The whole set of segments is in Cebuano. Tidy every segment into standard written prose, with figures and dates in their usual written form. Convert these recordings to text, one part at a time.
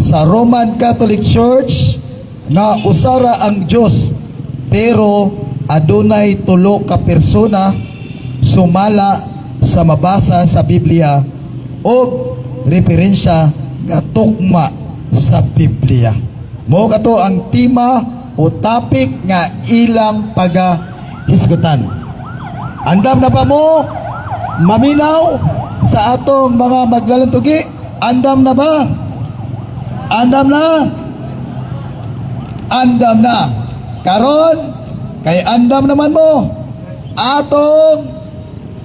Sa Roman Catholic Church nga usa ra ang Dios pero adunay tulo ka persona sumala sa mabasa sa Biblia o referensya nga tukma sa Biblia. Mao kato ang tema o topic nga ilang pagahisgutan. Andam na ba mo maminaw sa atong mga maglalantugi? Andam na ba? Andam na? Andam na. Karon, kay andam naman mo, atong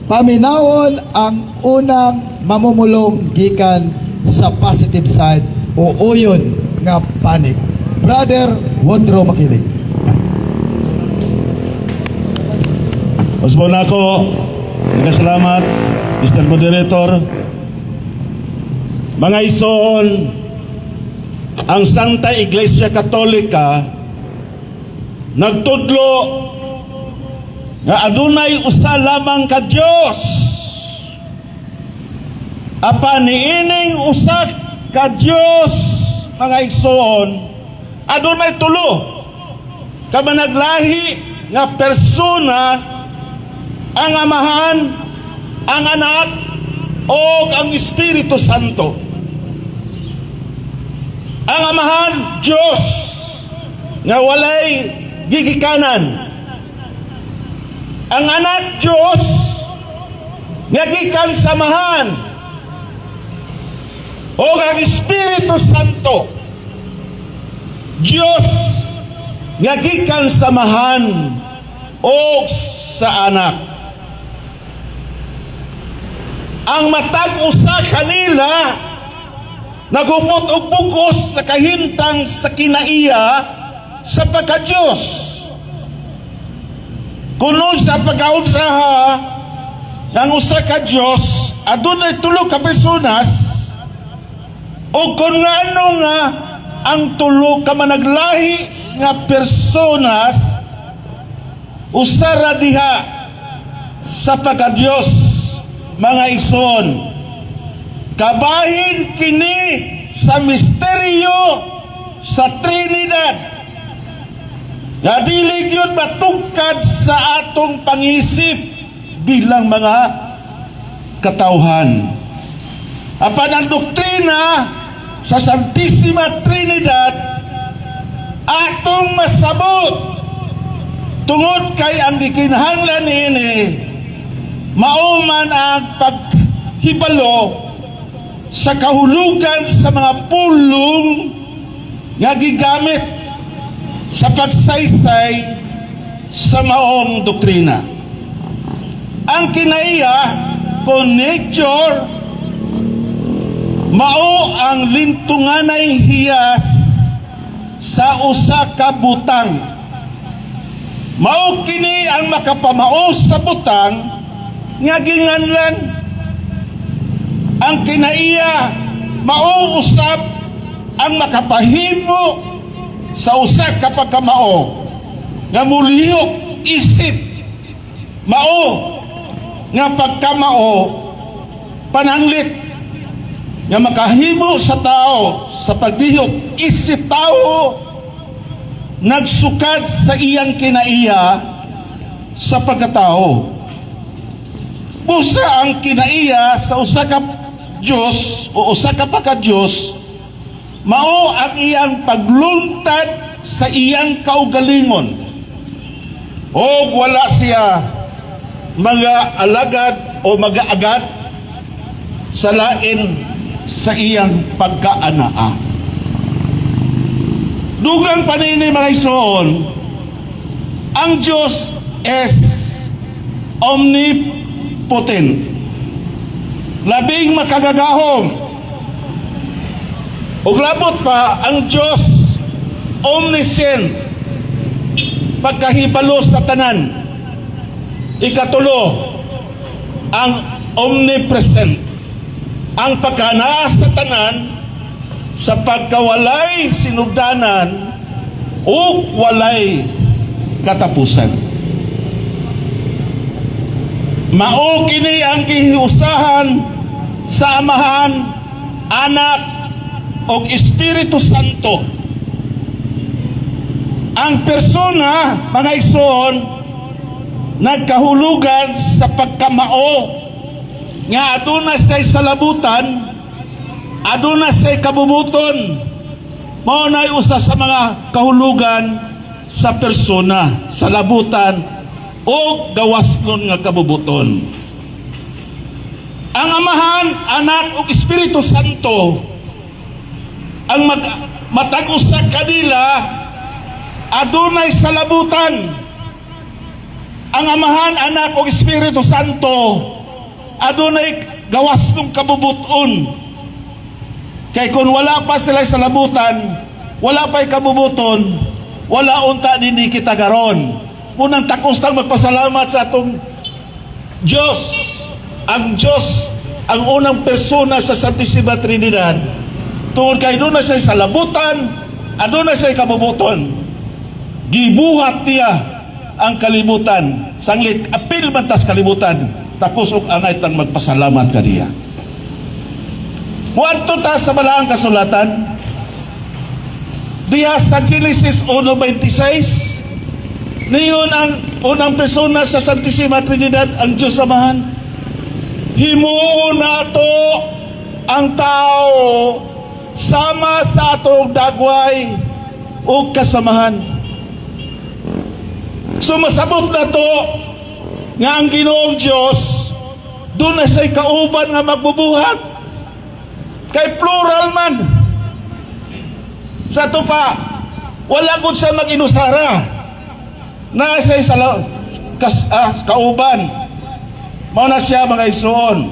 paminawon ang unang mamumulong gikan sa positive side o uyon nga panig. Brother Woodrow Makilig. Usbon ako, nagkasalamat, Mr. Moderator. Mga igsoon, ang Santa Iglesia Katolika nagtudlo nga adunay usa lamang ka Dios. Apan niining usa ka Dios, mga igsoon, adunay tulo ka managlahi nga persona: ang Amahan, ang Anak, o ang Espiritu Santo. Ang Amahan, Diyos, nga walay gigikanan. Ang Anak, Diyos, nga gikan sa Amahan. O ang Espiritu Santo, Diyos, nga gikan sa Amahan o sa Anak. Ang matag usa kanila nagupot og bugos na kahimtang sa kinaiya sa pagka-Diyos. Kuno sa pagkaunsaha ng usa ka Diyos, adunay tulo ka personas, o kung ngano nga ang tulo ka managlahi nga personas usa ra diha sa pagka-Diyos, mga igsoon. Kabahin kini sa misteryo sa Trinidad nga dili gyud matungkad sa atong pangisip bilang mga katawhan. Apan ang doktrina sa Santissima Trinidad atong masabot tungod kay ang gikinahanglan niini mao man ang paghibalo sa kahulugan sa mga pulong nga gigamit sa pagsaysay sa maong doktrina. Ang kinaiya kung nature mao ang lintunganay hiyas sa usa ka butang. Mao kini ang makapamao sa butang nga ginganlan. Ang kinaiya mao usab ang makapahimo sa usa ka pagkamao nga mulihok isip mao nga pagkamao pananglit nga makahimo sa tao sa paglihok isip tao nagsukad sa iyang kinaiya sa pagkatao. Busa ang kinaiya sa usa ka Diyos o usa ka pagka-Diyos mao ang iyang pagluntad sa iyang kaugalingon o wala siya mga alagad o magaagad sa lain sa iyang pagkaanaa. Dugang pa nini, mga igsoon, ang Diyos is omnipotent. Labing makagagahom. Ug labot pa, ang Diyos omniscient. Pagkahibalo sa tanan. Ikatulo, ang omnipresent. Ang pagkanaa sa tanan sa pagkawalay sinugdanan o walay katapusan. Mao kini ang gihiusahan sa Amahan, Anak, ug Espiritu Santo. Ang persona, mga igsoon, nagkahulugan sa pagkamao nga aduna siya'y salabutan, aduna siya'y kabubuton. Mao na'y usa sa mga kahulugan sa persona, sa labutan o gawasnon nga kabubuton. Ang Amahan, Anak ug Espiritu Santo, ang matag usa kanila adunay salabutan. Ang Amahan, Anak ug Espiritu Santo adunay gawasnong kabubuton. Kay kung wala pa sila sa labutan, wala pa'y kabubuton, wala unta nini kita karon. Unang takos tang magpasalamat sa atong Diyos. Ang Diyos, ang unang persona sa Santissima Trinidad. Tungod kay aduna siya sa labutan, aduna siya kabubuton. Gibuhat niya ang kalibutan. Sanglit, apil man tas kalibutan, takos og angay tang magpasalamat kaniya. Muadto ta sa balaang kasulatan. Diha sa Genesis 1:26, niingon ang unang persona sa Santissima Trinidad, ang Diyos Amahan, "Himuon nato ang tao sama sa atong dagway o kasamahan." So masabot na to nga ang Ginoong Diyos duna siya'y kauban nga magbubuhat. Kay plural man. Sa ato pa, wala gud siya mag-inusara. Naa siya'y kauban. Mao na siya, mga igsoon.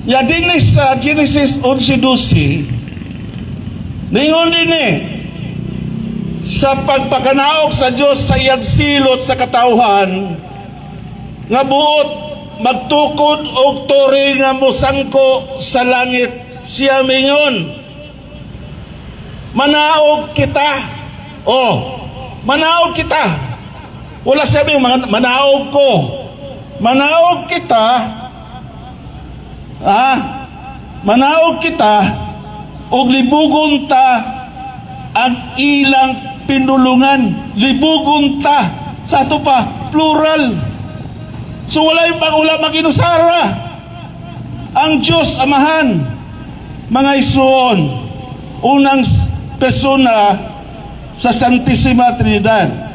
Ya dinhi sa Genesis 11:12, ningon din eh, sa pagpakanaog sa Diyos sa iyang silot sa katawhan, nga buot magtukod og tore nga mosangko sa langit, siya mingon, "Manaog kita." Oh, manaog kita. Wala sabi mga manaog ko. Manaog kita. Ah, manaog kita og libugon ta ang ilang pinulungan. Libugon ta. Sa ato pa, plural. So wala yung pang maginusara. Ang Diyos Amahan, mga igsoon, unang persona sa Santissima Trinidad.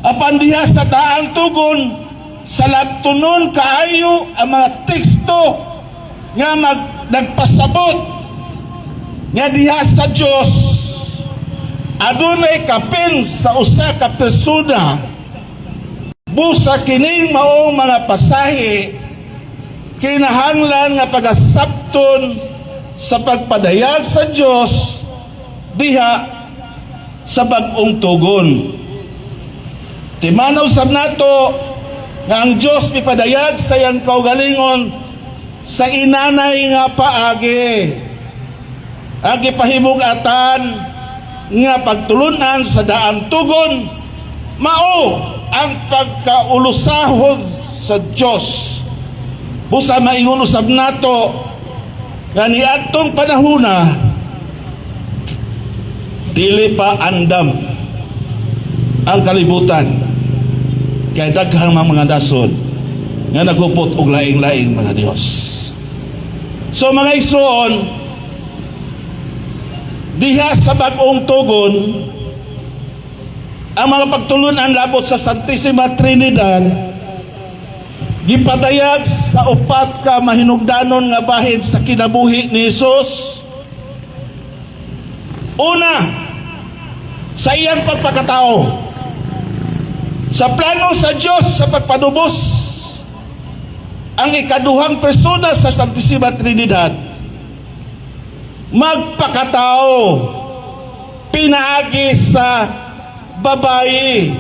Apan diha sa daang tugon, sa lagtunon kaayo ang mga teksto nga nagpasabot nga diha sa Diyos adunay kapin sa usa ka persona. Busa kining maong mga pasahe kinahanglan nga pagasabton sa pagpadayag sa Dios diha sa bag-ong tugon. Timanaw sab nato nga ang Dios mipadayag sa iyang kaugalingon sa inanay nga paagi. Ang gipahimug-atan nga pagtulunan sa daang tugon mao ang pagkaulusahon sa Dios. Busa maingon usab nato nga niadtong panahona dili pa andam ang kalibutan kay daghang mga nasod nga nagupot og laing-laing mga Dios. So mga igsoon, diha sa bag-ong tugon, ang mga pagtulunan labot sa Santissima Trinidad gipadayag sa upat ka mahinugdanon nga bahin sa kinabuhi ni Jesus. Una, sa iyang pagpakatao. Sa plano sa Diyos sa pagpanubos, ang ikaduhang persona sa Santissima Trinidad magpakatao pinaagi sa babayi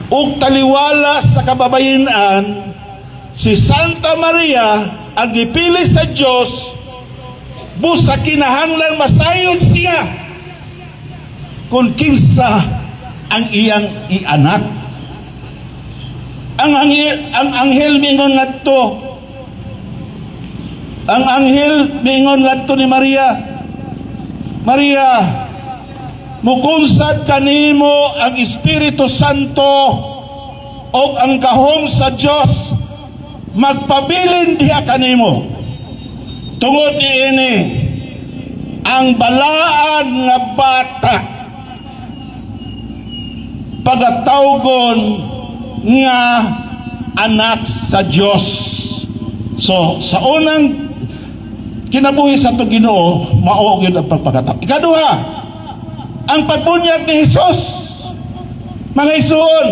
ug taliwala sa kababayen-an, si Santa Maria ang gipili sa Dios busa kinahanglang masayod siya kung kinsa ang iyang ianak. Ang anghel miingon ngadto ni Maria, Maria, mukunsad kanimo ang Espiritu Santo o ang gahom sa Dios magpabilin diha kanimo. Tungod niini, ang balaan nga bata pagatawgon nga anak sa Dios. So sa unang kinabuhi sa atong Ginoo, mao gyud ang pagpakatao. Ikaduha, ang pagbunyag ni Jesus. Mga igsoon,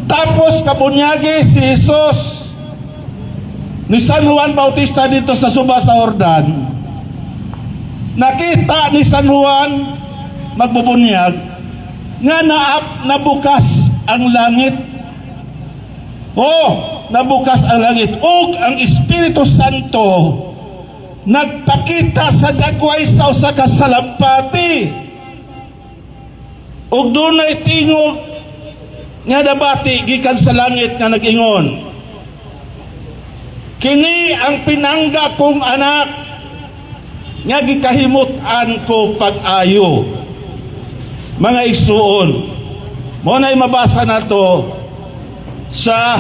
tapos kabunyagi si Jesus ni San Juan Bautista dito sa Suba sa Jordan, nakita ni San Juan magbubunyag nga naap nabukas ang langit. Oh, nabukas ang langit ug ang Espiritu Santo nagpakita sa dagway sa usa ka salampati. Ug dunay tingog nga nabati gikan sa langit nga nag-ingon, "Kini ang pinangga kong anak nga gikahimut-an ko pag-ayo." Mga igsuon, mao na'y mabasa nato sa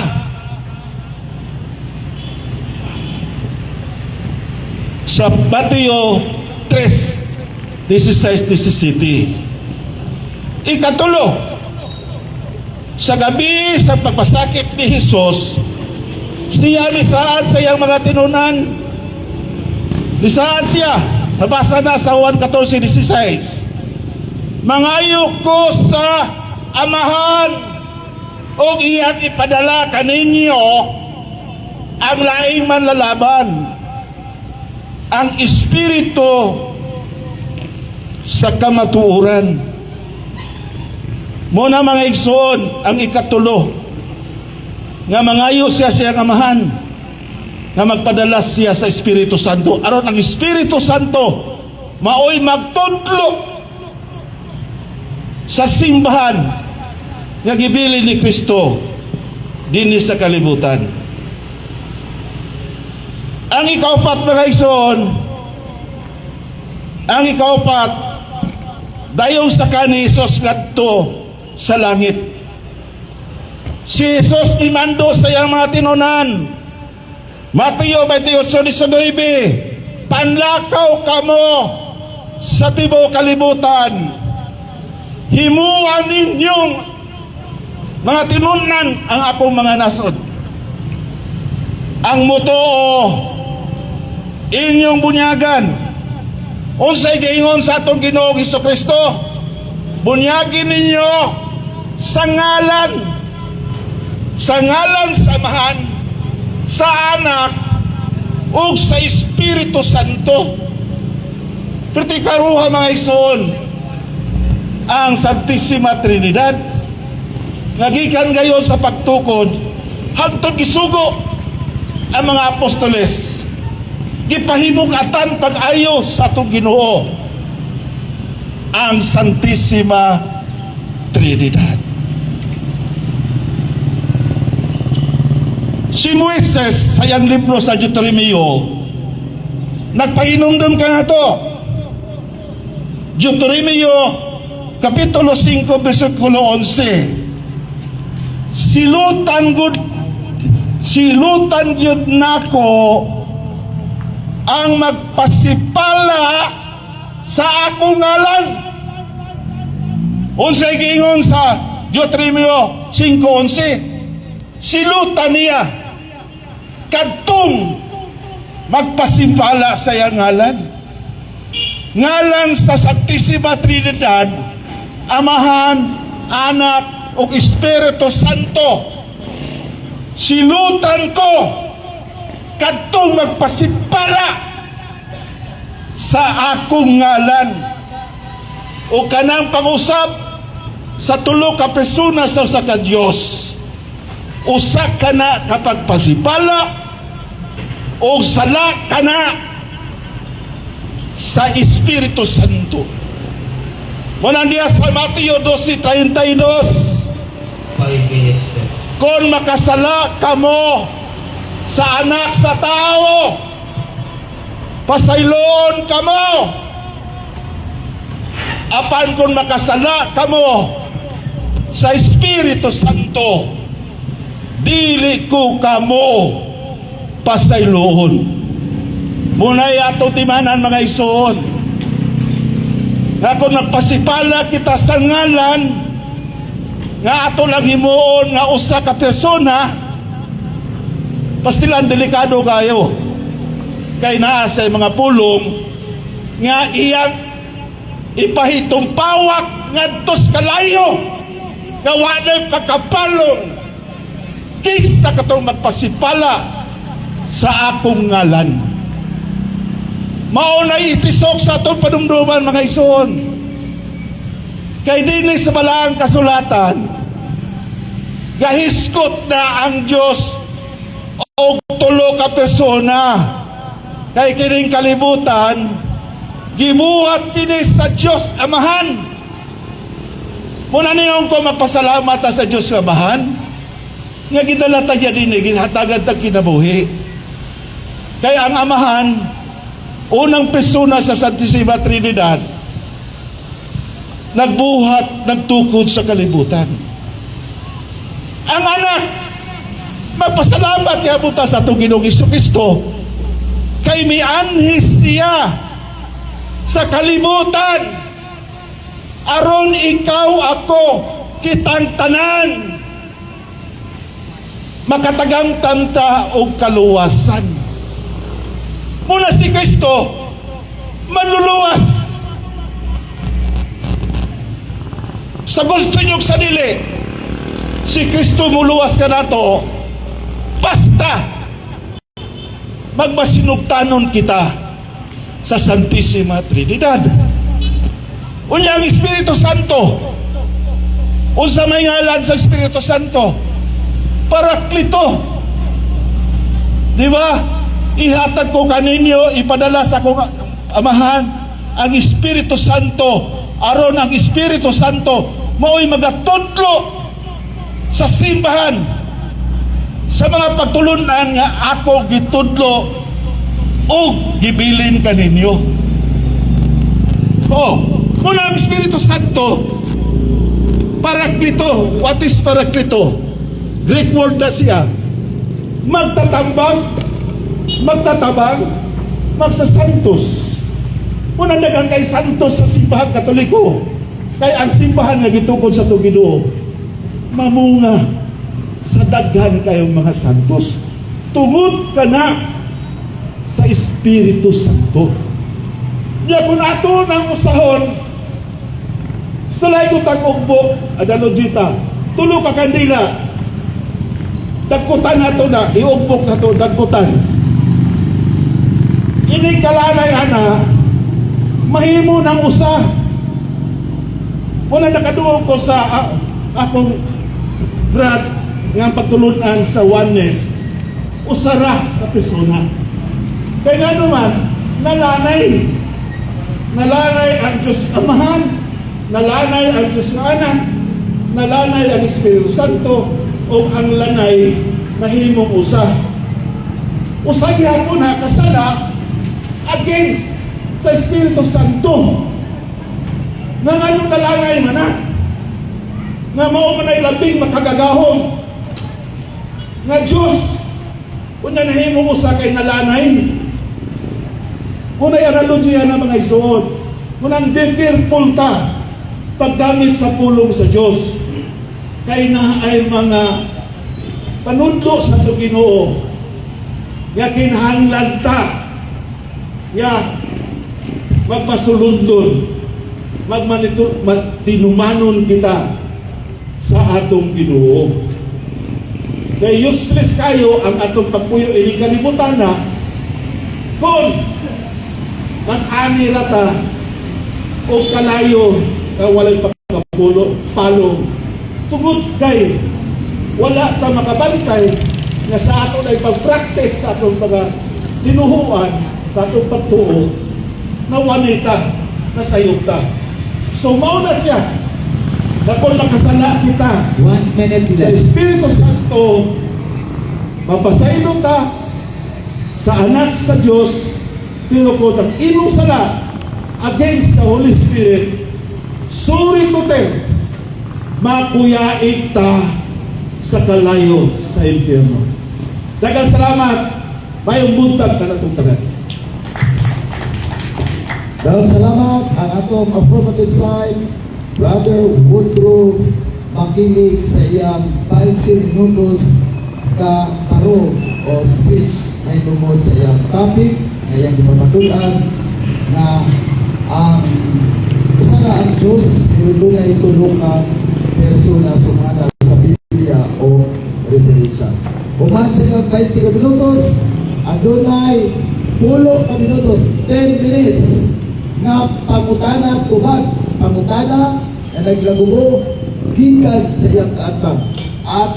Mateo 3, 16, 17. Ikatulo, sa gabi sa pagpasakit ni Jesus, siya misaad sa iyang mga tinunan. Misaad siya. Nabasa na sa Juan 14, 16. "Mangayo ko sa Amahan ug iyang ipadala kaninyo ang laing manlalaban, ang Espiritu sa kamatuoran." Mao na, mga igsoon, ang ikatulo nga mangayo siya sa iyang Amahan nga magpadala siya sa Espiritu Santo aron ang Espiritu Santo maoy magtudlo sa simbahan nga gibilin ni Kristo dinhi sa kalibutan. Ang ikaupat, mga igsoon, ang ikaupat, dayong saka ni Jesus ngadto sa langit. Si Jesus mimando sa iyang mga tinunan. Mateo 28:19, "Panlakaw kamo sa tibuok kalibutan. Himuan ninyong mga tinunan ang akong mga nasod. Ang motoo, inyong bunyagan." Unsay giingon sa atong Ginoong Kristo? "Bunyagin ninyo sa ngalan sa Amahan, sa Anak, ug sa Espiritu Santo." Perti klaruha, mga igsoon, ang Santissima Trinidad nga gikan gayon sa pagtukod hangtod gisugo ang mga apostoles, gipahimugatan pag-ayo sa atong Ginoo ang Santissima Trinidad. Si Moises, sa iyang libro sa Deuteronomio, nagpahinumdum kanato. Deuteronomio Kapitulo 5, versikulo 11. "Silutan gud, silutan gyud nako ang magpasipala sa akong ngalan." Unsay giingon sa Deuteronomio 5:11? Silutan niya kadtong magpasimpala sa iyang ngalan. Ngalan sa Santissima Trinidad, Amahan, Anak, ug Espiritu Santo. Silutan ko kadtong magpasimpala sa akong ngalan. O kanang pag-usab sa tulo ka persona sa usa ka Dios, usa kana ka pagpasipala o sala kana sa Espiritu Santo. Muna diya sa Mateo 12:32, 5 minutes left. "Kung makasala kamo sa Anak sa Tao, pasayloon kamo." Apan kung makasala kamo sa Espiritu Santo, dili ko kamo pasayloon. Muna'y ato timanan, mga igsoon, nga kung nagpasipala kita sa ngalan nga ato lang himuon nga usa ka persona, pastilan, delikado kayo, kay naa sa mga pulong nga iyang ipahitumpawak ngadto sa kalayo nga wa na'y pagkapalong kaysa katong magpasipala sa akong ngalan. Mao na itisok sa atong panumduman, mga igsoon, kay dinhi sa Balaang Kasulatan gahiskot na ang Diyos og tulo ka persona, kay kining kalibutan gibuhat kini sa Dios Amahan. Muna niyon ko magpasalamat ta sa Dios Amahan nga gidala ta dinhi, gihatagan ta kinabuhi, kay ang Amahan, unang persona sa Santissima Trinidad, nagbuhat, nagtukod sa kalibutan. Ang Anak, magpasalamat kaya ta sa atong Ginoong Kristo kay mianhi siya sa kalibutan aron ikaw, ako, kitang tanan makatagamtam ta og kaluwasan. Muna si Kristo manluluwas. Sa gusto niyong sa dili, si Kristo muluwas kanato basta magmasinugtanon kita sa Santissima Trinidad. Unya ang Espiritu Santo. Unsa may ngalan sa Espiritu Santo? Paraklito. Di ba? Ihatag ko kaninyo, ipadala sa akong Amahan ang Espiritu Santo aron ang Espiritu Santo mao'y magatudlo sa simbahan sa mga pagtulunan nga ako gitudlo og gibilin kaninyo. Oh, muna ang Espiritu Santo, Paraklito. What is Paraklito? Greek word na siya. Magtatambang, magtatabang, magsasantos. Muna daghan kay santos sa Simbahan Katoliko. Kay ang simbahan nga gitukod sa atong Ginoo, mamunga sa daghan kayong mga santos. Tungod kana sa Espiritu Santo. Nya kung ato nang usahon, sa ko tag ugbok, analogita, tulo ka kandila, dagkutan nato na, iugbok nato, dagkutan. Ini kalanay ana, mahimo ng usa. Wala, nakaduol ko sa akong brad nga pagtulunan sa Oneness, usara ka persona. Kaya nga naman, nalanay. Nalanay ang Diyos Amahan, nalanay ang Diyos nga Anak, nalanay ang Espiritu Santo, o ang lanay nahimong usa. Usa gihapon na kasala against sa Espiritu Santo. Nga nganong nalanay man na? Nga mao man ay labing makagagahom nga Diyos. Unya nahimong usa kay nalanay. Unay analogiya na, mga igsoon. Munang be careful ta paggamit sa pulong sa Diyos. Kay na ay mga panudlo sa atong Ginoo nga kinahanglan ta nga magpasulundon, magmanito, magtinumanon kita sa atong Ginoo. Kay useless kayo ang atong pagpuyo ining kalibutan na kung mag-ani ra ta o kalayo ka walay pagkapulo palo, tungod kay wala ta makabantay nga sa ato ay pag-practice sa atong mga tinuhuan, sa atong pagtuo na wanita na sayop ta. So mao na siya na kung nakasala kita 1 minute sa left. Espiritu Santo, mapasaylo ta sa Anak sa Diyos, pero kung ang imong sala against sa Holy Spirit, Sorry to tell, makuyaig ta sa kalayo sa impyerno. Daghang salamat. Maayong buntag kanatong tanan. Daghang salamat ang atong affirmative side, Brother Woodrow Makilig, sa iyang 20 minutos ka tarong o speech na tungod sa iyang topic na iyang gipamatud-an nga ang usa ra ang Diyos pero dunay tulo ka persona sumala sa Biblia o referensya. Human sa iyang 20 ka minutos, adunay 10 ka minutos, 10 minutes nga pangutana tubag, pangutana na naglagubo gikan sa iyang kaatbang. At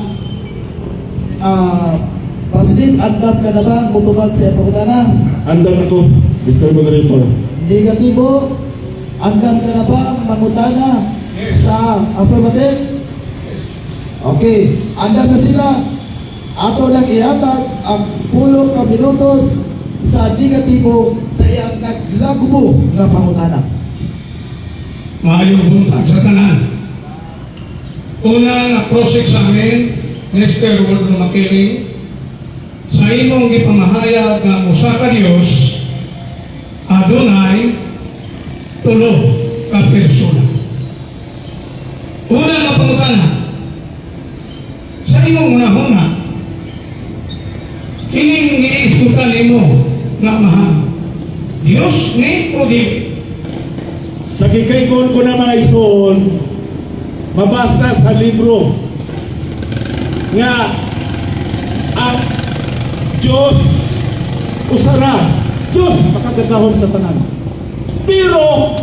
President, andam ka na ba mutubag sa iyang pangutana? Andam ako, Mr. Moderator. Negatibo, andam ka na ba mangutana sa affirmative? Okay, andam na sila. Ato lang ihatag ang 10 ka minutos sa negatibo sa iyang naglagubo nga pangutana. Maayong buntag sa tanan. Una nga cross-examine, Mr. Waldo Makiling, sa imong gipamahayag nga usa ka Dios adunay tulo ka persona. Una nga pangutana, sa imong hunahuna, kining giisgutan nimo nga Amahan, Dios ni o dili? Sa gikaingon ko na, mga igsoon, mabasa sa libro nga ang Diyos usara, Diyos makagagahom sa tanan. Pero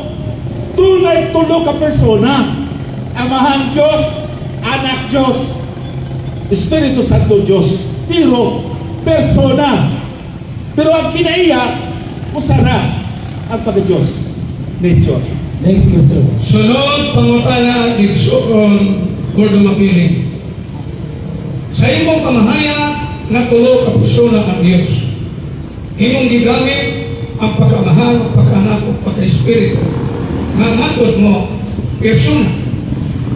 dunay tulo ka persona: Amahan Diyos, Anak Diyos, Espiritu Santo Diyos. Pero persona. Pero ang kinaiya, usara ang pagka-Diyos. Nature. Next question. Sunod pangutana, igsoon Gordo Makiling. Sa imong pamahayag nga tulo ka persona ang Dios, imong gigamit ang pagkamahan, pagkaanak ug pagka-espiritu nga matod mo persona.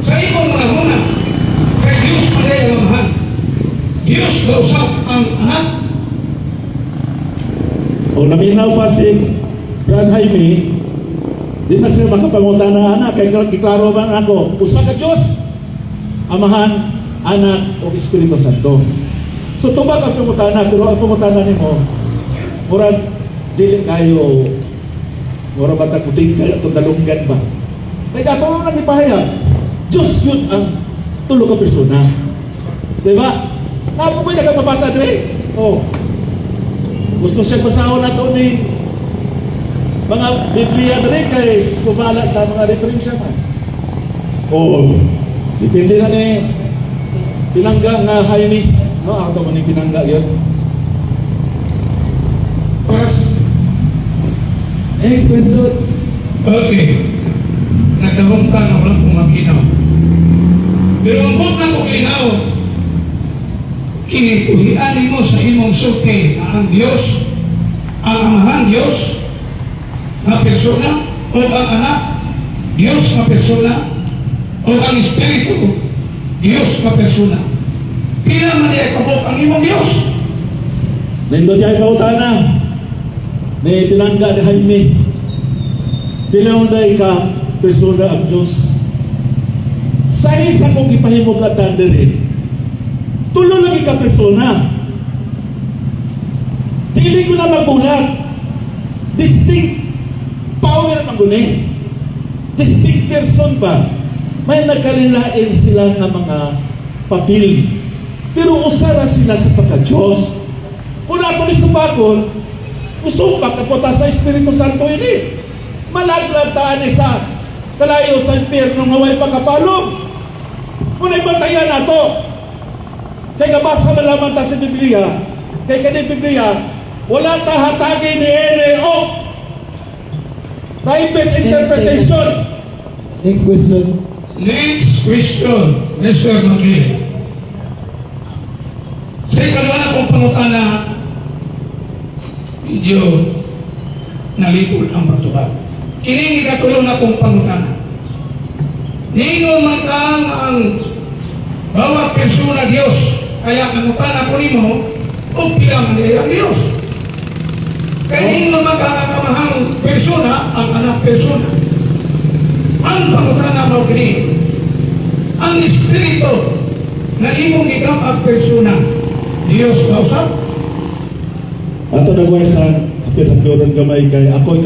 Sa imong hunahuna, kay Dios man ang Amahan, Dios ba usab ang Anak? O naminaw pa si Brad Jaime, di na siya makapangutana ana, kay giklaro man ako, usa ka Diyos, Amahan, Anak, o Espiritu Santo. So tubag ang pangutana, pero ang pangutana nimo, murag dili kayo, murag bata kuting kayo, itong dalunggan ba? Kay ato mo nang ipahayag, Diyos yun ang tulo ka persona. Diba? Napo ko nagkabasa dire? Oh. Gusto siya basahon nato ni mga Biblia dire kay sumala sa mga referensya man. Oo. Depende na ni pinangga nga Jaime. No, ato man ni pinangga yun. Oras. Next question. Okay. Nagdahom ka na walang pumaginaw. Pero ang buot na kong linaw, kinituhian nimo sa imong sulti na ang Diyos, ang Amahan Diyos, na persona, o ang Anak, Diyos na persona, o ang Espiritu, Diyos na persona. Pila man diay kabuok ang imong Diyos? Nindot yung pautana ni pinangga ni Jaime. Pila man day ka persona ang Diyos? Sa isa kong gipahimugatan diri, tulo lagi ka persona. Dili ko na magbulag. Distinct power man guni. Distinct person ba? May nagkalilain sila nga mga papel. Pero usara sila sa pagka-Diyos. Kung ato ni supakon, usupak na po ta sa Espiritu Santo ini. Malaglag taan ni sa kalayo sa impyerno nga way pagkapalong. Kung ay bantayan nato, kay kabasa man lamang ta sa Biblia, kay kani Biblia, wala ta hatagi ni ene o private interpretation. Next question. Next question, Mr. Makiling. Sa ikaduha na kong pangutana, medyo nalipol ang pagtubag. Kining ikatulo na kong pangutana. Niingon man ka nga ang bawat persona Diyos, kaya nangutana ko nimo, og pila man diay ang Diyos. Kaya niingon man ka nga ang amahang persona, ang anak persona. Ang pangutana mo kini, ang Espiritu na imong gikam-at persona, Diyos ba usab? Ato nagway sa apil-apilon gamay kay ako'y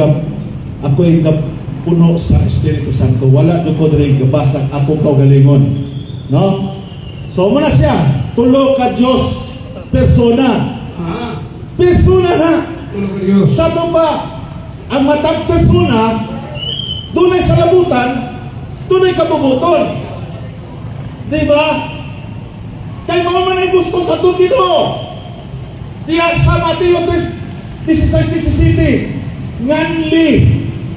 kap puno sa Espiritu Santo. Wala do ko diri gabasag akong kaugalingon. No? So mao na siya, tulo ka Dios persona. Persona na. Tulo ka Diyos. Sa ba ang matag persona dunay salabutan, dunay kabubuton. Di ba? Kay mao man ang gusto sa atong Ginoo. Diya sa Mateo 3:16-17, nganli,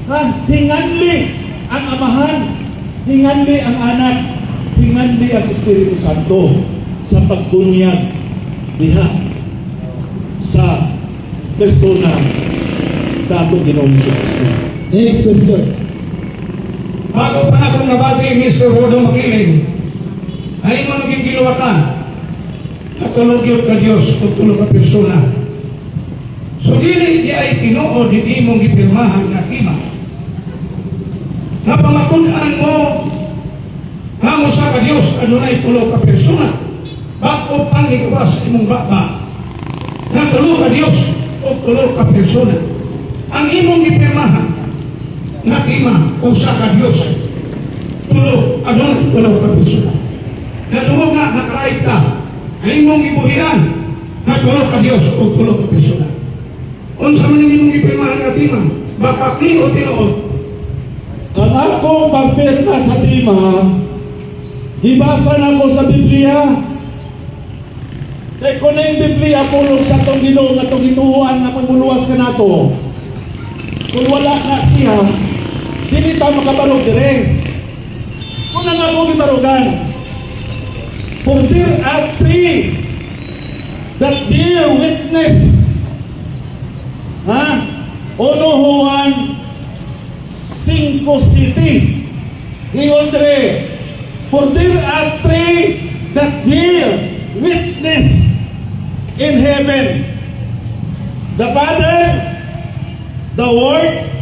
ha, hinganli ang Amahan, hinganli ang Anak, hinganli ang Espiritu Santo sa pagbunyag diha sa persona sa atong Ginoong Kristo. Next question. Bago pa na akong nabati, Mr. Rodo Makiling, ay mo naging giluwatan na tulo gyud ka Diyos o tulo ka persona. So dili di ay tinuod di imong gipirmahan nga tima. Napamatud-an mo nga mo sa ka Diyos adunay tulo ka persona. Bag-o pang ikawas imong baba nga tulo ka Diyos o tulo ka persona. Ang imong gipirmahan nga tima usa ka Diyos, tulo, adunay tulo ka persona. Nadungog na nakaraib ka, ang imong gibuhian nga tulo ka Diyos o tulo ka persona. Unsa man ang imong gipirmahan nga tima, baka ni o tinuod? Ang akong pagpirma sa tima, gibasa na ko sa Biblia. Kay kung yung Biblia pulong sa atong Ginoo nga atong gituohan nga panguluwas kanato. Kung wala na siya, dili ta makabarog dire. Kung na nga mo gibarugan, for there are three that bear witness. Ha? Uno Juan 5 City. Ingon dire, for there are three that bear witness in heaven: the Father, the Word,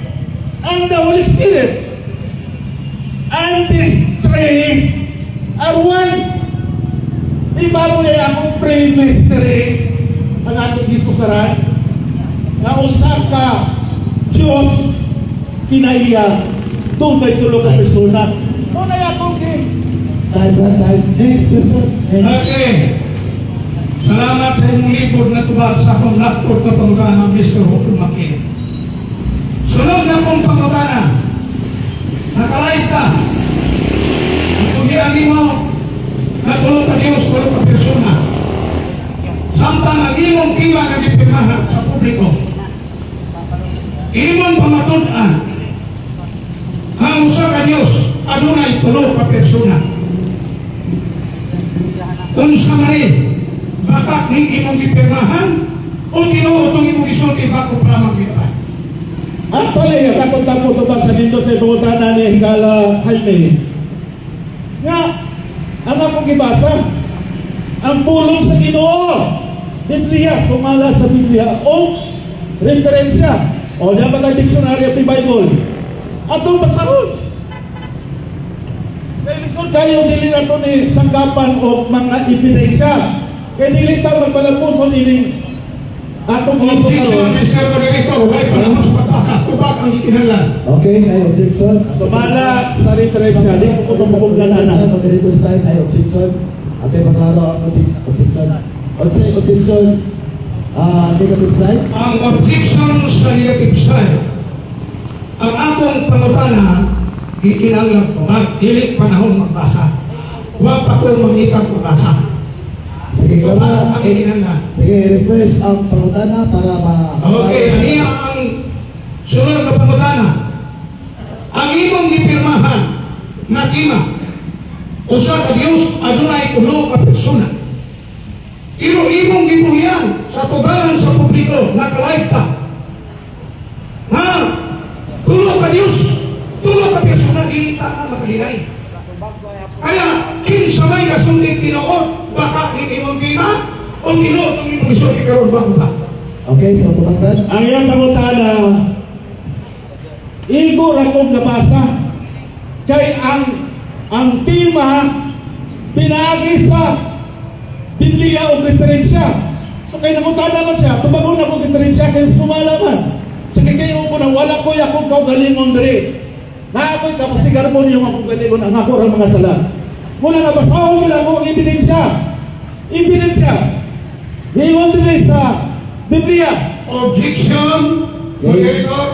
and the Holy Spirit. And these three are one. Di ba mo na akong pre-mystery ang atong gisukaran? Nga usa ka Diyos kinaiya dunay tulo ka persona. Mao na akong gi Time, time, time. Next question. Next. Okay. Salamat sa imong libod na tubag sa akong laptop na pangutana, Mr. Rodo Makiling. Sunod na akong pangutana. Nakalive ka. Ang mo na tulo ka Diyos, tulo ka persona. Samtang ang imong tima nga gipirmahan sa publiko, imong pamatud-an ang usa ka Dios adunay tulo ka persona. Unsa man ni, baka ni imong gipirmahan o tinuod tong imong gisulti bago pa lamang gitay? Actually, ang atong tapos tubag sa nindot kay pangutana ni Higala Jaime, nga, ang akong gibasa, ang pulong sa Ginoo, Biblia, sumala sa Biblia, o referensya, o diyan ba tayo dictionary of the Bible, atong basahon. Kay lisod kayo dili nato ni sangkapan o mga ebidensya. Kay dili ta magpalapuson ining atong Objection, Mr. Moderator, wala panahon sa pagbasa. Tubag ang gikinahanglan. Okay, ay objection. Sumala sa referensya, di ko pumupugnan na. Moderator Stein, ay objection. Ate, maklaro ang objection. Unsay objection? Negative side? Ang objection sa negative side, ang akong pangutana, gikinahanglan tubag, dili panahon magbasa. Wa pa ko mangitang magbasa. Sige, Tubag klaro. ang gikinahanglan. Sige, refresh ang pangutana para ma... Okay, aniya ang sunod na pangutana. Ang imong gipirmahan na tima, usa ka Dios adunay tulo ka persona. Pero imong gibuhian sa tugalan sa publiko, naka-live ka, nga tulo ka Dios, tulo ka persona, dili ta na maka-deny. Kaya, kinsa may kasulti tinuod, baka ni imong tema, o tinuod ang imong isulti karon ba ba? Okay, so tubag, Brad. Ang iyang pangutana, igo ra kong nabasa kay ang tema pinaagi sa Biblia o referensya. So kay nangutana man siya, tubagon ako referensya kay sumala man. Sa kay kayo ko na wala ko'y akong kaugalingon diri. Na ako'y kapasigar mo niyong akong galingon ang ako ra mga sala. Muna nga basahon nila ako ang ebidensya. Ebidensya. Ingon diri sa Biblia. Objection, moderator,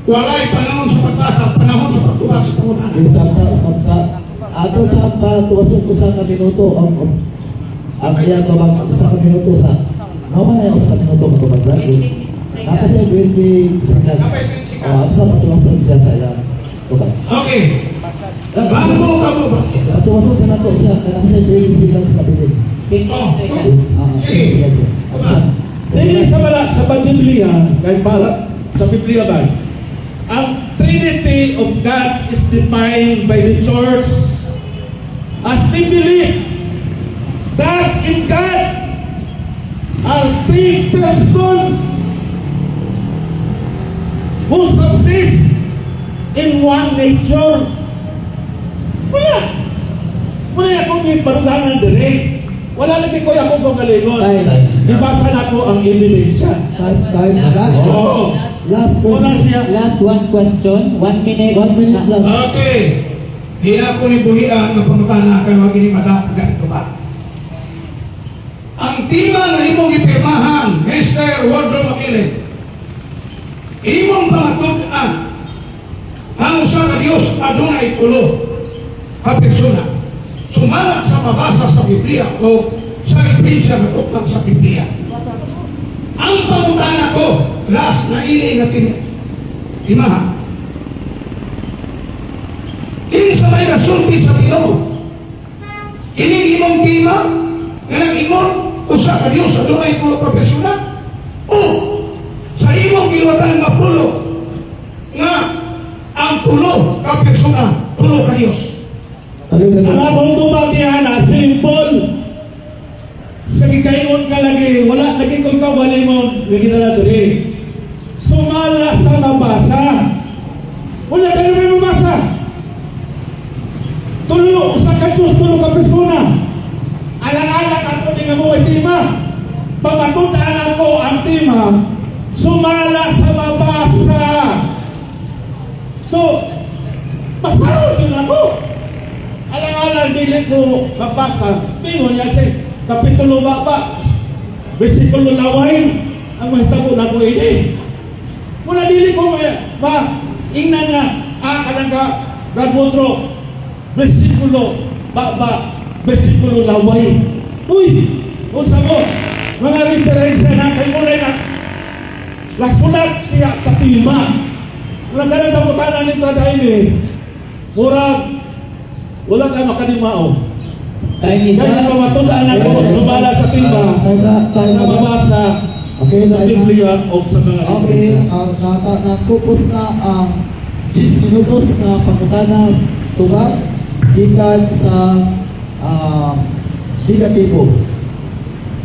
walay panahon sa pagbasa, panahon sa pagtubag sa pangutana. Okay, stop, stop, stop, stop. Ato sa patuwason usa ka minuto ang iyang tubag usa ka minuto sa Mao man na usa ka minuto matubag, Brad. Napa siya 20 seconds. Napay 20 seconds. Oh, ato sa patuwason siya sa iyang tubag. Okay, bago ka mo ba? Patuwason sa nato siya kay napa siya 20 seconds na bilin. 15 Oh, seconds. Ah, Sige. 20 seconds. Ato sa- Dili sa bala sa Biblia, kay para sa Biblia ba? Ang Trinity of God is defined by the church as they believe that in God are three persons who subsist in one nature. Wala. Wala akong iparuganan dire. Wala lagi ko akong kagalingon. Time. Ibasa na ko ang ebidensya. Time, time, last, Oo. last Wala question. siya. Last one question. 1 minute. 1 minute lang. Okay. Di na ako ni buhian nga pangutana kay wag ini madapagan ito ba? Ang tema nga imong gipirmahan, Mr. Wardrobe Makiling, imong pamatud-an ang usa ka Dios adunay tulo ka persona sumala sa pabasa sa Biblia o sa referensya nga tupang sa Biblia. Ang pangutana ko, last na ini nga timaha. Kinsa may kasulti sa tinuod? Kini imong tema nga nag-ingon usa ka Dios adunay tulo ka persona o sa imong giluwatan nga pulo nga ang tulo ka persona tulo ka Dios. Tayo, tayo. Ang akong tubag niya na simple. Sa gikaingon ka lagi, wala lagi ko ikaw galingon, nga gidala diri. Sumala sa mabasa. Wala kayo may mabasa. Tulo, usa ka Diyos, tulo ka persona. Alang-alang ato ni nga mo ay tema. Pamatutaan ako ang tema, sumala sa mabasa. So, basahon yun ako. Alang-alang dili ko mabasa. Tingon niya siya, Kapitulo baba, versikulo laway, ang mahitabo na ko ini. Mula dili ko ma ingnan nga, kanang ka, Brad Woodrow, versikulo baba, versikulo laway. Uy, unsa mo? Mga referensya na kay mo na nasulat niya sa tema. Wala ka nang pangutana ni Brad Jaime. Murag, wala ka makadimao. Time is Kaya up. pamatulan ako, sumala sa tema, Time na, time sa na. mabasa, Okay, sa time na. Biblia o sa mga Okay, ang nakupos na ang 10 minutos na pangutana tubag gikan sa negatibo.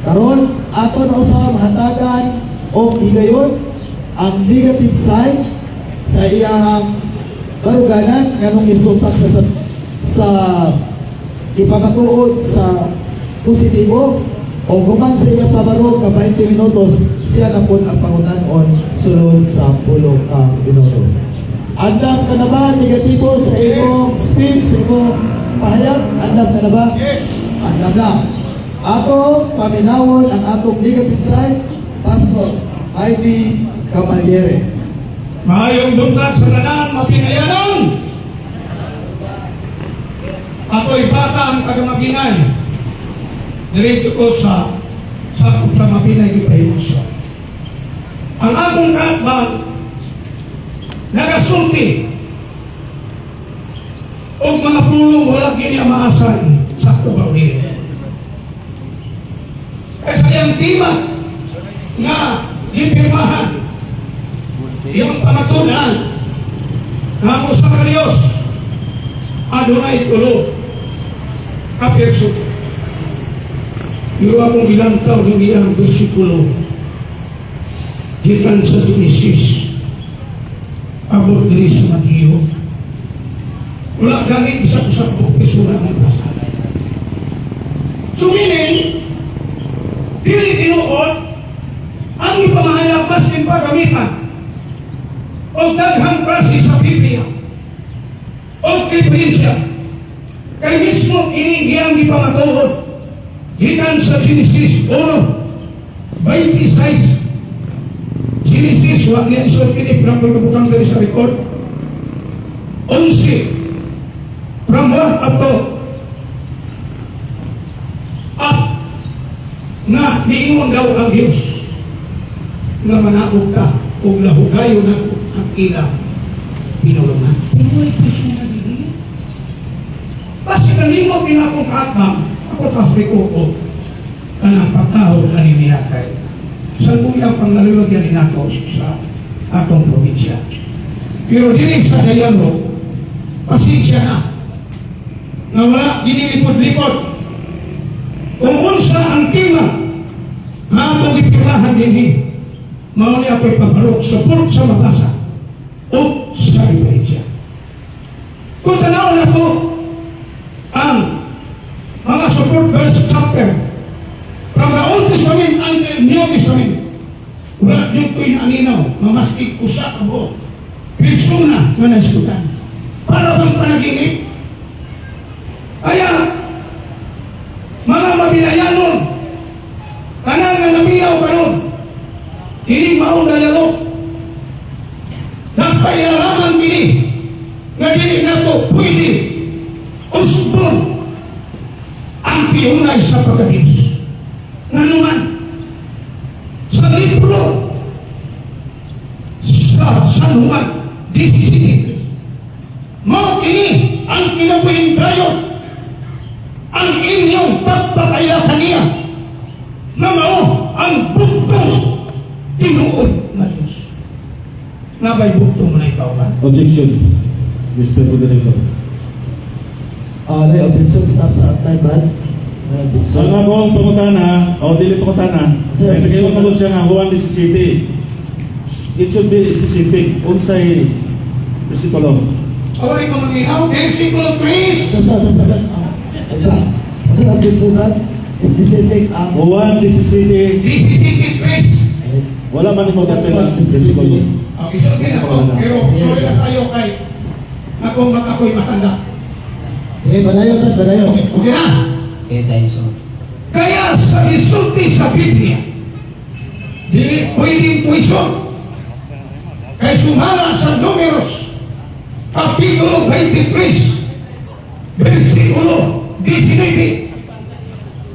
Karon ato na usab hatagan og higayon ang negative side sa iyang baruganan nganong isupak sa ipamatuod sa positibo o human sa iyang pabarog nga 20 minutos siya na pud ang pangutan-on sulod sa 10 ka minuto. Andam ka na ba negatibo sa imong speech, sa imong pahayag? Andam ka na ba? Yes. Andam na. Ato paminawon ang atong negative side, Pastor Ivy Caballere. Maayong buntag sa tanan, mapinayanon. Ako'y bata ang taga-Mabinay. Diretso ko sa Mabinay gipahimuso. Ang akong kaatbang nagasulti og mga pulong wala gini ang maasay sakto ba uli. Kaya sa iyang tema nga gipirmahan iyang pamatunan nga ang usa ka Dios adunay tulo. ka persona. Pero akong ilantaw ni ang bersikulo gikan sa Genesis abot diri sa Mateo. Wala gani isa usa ka persona ang basa. So meaning, dili tinuod ang ipamahayag maskin pa gamitan o daghang klase sa Biblia o referensya kay mismo ini iyang ipamatuod gikan sa Genesis 1:26. Genesis, wa niya isod kini from pagkabutang diri sa record, 11 from 1 up to up nga niingon daw ang Diyos nga manaog ka ug lahugayon nako ang ilang pinulungan. Pero way persona dili. Basta kalimot din akong kaatbang, ako tas ko ko kanang pagtahod ani niya kay sa kuyang pangnaliwag yan nato sa atong probinsya. Pero dili sa dialog, pasensya na nga wala ginilipod-lipod. Kung unsa ang tema nga atong gipirmahan dinhi, mao ni ako'y pagharok support sa mabasa o sa referensya. Kung tanaw na po ang mga support verse chapter from the Old Testament until New Testament, wala jud ko'y naaninaw nga maski usa ka buok persona nga naisgutan. Para bang panaginip? Kaya, mga mabinayanon, kanang nga naminaw karon, dili maong dialog. Nagpailalaman kini nga dili nato pwede usbon ang tiunay sa pagka-Diyos. Nganuman, sa libro sa San Juan 17, mao kini ang kinabuhing dayon ang inyong pagpakaila kaniya na mao ang bugtong tinuod na Diyos. Nabay bugtong na ikaw ba? Objection, Mr. Moderator. May objection, stop sa time, Brad. May objection. Ang akong pangutana, o dili pangutana, Sir, kaya kayo magod siya nga Juan 17. It should be specific. Unsay bersikulo. Awari ko mag-inaw, versikulo 3. Sir, sir, sir, sir. Sir, objection, Brad. Specific ang Juan 17, 17:3. Wala man mo dapil ang bersikulo. Okay, so din ako, pero sorry na tayo kay ako mag ako'y matanda. Sige, balayo, Brad, balayo. Okay, okay na. Okay, tayo so. Kaya sa isulti sa Biblia, dili pwedeng tuwison. Kay sumala sa Numeros, Kapitulo 23, versikulo 19,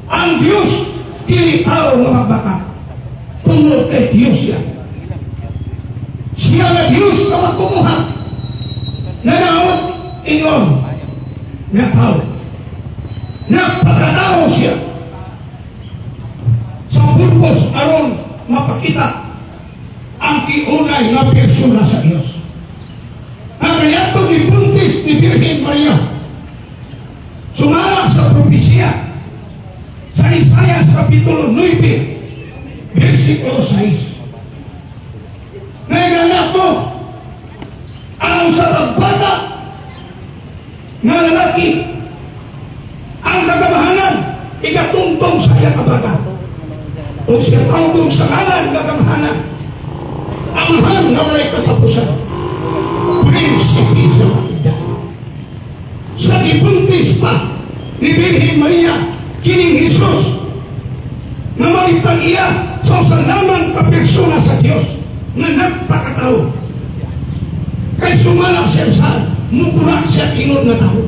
ang Diyos, dili tao nga magbaka. Tungod kay Diyos siya. Siya nga Diyos nga magkumuha. Nanaot ingon nga tao. Nagpakatao siya sa purpose aron mapakita ang tiunay nga persona sa Diyos. Ang kaniadto gibuntis ni Birhen Maria sumala sa propesya sa Isaias Kapitulo 9, versikulo 6. Ngayon mo ang usa ka bata nga lalaki, ang kagamhanan igatungtong sa iyang kabaga o siya tawgong sa ngalan kagamhanan, Amahan nga walay katapusan, Prinsipe sa matindahan. Sa gibuntis pa ni Birhen Maria kining Jesus na malitang iya sa usa lamang ka persona sa Dios nga nagpakatao. Kay sumala siya sa mukura siya ingon nga tao.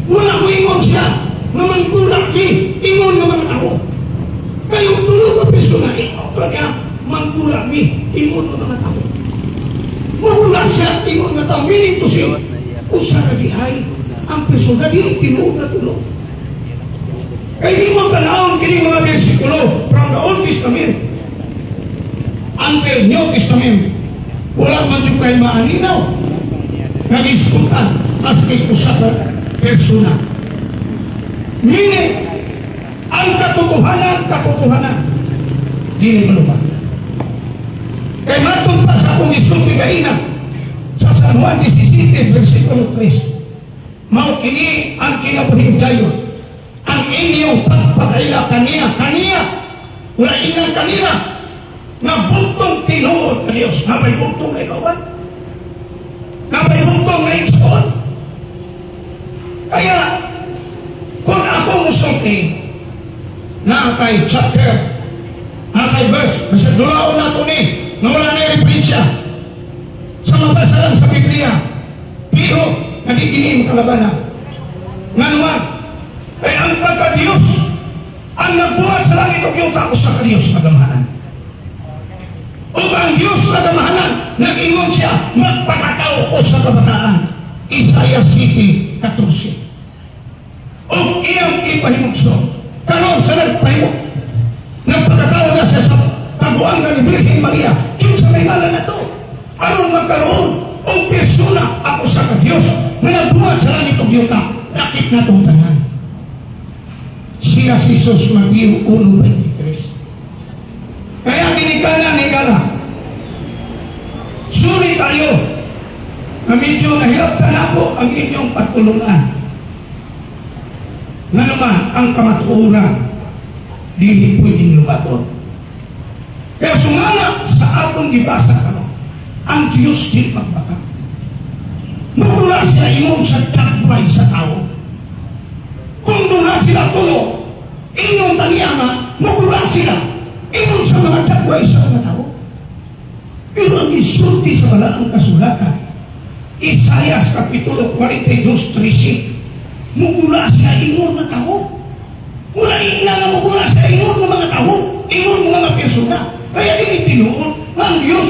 Wala mo ingon siya nga mangkura ni ingon nga mga tao. Kayo tulo ka persona ingon ka niya mangkura ni ingon nga mga tao. Mukura siya ingon nga tao, meaning to say usa ka diay ang persona, dili tinuod na tulo. Kay di mo tanawon kini mga bersikulo from the Old Testament until New Testament, wala man jud kay maaninaw nag-iskutan maski usa ka persona. Meaning, ang katotohanan, katotohanan, dili maluba. Kay matod pa sa akong isulti gaina sa San Juan 17, versikulo 3. Mao kini ang kinabuhing dayon. Ang inyong pagpakaila kaniya, kaniya, wala inang kanila, nga bugtong tinuod na Diyos. Na may bugtong na ikaw ba? Na may bugtong na igsoon? Kaya, kung ako musulti, na kay chapter, na kay verse, basta dulaon na ko ni, na wala na referensya, sa mabasa lang sa Biblia, pero nagigini ang kalabanan. Nga naman, ay ang pagka-Diyos, ang nagbuhat sa langit ug yuta, usa ka Diyos nga gamhanan. Ug ang Diyos nga gamhanan, nag-ingon siya, magpakatao ko sa kabataan. Isaiah 7:14. Ug iyang ipahimugso. Karon sa nagpahimo, nagpakatao na siya sa taguan ni Birhen Maria. Kinsa may ngalan na to? Aron magkaroon og persona ako sa ka Diyos nga nagbuhat sa langit ug yuta. Lakip na itong tanan. Siya si Jesus, Mateo 1:23. Kaya ginikanan ni Gala, suri tayo na medyo nahilabtan ako ang inyong pagtulungan. Nga naman, ang kamatuoran, dili pwedeng lumagon. Kaya sumala sa atong gibasa karon, ang Diyos dili magbaka. Mugula sila ingon sa tagway sa tao. Kung duha sila tulo, ingon taniya nga, mugula sila ingon sa mga tagway sa mga tao. Pero ang isulti sa balaang kasulatan, Isayas Kapitulo 42:13, mugula sila ingon na tao. Wala ina nga mugula sila ingon ng mga tao, ingon ng mga persona. Kaya dili tinuod nga ang Diyos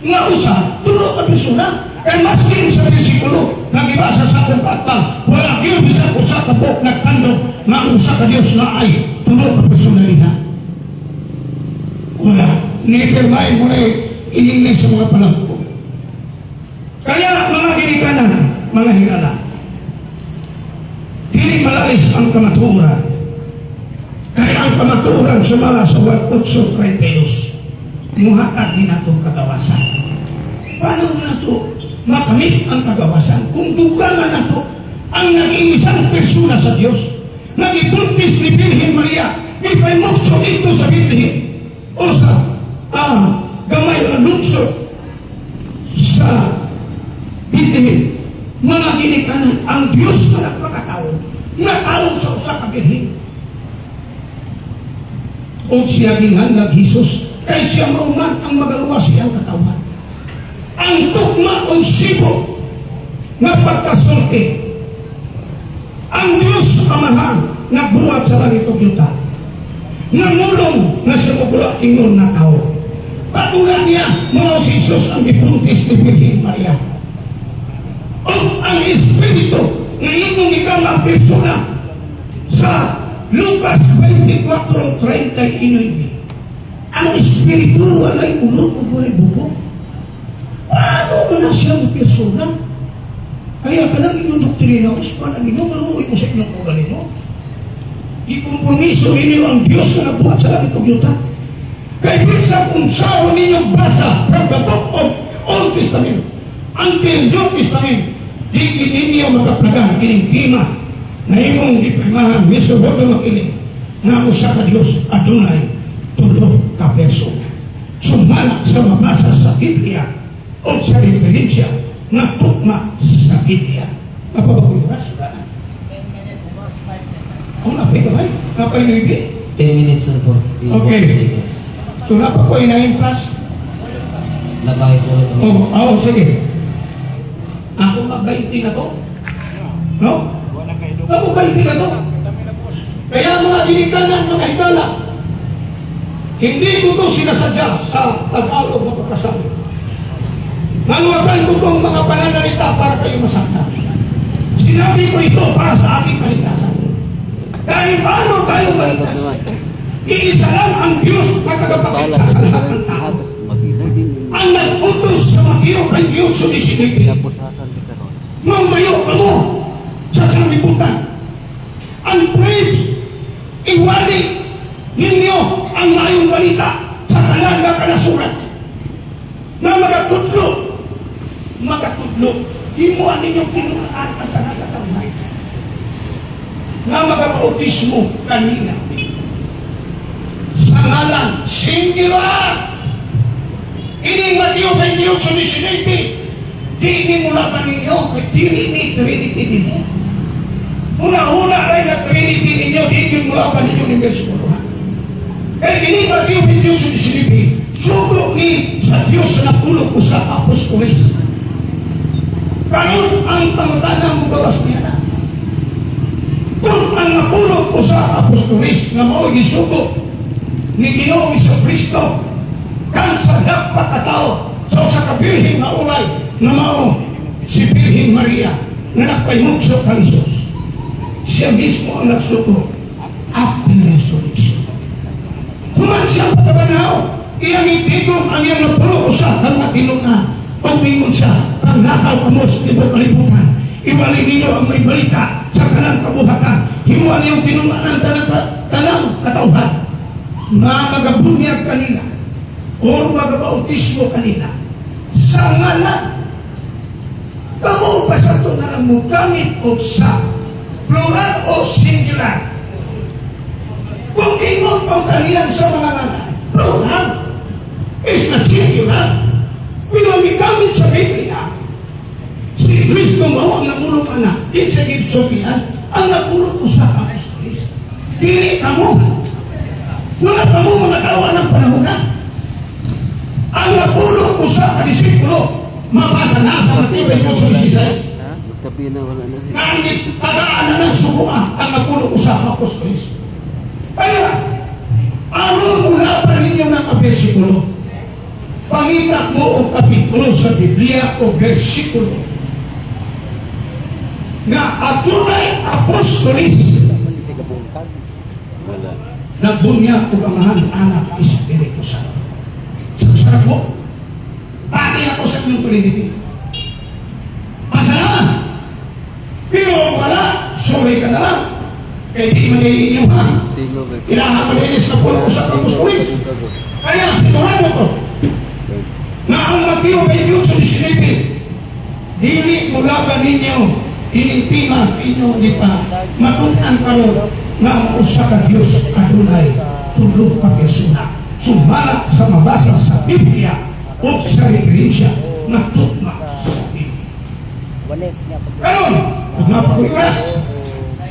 nga usa, tulo ka persona. Kaya maskin sa bersikulo nga gibasa sa akong kaatbang, wala gyud bisan usa ka buok nagtandog nga ang usa ka Diyos na ay tulo ka personalidad. Wala. Nipirmahin mo na in English sa mga panahon. Kaya mga ginikanan, mga higala, dili malalis ang kamatuoran. Kaya ang kamatuoran sumala sa 8:32. Muhatag ni nato kagawasan. Paano nato makamit ang kagawasan kung dugangan nato ang nag-iisang persona sa Diyos? Nagibuntis ni Birhen Maria, ipahimugso dito sa Birhen o sa gamay nga lungsod sa Bethlehem. Mga ginikanan, ang Diyos na nagpakatao, natao sa usa ka birhen. O siya ginganlag Jesus, kay siya mao man ang magaluwas siyang katawan. Ang tugma o sibo nga pagkasulti. Ang Diyos Amahan nagbuhat sa langit ug yuta. Nangulong nga siya mugula ingon na tao. Pagula niya, mao si Jesus ang gibuntis ni Birhen Maria. O ang Espiritu nga imong ikaw nga persona sa Lucas 24:39. Ang Espiritu walay ulod o walay bubok. Paano mo na siya ng persona? Kaya ka lang inyong doktrina, uspan ang inyo, maluoy mo sa inyong kaugalingon. Ikompromiso ninyo ang Diyos na nagbuhat sa langit ug yuta. Kay bisan kung saan ninyo basa from the book of Old Testament until New Testament, di ninyo makaplagan kining tema na imong gipirmahan, Mr. Gordon Makiling, nga usa ka Dios adunay tulo ka persona. Sumala sa mabasa sa Biblia o sa referensya nga tugma sa Biblia. Napabagoy oras, wala na. Oh, napay ka ba? Napay na? 10 minutes and 40 seconds. So, napa ko ay 9 plus. Nabahay ko. Oh, sige. Ako mag-20 na to. No? Ako 20 na to. Kaya mga ginikanan, mga higala, hindi ko to sinasadya sa Tagalog na pagkasabi. Naluwagan ko itong mga pananalita para kayo masaktan. Sinabi ko ito para sa aking kaligtasan. Dahil paano tayo maligtas? Iisa lang ang Diyos na tagapagligtas sa lahat ng tao. Ang nag-utos sa Mateo 28:19. Nung mayo kamo sa sanlibutan. Ang prayer Himuan ninyong tinun-an ang tanang katawhan nga magabautismo kanina sa ngalan, singular. Ini Mateo 28:19, di ni mula ninyo kay dili ni Trinity ninyo. Una-una rin na Trinity ninyo, di yun mula pa ninyo ni versikulo ha. Kaya kini Mateo 28:19, sugo ni sa Diyos sa napulong usa ka apostoles. Karon ang pangutana mo gawas niya na. Kung ang napulong usa ka apostoles nga mao gisugo ni Ginoong Kristo kan sa dakpa katao sa usa ka birhen nga ulay nga mao si Birhen Maria nga nagpahimugso kang Jesus. Siya mismo ang nagsugo after resurrection. Human siya pagkabanaw, iyang itigom ang iyang napulo usa ka mga tinun-an. Pagmingon siya, ang nakaw kamo sa tibok kalibutan. Iwali ninyo ang may balita sa kanang kabuhatan. Himuan niyong tinun-an ang tanang, tanang katauhan nga magabunyag kanila or magabautismo kanila sa ngalan. Kamo ba sa ito nga mo gamit o sa plural o singular? Kung ingon pang kaniyan sa mga ngalan, plural is not singular. Pero ang gigamit sa Biblia, si Kristo mao ang namulong ana, di sa gibsokian, ang napulong usa ka apostoles. Dili kamo. Mga kamo mga tao ng panahon na. Ang napulong usa ka disipulo, mabasa na sa Mateo 28:16. Ha? Mas kapi na wala na siya. Nga ang tagaan na ng sukuan ang napulong usa ka apostoles. Kaya, ano mula pa ninyo ng bersikulo? Pangita mo og kapitulo sa Biblia o bersikulo nga adunay apostolis Wala. Nagbunyag og Amahan, Anak, Espiritu Santo. Sa sarap mo, pati ako sa inyong Trinity. Asa na? Pero wala, sorry ka na lang. Kaya di man inyo ha. Tingog. Ilaha man inis na pulo sa apostolis. Kaya sigurado ko na ang Mateo 28:19, dili mula ba ninyo inintima inyo di pa matun-an karon nga ang usa ka Dios adunay tulo ka persona sumala sa mabasa sa Biblia o sa referensya nga tugma sa Biblia. Wanes nga pag Karon, kung napakuyuras,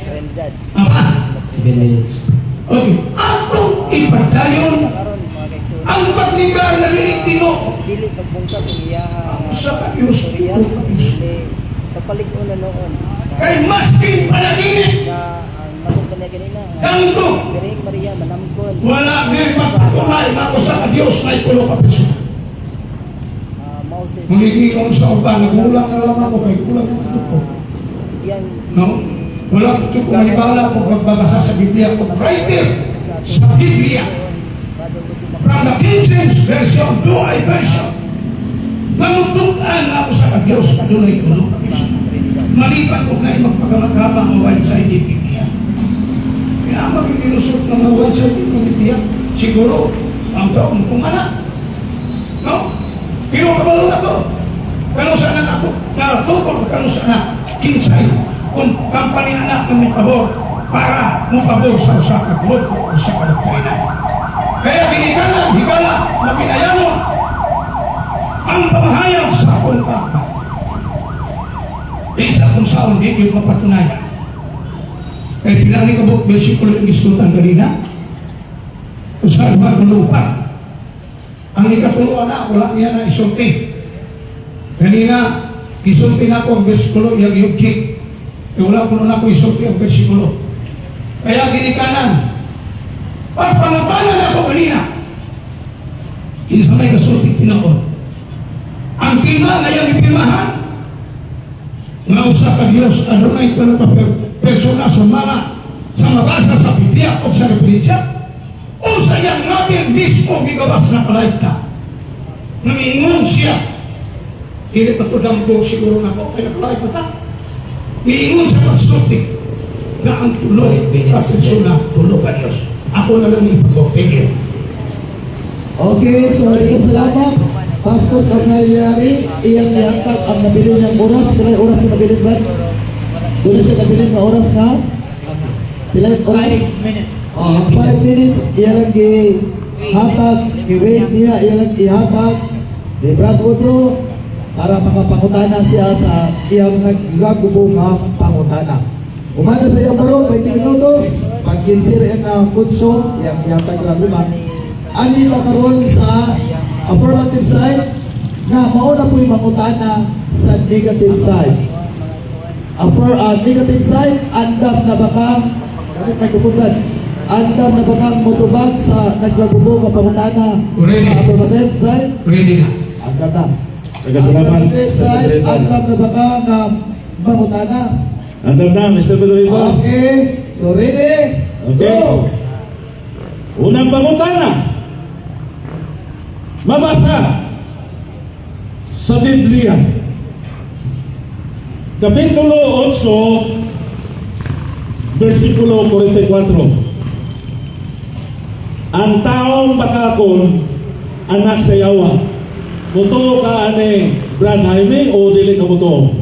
Trinidad. Ama, 7 minutes. Okay, atong ipadayon Karon mga kaigsoon. ang pagligar na dili tinuod. Dili pagbungkag ang iyaha Ang usa ka Dios, istorya. tulo ka Dios. Dili kapalig-on na noon. Kay masking panaginip, Nga ang matod pa niya ganina. Nga Ganggo, Birheng Maria manamkon. wala gyud magpatunay nga usa ka Dios na tulo ka persona. Mao si Muligion sa uban, nagulang na lang ako kay kulang ang ko. Iyang No? Wala ko ko mahibala kung magbabasa sa Biblia kung writer sa Biblia. From the King James Version, Douay Version. Mamutug-an ako sa ka Diyos, adunay tulo ka persona. Maliban ko ngayon magpagamagraba ang one-sided Biblia. Kaya ang magigilusot ng mga one-sided Biblia, siguro, ang taong kumana. No? Pero kabalo na ko. Kano sa na ako, natukol kano sa na, kinsay, kung company anak ng may pabor, para mo pabor sa usa ka grupo o usa ka doktrina. Kaya ginikanan, higala, mapinayanon, ang pamahayag sa akong kapwa. Isa kung saan di yung mapatunayan. Kaya pila ni kabuk bersikulo yung iskultan kanina. Kung saan ba lupa. Ang ikatulo na, wala niya na isulti. Kanina, isulti na ako ang bersikulo, iyang i-object. Kaya wala ko na ako isulti ang bersikulo. Kaya ginikanan, pagpangutanan ako kanina, kinsa may kasulti tinuod? Ang tima nga iyang ipirmahan, nga usa ka Dios adunay tulo ka persona sumala sa mabasa sa Biblia o sa referensya o sa iyang ngapil mismo gigawas na palayta. Nangiingon siya. Dili pa to damgo siguro na ko kay nakalay pa ta. Niingon sa pagsulti na ang tulo ka persona, tulo ka Dios. Ako na lang ipag. Thank you. Okay, so maraming salamat. Pastor Carnaliari, iyang ihatag ang nabilin niyang oras. Pila yung oras na nabilin ba? Doon siya nabilin nga oras na? Pila yung oras? 5 minutes. Oh, 5 minutes, iyang lang gihatag, gi-wait niya, iyang lang ihatag ni Brad Woodrow para makapangutana siya sa iyang naglagubo nga pangutana. Umana sa iyang barong, 20 minutos, pag 15 rin na kutso, iyang ihatag lang lima. Ani pa karon sa affirmative side, na mao na po'y mangutana sa negative side. Negative side, andam na ba ka? Gamit microphone, Brad. Andam na ba kang motubag sa naglagubo nga pangutana Ready. sa affirmative side? Ready na. Andam na. Nagkasalamat. Affirmative side, Mr. Moderator. andam na ba ka nga mangutana? Andam na, Mr. Moderator. Okay. So ready? Okay. Go! Unang pangutana. Mabasa sa Biblia. Kapitulo 8, versikulo 44. Ang taong bakakon, anak sa yawa. Mutuo ka ani Brad Jaime o dili ka mutuo?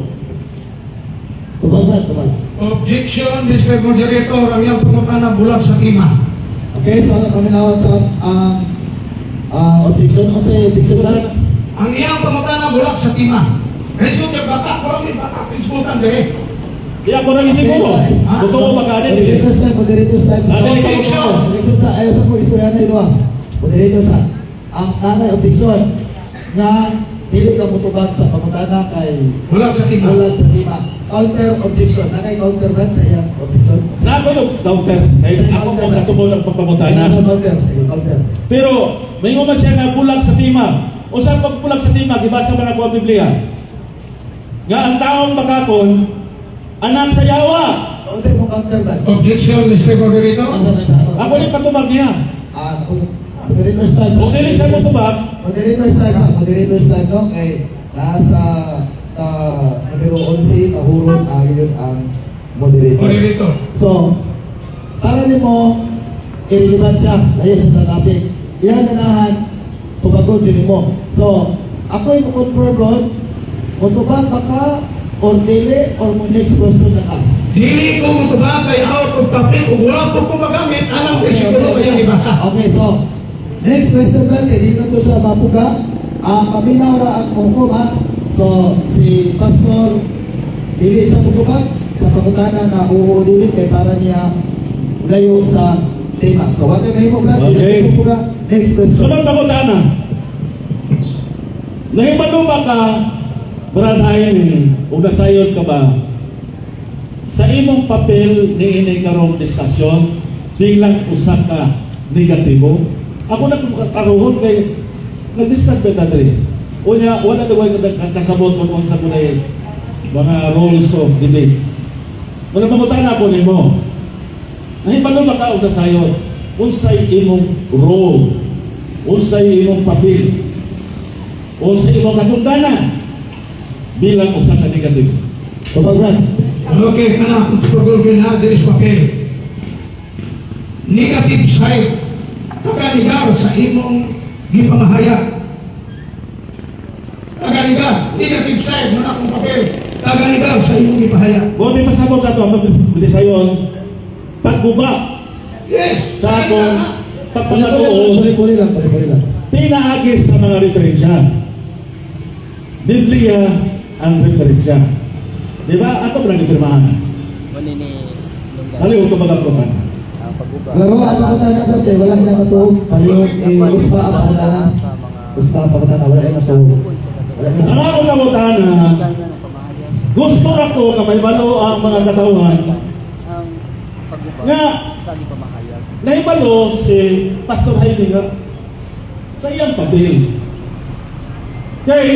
Tubag, Brad, tubag. Objection, Mr. Moderator, ang iyang pangutana bulag sa tema. Okay, so paminawon sa ang objection. Ano sa objection, Brad? Ang iyang pangutana bulag sa tema. Resulta baka, parang may baka, pisgutan dire. Di ako nang isiguro. Mutuo ba ka ani? Dili. Moderator style, moderator style. Ah, dili ka Objection. Objection sa, ayaw sa ko istorya na ito ah. Moderator sa, ang nanay objection nga dili ka mutubag sa pangutana kay Bulag sa tema. bulag sa tema. Counter objection. Nanay counter ba sa iyang objection? Na ako yung counter. Kaya ako kung katubol ang pagpangutana. Nanay counter. Sige, counter. Pero may man siya nga bulag sa tima. O sa pagbulag sa tima, gibasa man ako ang Biblia. Nga ang taong bakakon, anak sa yawa. Counter mo counter ba? Objection, Mr. Moderator. Ako ni patubag niya. Ah, moderator style. Kung dili siya mutubag, Moderator style ha, moderator style no kay nasa numero 11 kahurot ayon ang moderator. Moderator. So, para nimo irrelevant siya, layo siya sa topic. Iyan ganahan tubagod yun mo. So, ako yung confirm ron, mutubag ba ka or dili or mo next question na ka. Dili ko mutubag kay out of topic ug wala ko ko magamit anang bersikulo kaya gibasa. Okay, so, next question ba, kay dili na to sa mapuga. Ang paminaw ra ang hukom ha. So, si Pastor, dili siya mutubag sa pangutana nga oo o dili kay para niya layo sa tema. So, what may mo Brad? Dili Okay. na to mapuga. Next question. sunod pangutana. Nahibalo ba ka, Brad Jaime, o nasayod ka ba? Sa imong papel ni ini karong diskusyon bilang usa ka negatibo. Ako na karuhon kay nag-discuss ba ta diri? Unya wala na way kasabot kung unsa kunay mga rules of debate. Wala pangutana ako nimo. Nahibalo ba ka og nasayod? Unsay imong role? Unsay imong papel? Unsay imong katungdanan bilang usa ka negatibo? Tubag, Brad. Okay, kana kung tubagol na diri sa papel. Negative side taganigar sa imong gipamahayag. Taganigar, negative side man akong papel. Taganigar sa imong gipahayag. Kung may pasabot na ito, sayon, pagguba Yes, sa akong pagpangatuon, Puli-puli lang, puli-puli lang. pinaagi sa mga referensya. Biblia ang referensya. Di ba? Ako pa nagpirmahan. Muna ni Lunggan. Haliw ko magaprutan. Ang pag-uba. Laro ang pangutana Brad kay wala na matuog. Palihog eh, uspa ang pangutana. Sa mga Uspa ang pangutana, wala na matuog. Wala na Ang akong pangutana, gusto ra ko nga may balo ang mga katawhan Ang pag-uba nga sa gipamahayag. naibalo si Pastor Jaime nga sa iyang papel. Kay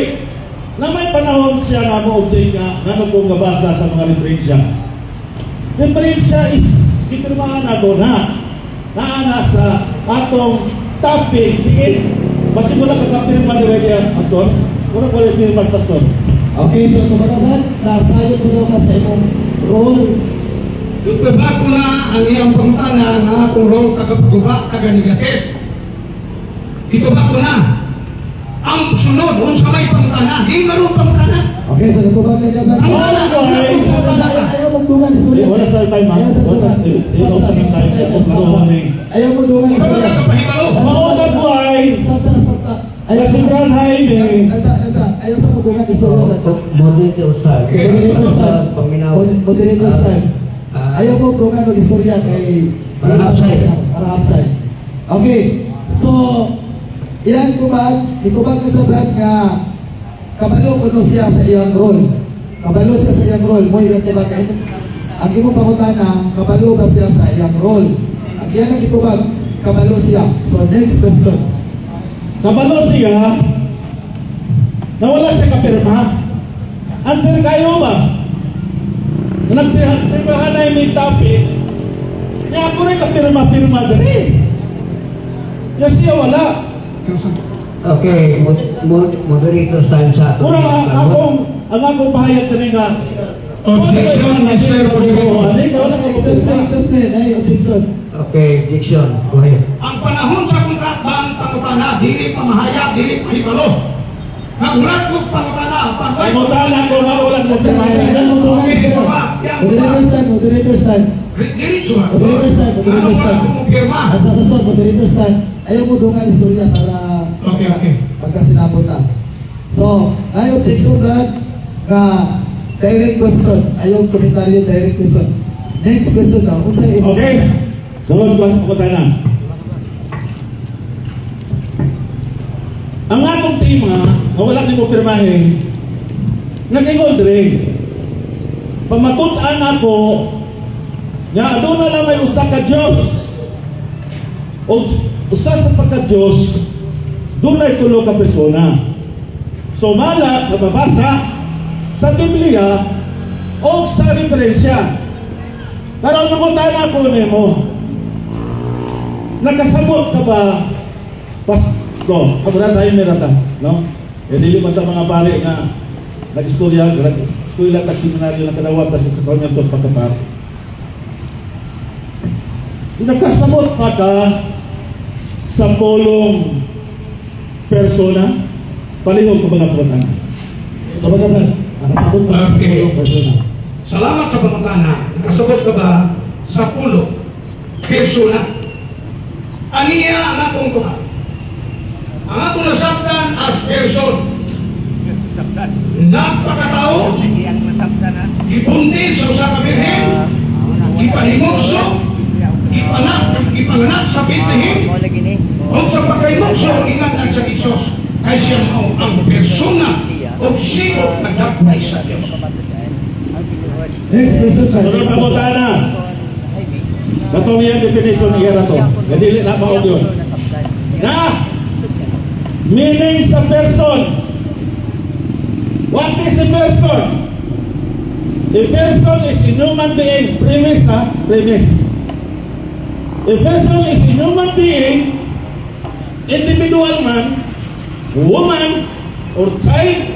na may panahon siya nga mo object nga ngano kung gabasa sa mga referensya. Referensya is gipirmahan nato na naa na sa atong topic. Tingin, basi wala ka kapirma ni Wege, Pastor. Wala ko pirma Pastor. Okay, so kumbaga Brad, nasayod mo daw ka sa imong role. Itubag ko na ang iyang pangutana nga akong role kagapaguba, kaga-negative. Itubag ko na. Ang sunod, unsa may pangutana, di maroon pangutana. Okay, so natubag na niya, Brad. Ang wala, wala, wala. Ayaw magdungan, istorya. Eh, wala sa time, ha? Ayaw sa Wala sa- dungan. eh, eh, wala sa time. Stop, stop. Ayaw mo dungan, Wala istorya. ka kapahibalo. Mao na ko ay Stop, stop, stop, stop. Ayaw si Brad Jaime. Ayaw sa magdungan, istorya. Brad. Moderator style. Moderator style. Paminaw. Moderator style. Ah. Ayaw mo dungan mag-istorya kay Para outside. Para outside. Okay. So, ilan kubag, ikubag ko sa Brad nga kabalo kuno siya sa iyang role. Kabalo siya sa iyang role. Mo iyang tubag. Ang imong pangutana, kabalo ba siya sa iyang role? Ang iyang ang itubag, kabalo siya. So, next question. Kabalo siya na wala siya kapirma. Unfair kayo ba? Nagpirmahan na yung topic, niya ako rin kapirma-pirma diri. Ya siya wala. Okay, moderator time sa ato. Mura ang akong pahayag diri nga Objection, Mr. Moderator. Ani ka wala ka Excuse me, kapirma. excuse me. Ay, objection. Okay, objection. Go ahead. Ang panahon sa kontrabang pangutana, dili pamahayag, dili pahibalo. Nagulat ko pangutana, pangutana. Pangutana ko nga wala mo pirma. Moderator's time, moderator's time. Diretso ha. Moderator's time, Ano moderator's wala time. ko mo pirma? At basta, moderator's time. Ayaw mo dungan istorya para Okay. pagkasinabot na. So, ay objection, Brad, na direct question. Ayaw komentaryo, direct question. Next question daw. Kung sa'yo, Okay. Sunod ko ang pangutana. Ang atong tema, nga wala nimo pirmahe, nag-ingon diri. Pamatut-an ako nga aduna lang may usa ka Dios. Og usa sa pagka Dios, dunay tulo ka persona. So mala sa mabasa sa Biblia o sa referensya. Karon mangutana ko nimo. Nakasabot ka ba, Pasto? Abra tayo merata, no? E dili man ta mga pare nga nag-istorya, nag-eskwela ta seminaryo na kadawat ta sa sakramentos pagkapare. Nakasabot pa ka sa polong persona? Palihog ko mga pangutana. Tawag ka, Brad. Nakasabot pa sa Okay. polong persona. Salamat sa pangutana. Nakasabot ka ba sa pulo? Persona. Aniya ang akong tuka. Ang akong nasabtan as person. Napakatao, gibuntis sa usa ka birhen, gipanimugso, gipanak, gipanganak sa Bethlehem, ug sa pagkahimugso ingat sa Hesus kay siya mao ang persona ug sigo nagdakpay sa Dios. Next question, Brad. Sunod pangutana. Katong iyang definition iya na to. Dili na mao yun. Na meaning sa person. What is a person? A person is a human being. Premise ha? Premise. A person is a human being, individual man, woman, or child,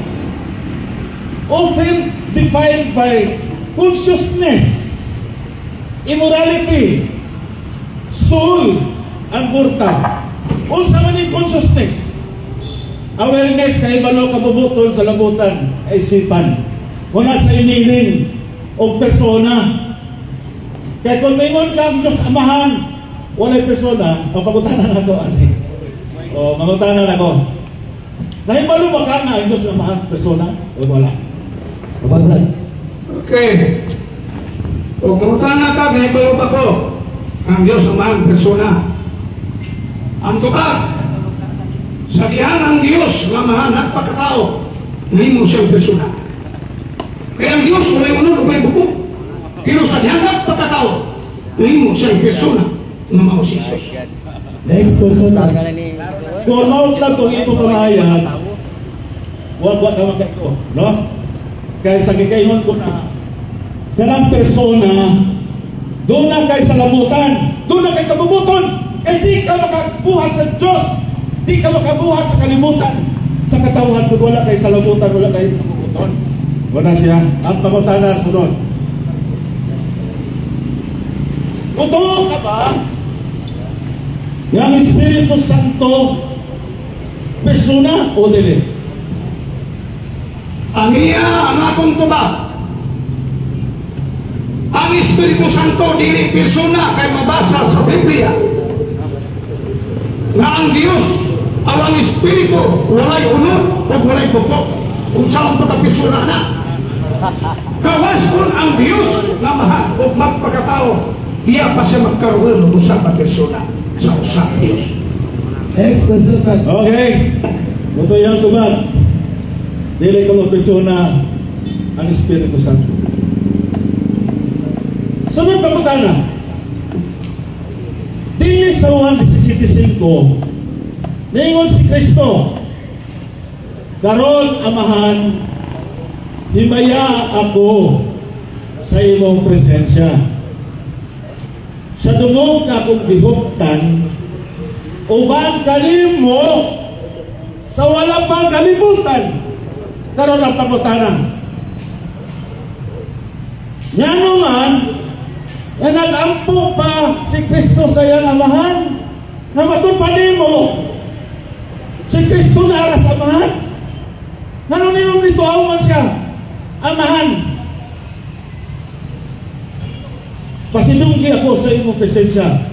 often defined by consciousness, immorality, soul, ang burta. Unsa man yung consciousness? Awareness kay balo kabubuton sa labutan ay isipan. Wala sa iniling o persona. Kaya kung maingon ka ang Diyos Amahan, walay persona, ang pangutana nako ani. O mangutana nako. Nahibalo ba ka nga ang Diyos Amahan persona o wala? Tawag, Brad. Okay. O mangutana ka, nahibalo ba ko? Ang Diyos ang mahal persona. Ang tubag, sa dihan ang Diyos nga mahal nagpakatao, nahimo siyang persona. Kaya ang Diyos walay unod ug may buko. Pero sa dihan nagpakatao, nahimo siyang persona nga mao si Jesus. Next question, Brad. Kung mao lang kung imo pamahayag, wa wa ka makaiko, no? Kaya sa gikayon ko na kanang persona doon na kay sa labutan, doon na kay kabubuton, kay di ka makabuhat sa Diyos, di ka makabuhat sa kalibutan. Sa katawhan kung wala kay sa labutan, wala kay kabubuton. Wala siya. Ang pangutana sunod. Totoo ka ba? Yang Espiritu Santo Persona o dili? Ang iya ang akong tubag. Ang Espiritu Santo dili persona kay mabasa sa Biblia. Nga ang Dios ang Espiritu walay unod o walay pupok. Unsa ang pagka-persona na? Gawas kun ang Dios nga mahal o magpakatao, iya pa siya magkaroon og usa ka persona sa usa ka Dios. Next question, Brad. Okay. Muto yung tubag. Dili ko persona ang Espiritu Santo. Sunod pangutana. Dili sa Juan 17.5, ningon si Kristo, "Karon, Amahan, himaya ako sa imong presensya. Sa dungog akong gihuptan, uban kanimo sa wala pang kalibutan." Karon ang pangutana. Ngano man, na nag-ampo pa si Kristo sa iyang Amahan, na matud pa nimo, si Kristo na sa Amahan. Ngano niyon dito man siya, Amahan? "Pasidunggi ako sa imong presensya."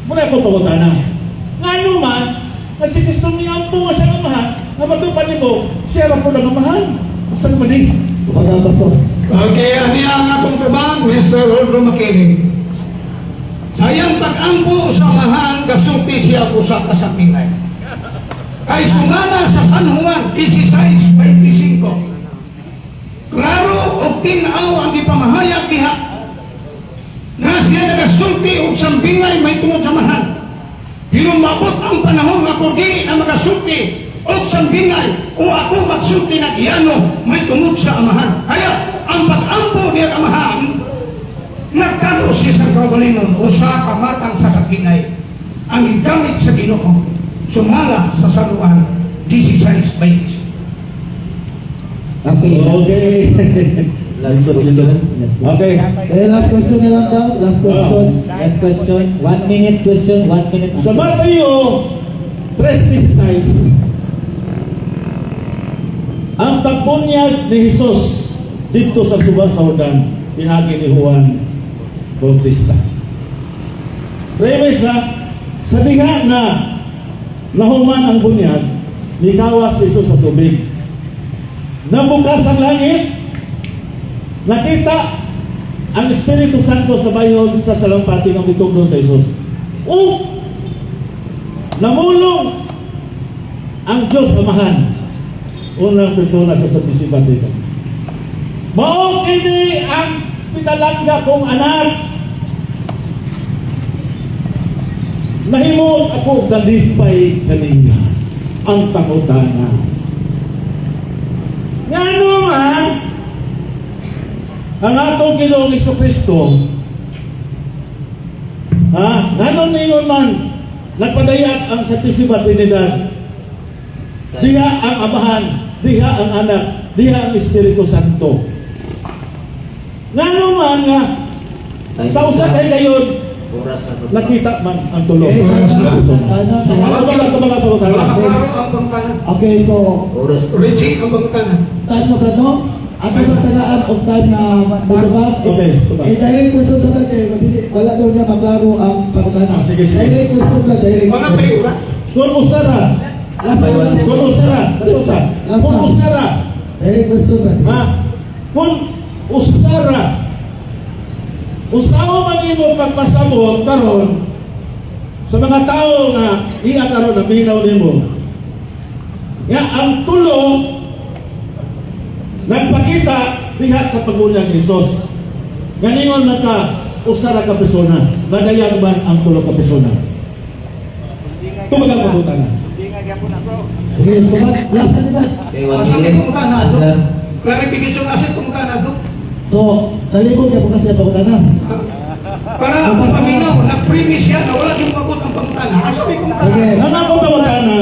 Muna ako pangutana. Ngano man, na si Kristo niampo nga sa Amahan, na matud pa nimo, siya ra po ng Amahan. Saan man ni? Tubaga, Pastor. Okay, ano ang akong tubag, Mr. Rolfo Makiling? Sa iyang pag-ampo sa Amahan, gasulti siya usa ka sambingay. Kay sumala sa San Juan 16:25. Klaro og tin-aw ang ipamahayag diha nga siya nagasulti og sambingay may tungod sa Amahan. Pero maabot ang panahon nga ako dili na magasulti og sambingay o ako magsulti na iyano may tungod sa Amahan. Kaya ang pag-ampo niya Amahan, nagtalo siya sa kaugalingon usa ka matang sa sambingay ang gigamit sa Ginoo sumala sa San Juan 16:20. Okay. Okay. Last question. Last question. Okay. Eh, last question na lang daw. Last question. Last question. One minute question, one minute Sa answer. Mateo 3:16, ang pagbunyag ni Jesus dito sa Suba sa Jordan, pinagi ni Juan Bautista. Premise na, sa diha na nahuman ang bunyag, nikawas si Jesus sa tubig. Nabukas ang langit, nakita ang Espiritu Santo sa bayon sa salampati ng mitugdon sa Jesus. O, namulong ang Diyos Amahan, unang persona sa Santisima dito. "Mao kini ang pinalangga kong anak. Nahimo ako kalipay kaniya." Ang pangutana. Ngano nga, ang atong Ginoong Kristo, ha? Ngano ningon man, nagpadayag ang Santisima Trinidad, diha ang Amahan, diha ang Anak, diha ang Espiritu Santo. Ngano man nga, sa usa kay gayon, Oras na po. nakita man ang tulo. Okay, tama. Tama. Ano ba ito mga pangutana? Wala klaro ang pangutana. Okay, so, Oras. Reject ang pangutana. Time na ba, no? Ato sa tagaan og time na mutubag. Okay, tubag. Eh, direct question sa brad eh. Wala daw niya maklaro ang pangutana. Ah, sige, sige. Direct question ba? Direct. Wala pa yung oras. Kung usara, Last na, last. Kung usara, dali usa. Kung usara, Direct question ba? Ha? Kung usara, usawa man imo pagpasabot karon sa mga tao nga iya karon na binaw nimo. Nga ang tulo nagpakita diha sa pagbunyag ni Jesus. Ganingon na ka usara ka persona, nadayag man ang tulo ka persona? Tubag ang pangutana. Sige, tubag. Last na diba? Okay, one Asa minute. may pangutana ato? Answer. Clarification asa pangutana ato? So, nalibog niya po kasi ang pangutana. Para paminaw na premise siya na wala yung mabot ang pangutana. Asa may pangutana? Sige. Ang ako pangutana,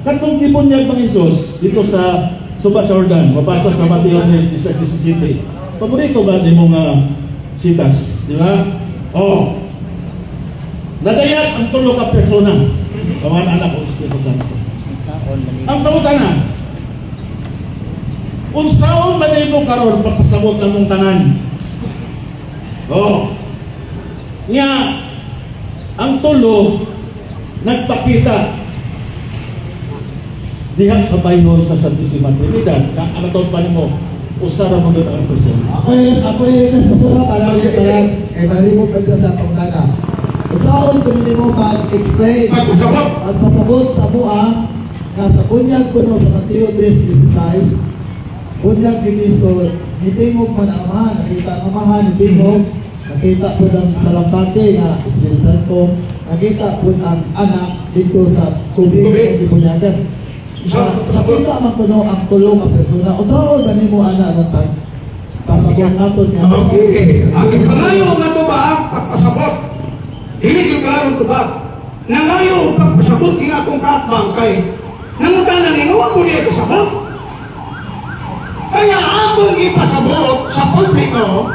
katong gibunyag ng Jesus dito sa Suba sa Jordan, mabasa sa Mateo 17. Paborito ba ni mga sitas, di ba? Oh. Nadayag ang tulo ka persona. Kawan Anak o Espiritu Santo. On man Ang pangutana, unsaon man nimo karon pagpasabot namong tanan? Oh. Nga ang tulo nagpakita diha sa bayhon sa Santissima Trinidad. Ka ano to pa nimo? Usa ra mo doon ang persona. Ako yung gusto para sa tanan, kay malimot pa siya sa pangutana. Unsaon kuno nimo pag-explain Pagpasabot. Pagpasabot sa mua nga sa bunyag kuno sa Mateo 3:16, bunyag ni Kristo, nitingog man ang Amahan, nakita ang Amahan, nitingog, nakita po ang salampati nga Espiritu Santo, nakita po ang anak dito sa tubig Tubig. ng gibunyagan. Sa- Nakita man kuno ang tulo ka persona. Unsaon ba nimo ana ang pag pasabot naton nga? Okay. Ang ipangayo nga tubag, pagpasabot. Dili yung klarong tubag. Nangayo pagpasabot ing akong kaatbang kay nangutana ni nga ko niya kasabot. Kaya akong ipasabot sa publiko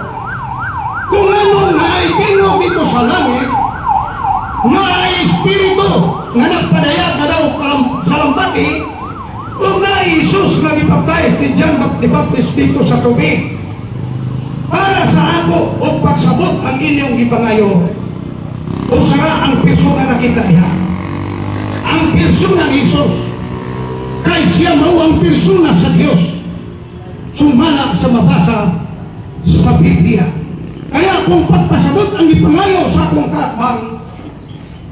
kung ano na ay tingog ito sa langit nga ay espiritu nga nagpadayag na daw sa lambati kung na Jesus nga gibaptize ni John the Baptist dito sa tubig para sa ako o pagsabot ang inyong gipangayo. Usa ang persona nakita niya, ang persona ni Jesus, kay siya mao ang persona sa Dios sumala sa mabasa sa Biblia. Kaya kung pagpasabot ang ipangayo sa akong kaatbang,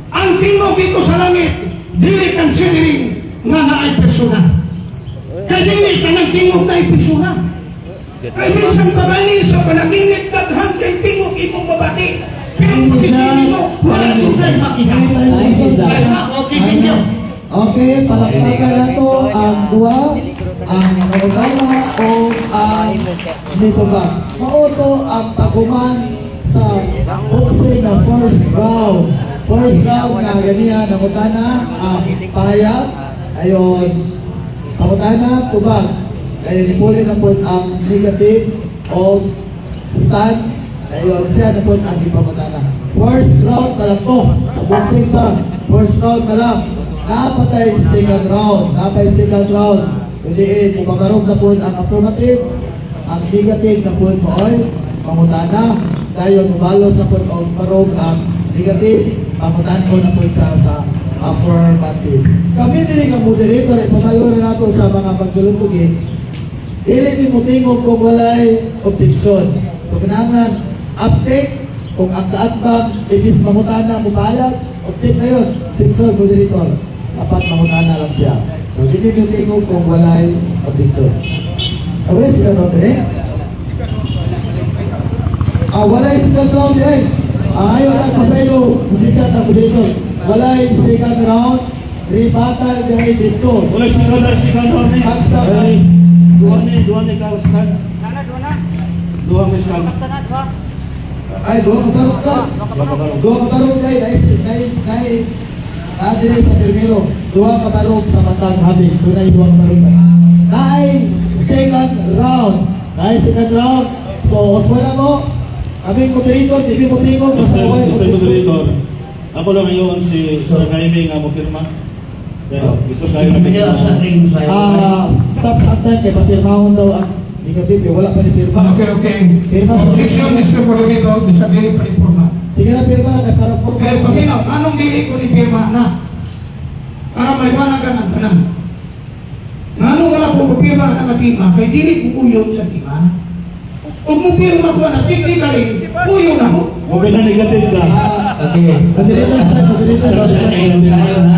ang tingog dito sa langit dili considering nga naay persona, kay dili tanang tingog naay persona. Kay minsan pa gani sa panaginip, daghan kay tingog imong mabati. Pero pag mo, wala jud kay makita. Okay, thank you. Okay, palakpakan nato ang duha, ang nangutana o ang nitubag. Mao to ang paguman sa boxing na first round. First round nga ganiya nangutana ang pahayag, ayon pangutana, tubag. Ayon ipuli na po ang negative o stand. Ayon siya na po ang ipamutana. First round pa lang po. Sa boxing pa. First round pa lang. Napatay second round. Napatay second round. Kundi pumabarog na po ang affirmative. Ang negative na po ay pangutana. Dayon mubalos na po og barog ang negative. Pangutan ko na po siya sa affirmative. Kami dili nga moderator, ipamalo na nato sa mga pagdulutugin. Dili mi motingog kung walay objection. So kinahanglan update kung ang kaatbang ibis mangutana mo payag, object na yun. Objection, moderator. Dapat mangutana lang siya. So dili mi motingog kung walay objection. Okay, sila round eh? Ah, walay second round eh. Ah, ayaw lang pasaylo. Sikat ang moderator. Walay second round. Rebuttal dahil Dixon. Wala second round, second round ni. Ang Ay, duha ni ka stand. Duha ni stand. Ay, duha ka barog ka. Duha ka barog. Duha ka barog kay dai dai dai adire sa primero. Duha ka barog sa matang habi. Dunay duha ka barog. Naay second round. Naay second round. So, osmo na mo. Kaming moderator, di mo tingog. Mr. Basta walay Mr. objection. Moderator, ako lang ngayon si Sir Jaime nga mo pirma. Dahil gusto tayo na Hindi ako sa ring sa'yo. Ah, stop sa time kay papirmahon daw ang negative. Eh. Wala pa ni pirma. Okay. Pirma. Objection, Mr. Moderator, disability pa informa. Sige na pirma kay para formal. Kaya paminaw, anong dili ko ni pirma na? Para maliwanag ang tanan. Ngano wala ko pirma na nga tima, kay dili ko uyon sa tima. Ug mo pirma ko na technically, uyon na ko. Okay na negative ka. Ah, Okay. moderator stop, moderator So, stop. sa ring sa'yo, ha?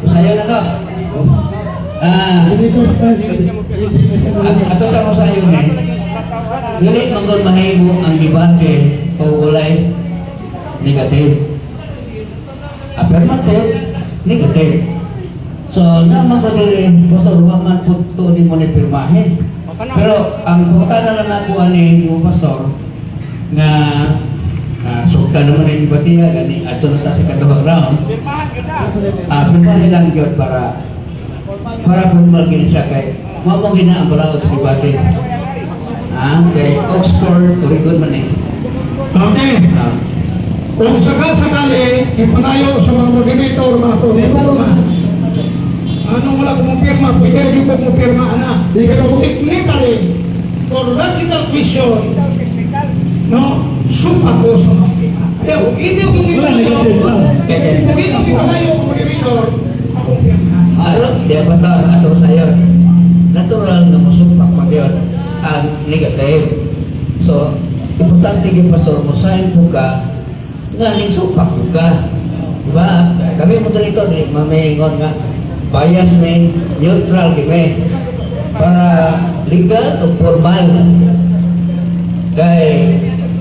Sa'yo na to. Ah, Moderator stop. ato sa ko sa'yo, eh. Dili magod mahimo ang debate kung walay negative. Affirmative, negative. So, naman ko dili, basta ruwa man po ito ni mo ni pirmahe. Pero, ang pagkatana lang ako ani mo, Pastor, nga sugta naman ni debatiha, gani, ato na ta sa kaduhang round, pirmahe lang yun para para formal gini siya kay mao mo gina ang balaod sa debate. Kay Oxford, Oregon man eh. Okay. Kung sakal-sakali, ipanayo sa mga moderator, mga moderator. Anong wala ko mong pirma, pwede rin ko mong pirma, ana. Pero technically, for logical question, no, supa ko sa mga pirma. Kaya kung hindi ko Wala, negative lang. Okay. Kung hindi ko kayo moderator, akong pirma. Ano, di ba ito, ato sa'yo. Natural na musupak pag yun ang negative. So, importante yung pastor mo, sign po ka, nga ning supak po ka. Diba? Kami mo dito, di mamaingon nga, bias ni neutral kami. Para legal o formal. Kay,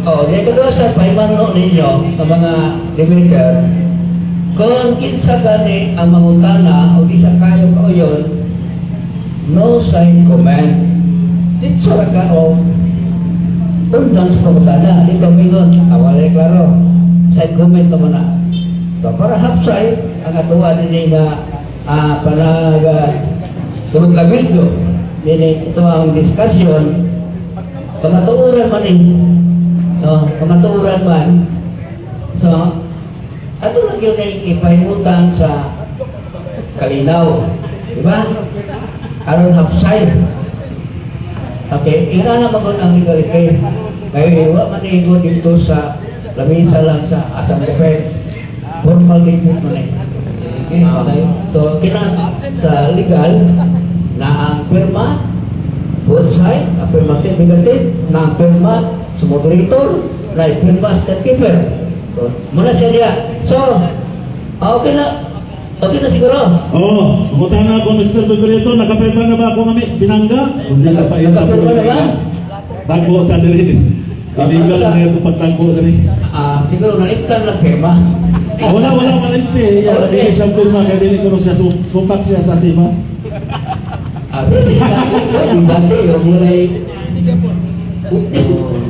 oh, di ko sa pahimanlo ninyo ng mga debater, kung kinsa gani ang mangutana o isa kayo kauyon, no sign comment. Dito ra ka o undang sa pangutana. Dito mingon, awalay klaro. Sign comment naman na. So, para hapsay, ang atuwa nini nga panag tulog kabildo. Nini ito ang discussion. Kamatuoran man eh. No, kamatuoran man. So, ato lang yun ay ipahimutan sa kalinaw. Di ba? Aron hapsay. Okay, ira na magod ang legality. Kaya wa man igo dito sa lamisa lang sa asang defense. Formal debate man eh. So, kina sa legal na ang pirma both side, affirmative, negative, na ang pirma sa moderator, na ang pirma sa timekeeper. So, muna siya niya. So, okay na. Okay na siguro. Oo, oh, na ako, Mr. Moderator, nakapirma na ba ako mami? Binangga? Hindi ka pa isa. Nakapirma na ba? Tagbo ta diri. Illegal na ito pagtagbo diri. Siguro nalimtan lang pirma. Wala, wala malimti. Ya, dili siya pirma kay dili kuno siya supak siya sa tima. Dili na. Debate yung mulay.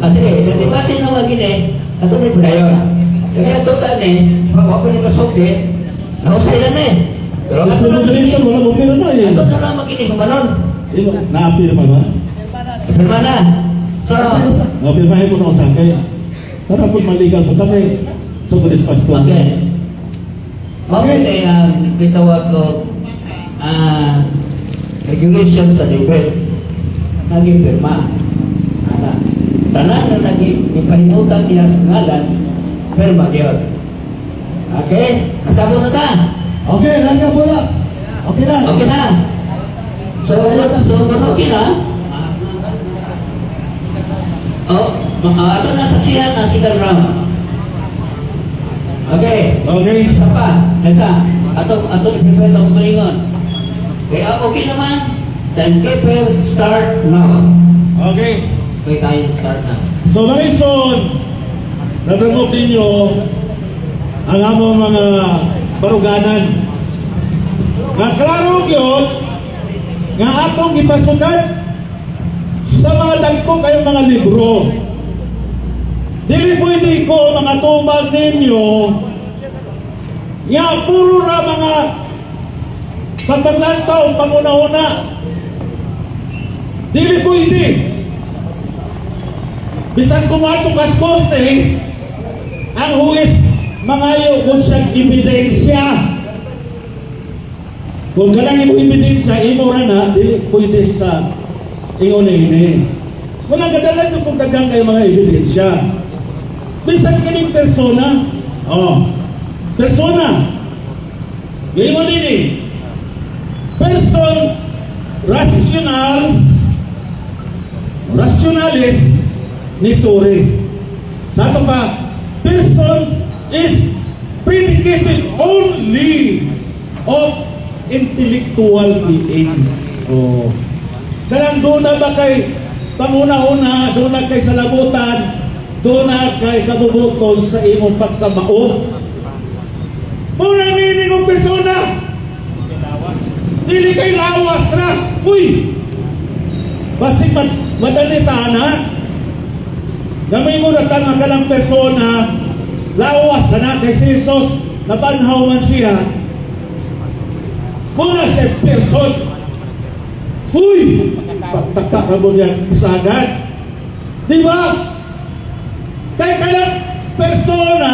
Sige, sa debate naman gini, ato na yung padayon. Kaya ito tani, pag ako ni masugdi, nahusay na na eh. Pero Mr. ato na Moderator, wala mo pirma eh. ato na lang magini, humanon. Imo, naapirma ba? Pirma na. So, Napirmahin ko na usa kay para po maligal po kay so ko pastor. Okay. Okay, ang gitawag ko regulation sa debate. Naging pirma. Ana. Tanan na naging ipahimutan niya sa ngalan, pirma yun. Okay? Kasama na ta. Okay, larga bola. Okay na. Okay na. So, kung okay na, oh, ano na saksihan na si Ram. Okay. Okay. Isa pa, ito, ato, ato i-prepare itong kalingon. Kaya okay naman, timekeeper, start now. Okay. Okay tayo, start na. So mga ison, nadangop ninyo ang among mga baruganan. Nga klaro gyud nga atong gipasukan sa mga dagko kayong mga libro. Dili pwede ko mga tubag ninyo nga puro ra mga pagpaglantaw, panguna-una. Dili pwede. Bisan kumato kas korte, ang huwes mangayo kung siyang ebidensya. Kung kanang imo ebidensya, imo ra na, dili pwede sa ingon ini. Wala kadalan kung daghang kayo mga ebidensya. Bisan kining persona, oh, persona, ingon ini, person rational, rationalis ni Torre. Dato pa, person is predicated only of intellectual beings. Oh. Kanang doon na ba kay panguna-una, doon na kay salabutan, doon na kay kabubuton sa imong pagkamao. Muna meaning ng persona. Dili kay lawas ra. Uy! Basig madali ta na. Gamay mo na tanga ka ng persona, lawas na na kay si Jesus, nabanhaw man siya. Muna siya person. Uy! Pagtaka ka mo niya isagad. Di ba? Kay kanang persona,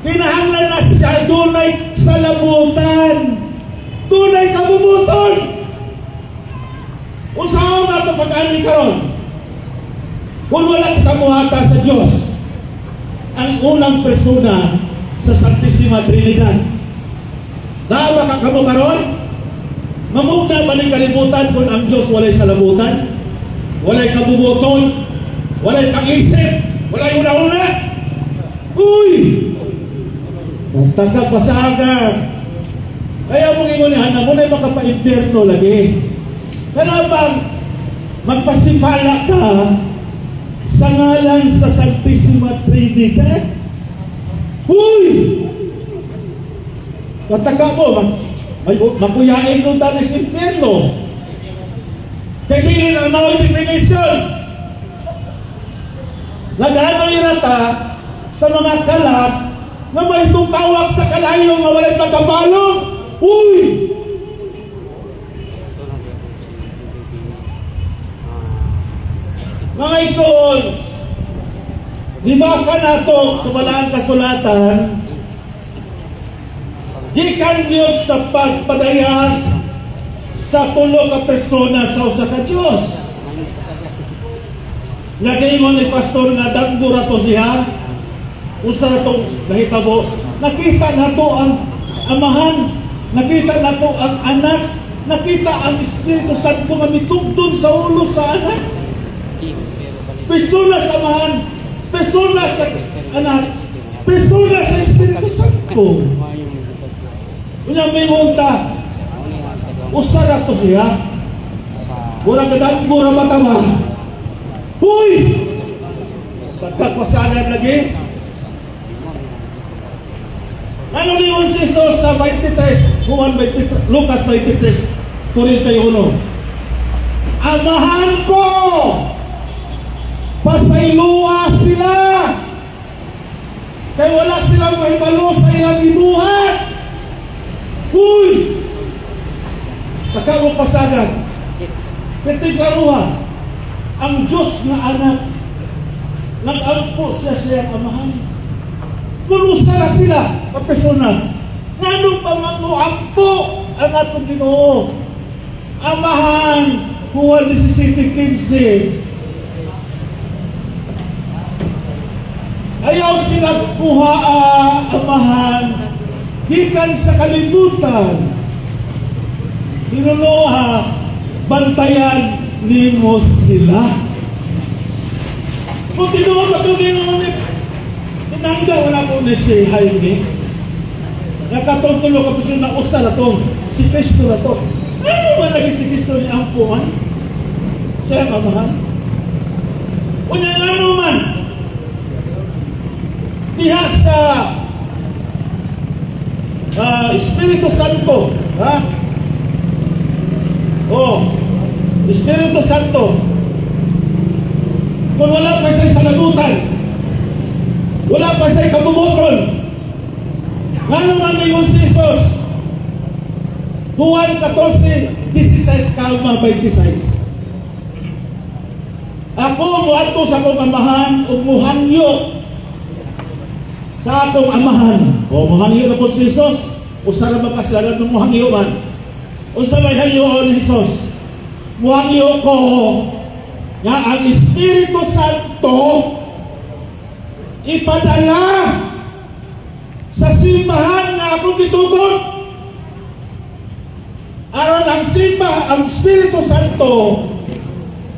kinahanglan na siya dunay salabutan. Dunay kabubuton. Unsaon nato pag-ani karon? Kung wala kita muhata sa Diyos, ang unang persona sa Santissima Trinidad. Naa ba ka kamo karon? Mamugna ba ning kalibutan kung ang Diyos walay salabutan? Walay kabubuton? Walay pag-isip? Walay una-una? Uy! Nagtangkap pa sa agad. Kaya mo ingon ni Hana, mo na makapa-impyerno lagi. Kaya bang magpasipala ka sa ngalan sa Santissima Trinidad? Uy! Kataka mo, may, makuyain mo tayo sa impyerno. Kaya dili na mao definition. Nagano irata sa mga kalat na may tumawag sa kalayo nga walay pagkabalong. Uy! Mga isuon, nibasa nato sa balaang kasulatan, gikan Diyos sa pagpadayag sa tulo ka persona sa usa ka Dios. Nagaingon ni pastor nga dagko ra to siya. Usa na tong nahitabo. Nakita nato ang Amahan, nakita nato ang anak, nakita ang Espiritu Santo nga mitugdon sa ulo sa anak. Persona sa Amahan, persona sa anak, persona sa Espiritu Santo. Unya may ta, usa ra to siya. Mura kadagko ra ba ta ba? Huy! Pagkapasanan lagi. Ano ni si Jesus sa 23, Juan 23, Lucas 23, 41. Amahan ko! Pasayloa sila! Kay wala silang mahibalo sa ilang gibuhat. Huy! Pagka mo pasagan, pwede klaruha, ang Diyos nga anak, nag-ampo siya sa iyang amahan. Kung usa na sila, ka persona, nganong pa man mo ampo ang atong Ginoo? Amahan, Juan 17:15. Ayaw sila kuha amahan, gikan sa kalibutan. Tinuloha, bantayan nimo sila. Kung tinuod ba ito ni Tinangga, wala po ni si Jaime. Nakatultulo ka po siya na usa na to. Si Kristo na to. Ano man lagi si Kristo ni Ampuan? Siya ang amahan. Unya ano man, diha sa Espiritu Santo, ha? Oh, Espiritu Santo. Kung wala pa siya'y salagutan, wala pa siya'y kabubuton, ngano man ngayon si Jesus? Juan 14:16 kalma 26. Ako moadto sa akong amahan ug muhangyo sa akong amahan. O muhangyo na po si Jesus. Usa ra man kasalanan ng muhangyo man. Unsa may hangyoon ni Jesus? Muhangyo ko nga ang Espiritu Santo ipadala sa simbahan nga akong gitugot. Aron ang simba, ang Espiritu Santo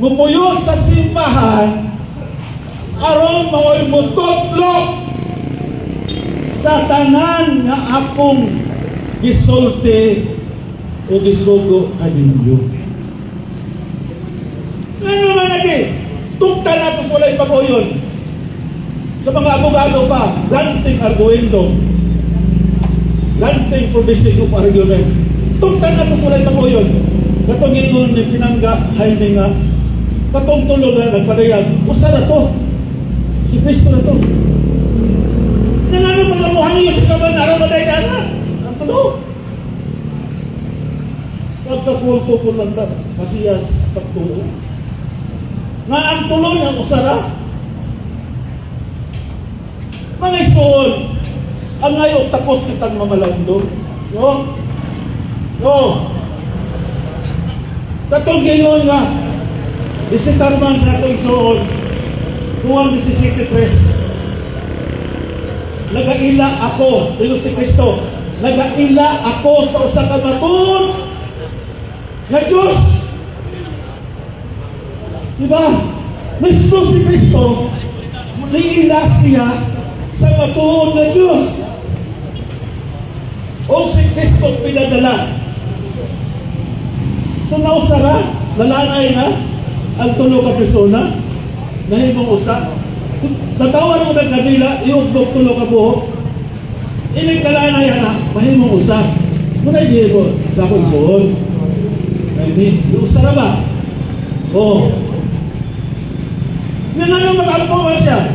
mupuyo sa simbahan aron mao'y mutudlo sa tanan nga akong gisulti o gisugo kaninyo. Ano man lagi? Tugtan nato sa walay pag-uyon. Sa mga abogado pa, ranting arguendo. Ranting for the sake of argument. Tugtan nato sa walay pag-uyon. Katong ingon ni Pinangga, Jaime nga, katong tulo na nagpadayag, usa na to. Si Kristo na to. Nang ano mga muhangyo sa kaman, araw na dahil na. Ang tulo. Pagkakulto po lang ta, kasiyas pagtuo. Nga ang tulo niya usara. Mga isuon, ang ngayon tapos kitang mamalando. No? Oh. Katong gingon nga, bisitar man sa atong igsuon, Juan 17:3. Nagaila ako, dilo si Kristo, nagaila ako sa usa ka matuod nga Diyos. Diba? Mismo si Kristo, niila siya sa matuod na Diyos. O si Kristo pinadala. So nausara, lalanay na ang tulo ka persona, nahimong usa. So, natawar mo ng kanila, iugnok tulo ka buhok. Ining kalanay na, mahimong usa. Muna Diego, sa akong isuon. Ay, di, usa na ba? Oo. Nga nga yung matampo man siya.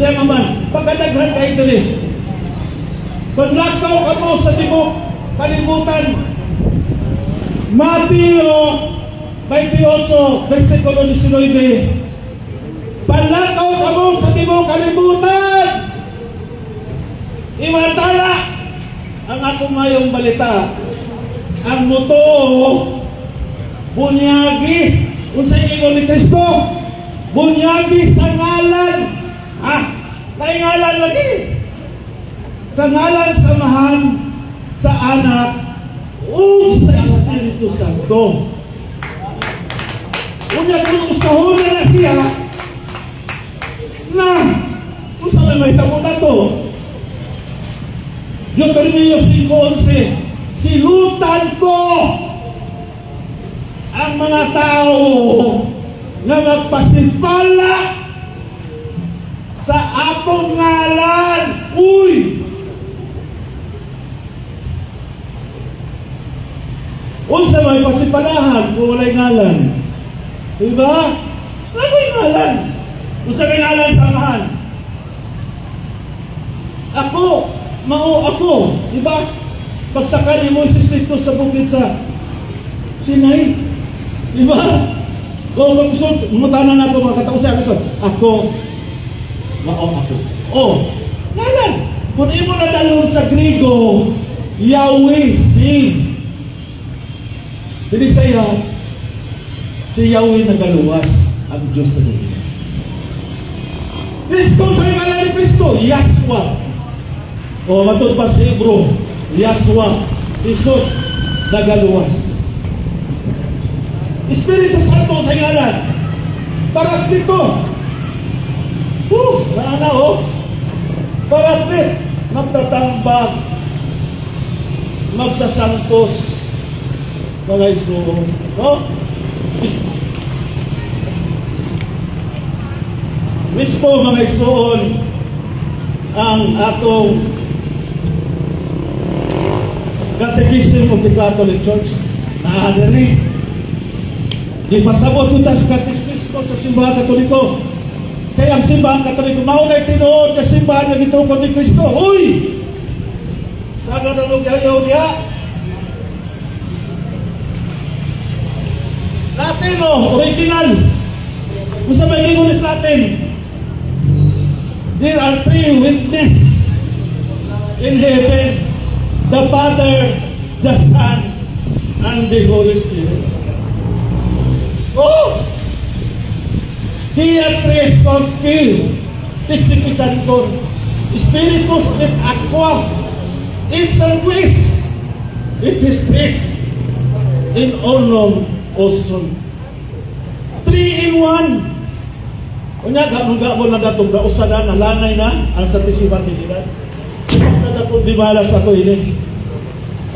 Siya nga man, pagkadaghan kay dili. Paglakaw ka mo sa tibok, kalibutan. Mateo 28, versikulo 19. Panlakaw ka mo sa tibok kalibutan. Iwatala ang akong ngayong balita. Ang mutuo, bunyagi. Unsay ingon ni Kristo? Bunyagi sa ngalan. Ah, may ngalan lagi. Sa ngalan sa Amahan, sa Anak, ug sa Espiritu Santo. Unya kung usahon na siya, na, unsa may mahitabo na to? Deuteronomio 5:11, silutan ko ang mga tao nga magpasipala sa akong ngalan. Uy! Unsa may pasipalahan kung walay ngalan? Diba? Walay ngalan. Unsa may ngalan sa amahan? Ako, mao ako, diba? Pagsaka ni Moises dito sa bukid sa Sinai. Diba? O, magusod, mutanan na ako mga katao sa ako, mao ako. O, ngalan. Kung imo na dalhon sa Grigo, Yahweh save. Dili saya, si Yahweh nagaluwas ang Diyos na dunya. Kristo sa ngalan ni Kristo, Yahshua. O matod pa sa Hebrew, Yahshua, Jesus nagaluwas. Espiritu Santo sa ngalan. Parakleto. Naana oh. Paraclete, magtatambag, magsasangkos, mga igsoon. No? Mismo mga igsoon, ang atong Catechism of the Catholic Church naa diri. Di pasabot jud ta sa Catechismo sa Simbahan Katoliko. Kaya ang Simbahan Katoliko mao na tinuod nga simbahan nga gitukod ni Kristo. Uy! Sagad ang lugayaw diha. Latino, original. Unsa may ingon ni Latin? There are three witness in heaven: the Father, the Son, and the Holy Spirit. Oh! Dia tres confirm testificantur Spiritus et aqua in sanguis it is tres in unum osun. Three in one. Unya gamon-gamon na datong gausa na nalanay na ang Santissima Trinidad. Na datong di malas ako ini.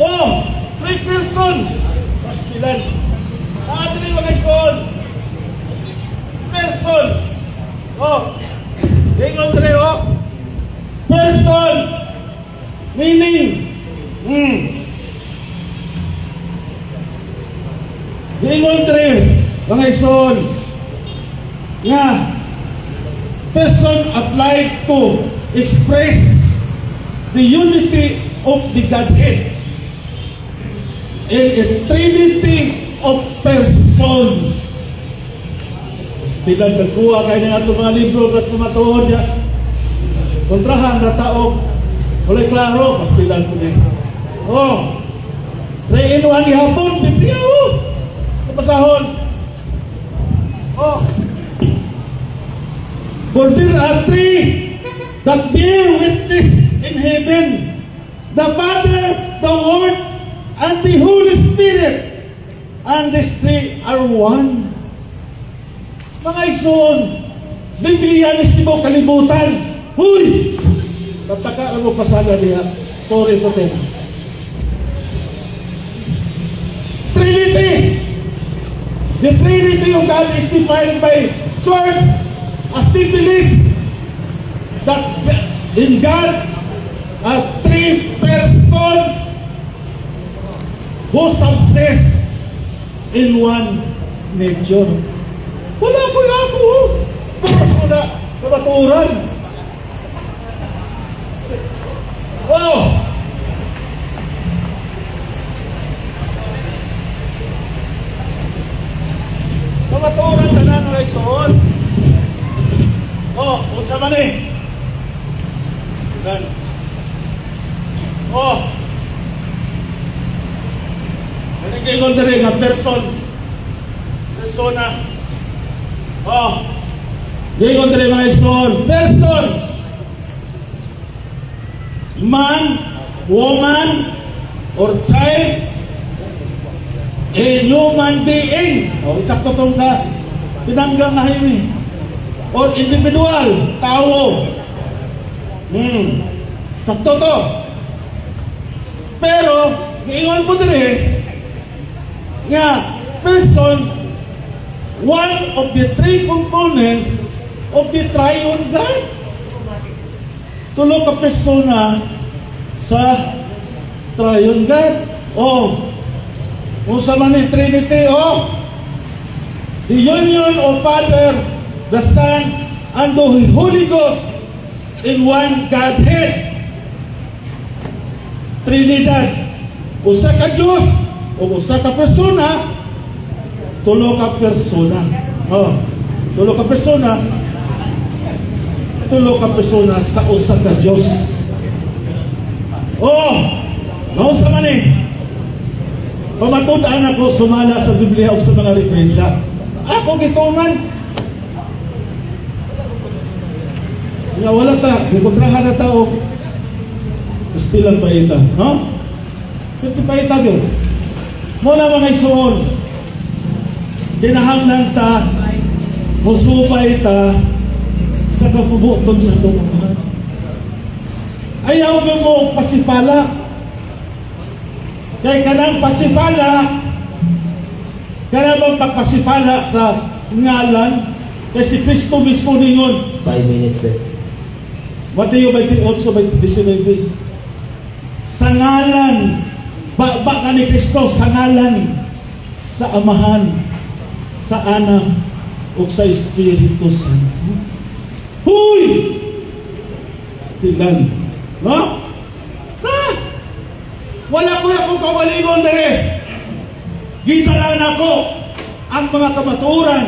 Oh, three persons. Pastilan. Adri mga igsoon. Persons. Oh, ingon tre oh. Person. Meaning. Ingon tre mga igsoon. Nga person applied to express the unity of the Godhead in a trinity of persons. Bilang nagkuha kayo ng atong mga libro at pumatuod niya. Kontrahan na tao. Walay klaro, pastilan ko din. Oh. 3 in 1 gihapon, Biblia oh. Basahon. Oh. For there are three that bear witness in heaven: the Father, the Word, and the Holy Spirit. And these three are one. Mga igsoon, Biblia ni tibuok kalibutan. Huy! Tataka mo pasada diha. Sorry to ten. Trinity! The Trinity of God is defined by Church as they believe that in God are three persons who subsist in one nature. Wala ko ako. Bukas ko na kamaturan. Wow! Kamaturan tanan mga igsoon. Oh, usa man eh. Dan. Oh. Nagkigon diri nga person. Persona. Oh. Giingon diri mga igsoon, person. Man, woman, or child, a human being. Oh, sakto tong ka. Pinangga nga hiwi. Or individual, tao. Sakto to. Pero, giingon po diri nga person, one of the three components of the triune God. Tulo ka persona sa triune God. Oh, unsa man ni Trinity, oh? The union of Father, the Son, and the Holy Ghost in one Godhead. Trinidad. Usa ka Diyos o usa ka persona, tulo ka persona. Oh, tulo ka persona, tulo ka persona sa usa ka Diyos. Oh, nausa man eh. Pamatud-an ako sumala sa Biblia o sa mga referensya. Ako gitungan. Nga wala ta, gikontrahan na ta og still ang paita, no? Pwede paita yun. Muna mga igsoon, kinahanglan ta, musubay ta sa kapubuton sa atong Amahan. Ayaw mo pasipala. Kay kanang pasipala, kanang bang pagpasipala sa ngalan, kay si Kristo mismo ningon, 5 minutes left. Mateo 28:19. Sa ngalan, ba, ba ka ni Kristo, sa ngalan, sa Amahan, sa Anak, ug sa Espiritu Santo. Huy! Tigan. No? Ha? Wala ko akong kawalingon dere. Gitalaan ako ang mga kamatuoran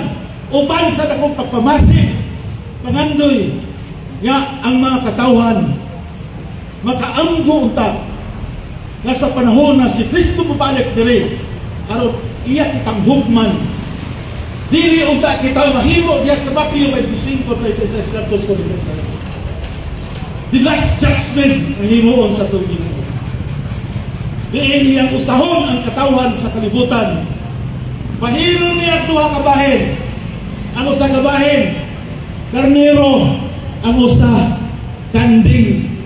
uban sa akong pagpamasid, pangandoy nga ang mga katawhan makaamgo unta nga sa panahon na si Kristo mobalik diri aron iya kitang hugman, dili unta kita mahimo diya sa Mateo 25:36 ngadto sa 46, the last judgment nga himuon sa atong Ginoo, diin niyang usahon ang katawhan sa kalibutan. Bahinon niya ang duha ka bahin. Ang usa ka bahin karnero, ang usa kanding.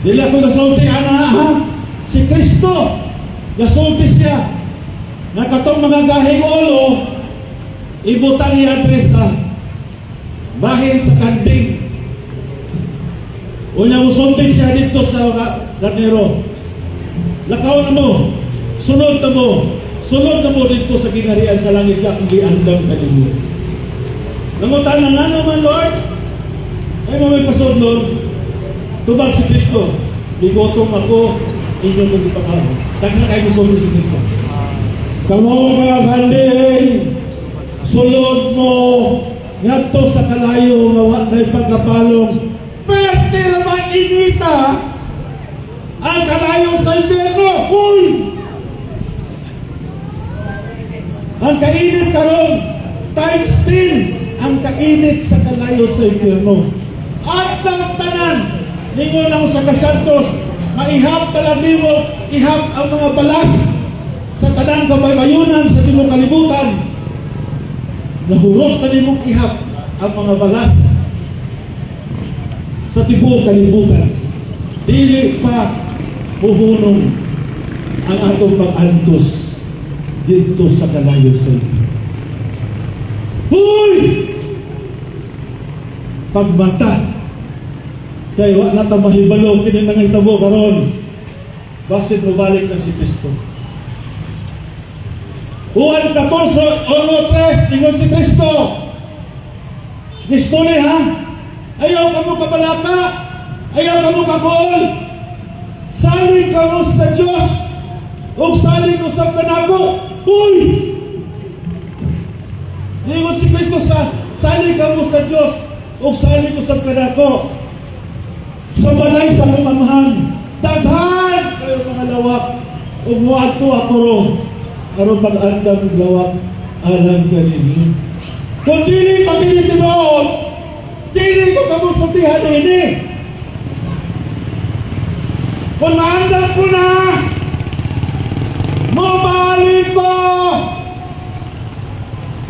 Dili ako gasulti ana ha. Si Kristo gasulti siya nga katong mga gahing ulo ibutang niya diri sa bahin sa kanding. Unya musulti siya dito sa mga karnero. Lakaw na mo, sunod na mo, sunod na mo dito sa gingharian sa langit nga akong giandam kaninyo. Nangutan na nga naman, Lord. Ay mo may pasod, Lord. Tubag si Kristo. Gigotom ako, inyong kong ipakaon. Daghan kayo musulti si Kristo. Kamo mga kanding, sulod mo ngadto sa kalayo nga wa nay pagkapalong. Perte ra man inita ang kalayo sa impyerno. Uy! Ang kainit karon times 10 ang kainit sa kalayo sa impyerno. At ang tanan, ningon ang sa kasantos, maihap talang nimo, ihap ang mga balas sa tanang kabaybayunan sa tibuok kalibutan. Nahurot na nimong ihap ang mga balas sa tibuok kalibutan. Dili pa puhunong ang atong pag-antos dito sa kalayo sa inyo. Huy! Pagmata kay wa na ta mahibalo kini nangitabo karon. Basin mobalik na si Kristo. Juan 14:3, ingon si Kristo. Si Kristo ni ha. Ayaw kamo kabalaka. Ayaw kamo kaguol. Salig kamo sa Diyos. Ug salig usab kanako. Uy! Ingon si Kristo sa salig kamo sa Diyos ug salig usab kanako. Sa balay sa akong amahan, daghan kayo mga lawak ug moadto ako ro aron mag-andam og lawak alang kaninyo. Kung dili pa dili tinuod, dili ko kamo sultihan ini. Kung maandam ko na, mobalik ko.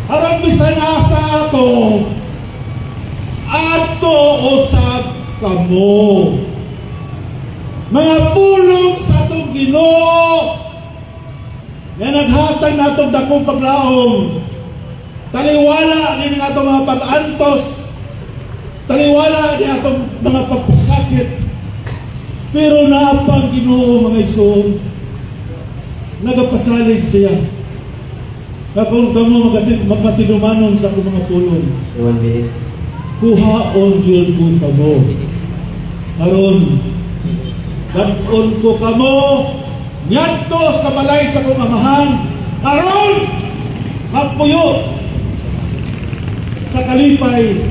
Aron bisan asa ako, adto usab kamo. Mga pulong sa atong Ginoo nga naghatag natong dakong paglaom. Taliwala ni ang atong mga pag-antos. Taliwala ni atong mga pagpasakit. Pero naa pang Ginoo, mga igsoon, nagapasalig siya. Na kung kamo magmatinumanon sa akong mga pulong, 1 minute. Kuhaon gyud ko kamo. Aron dad-on ko kamo ngadto sa balay sa akong amahan aron magpuyo sa kalipay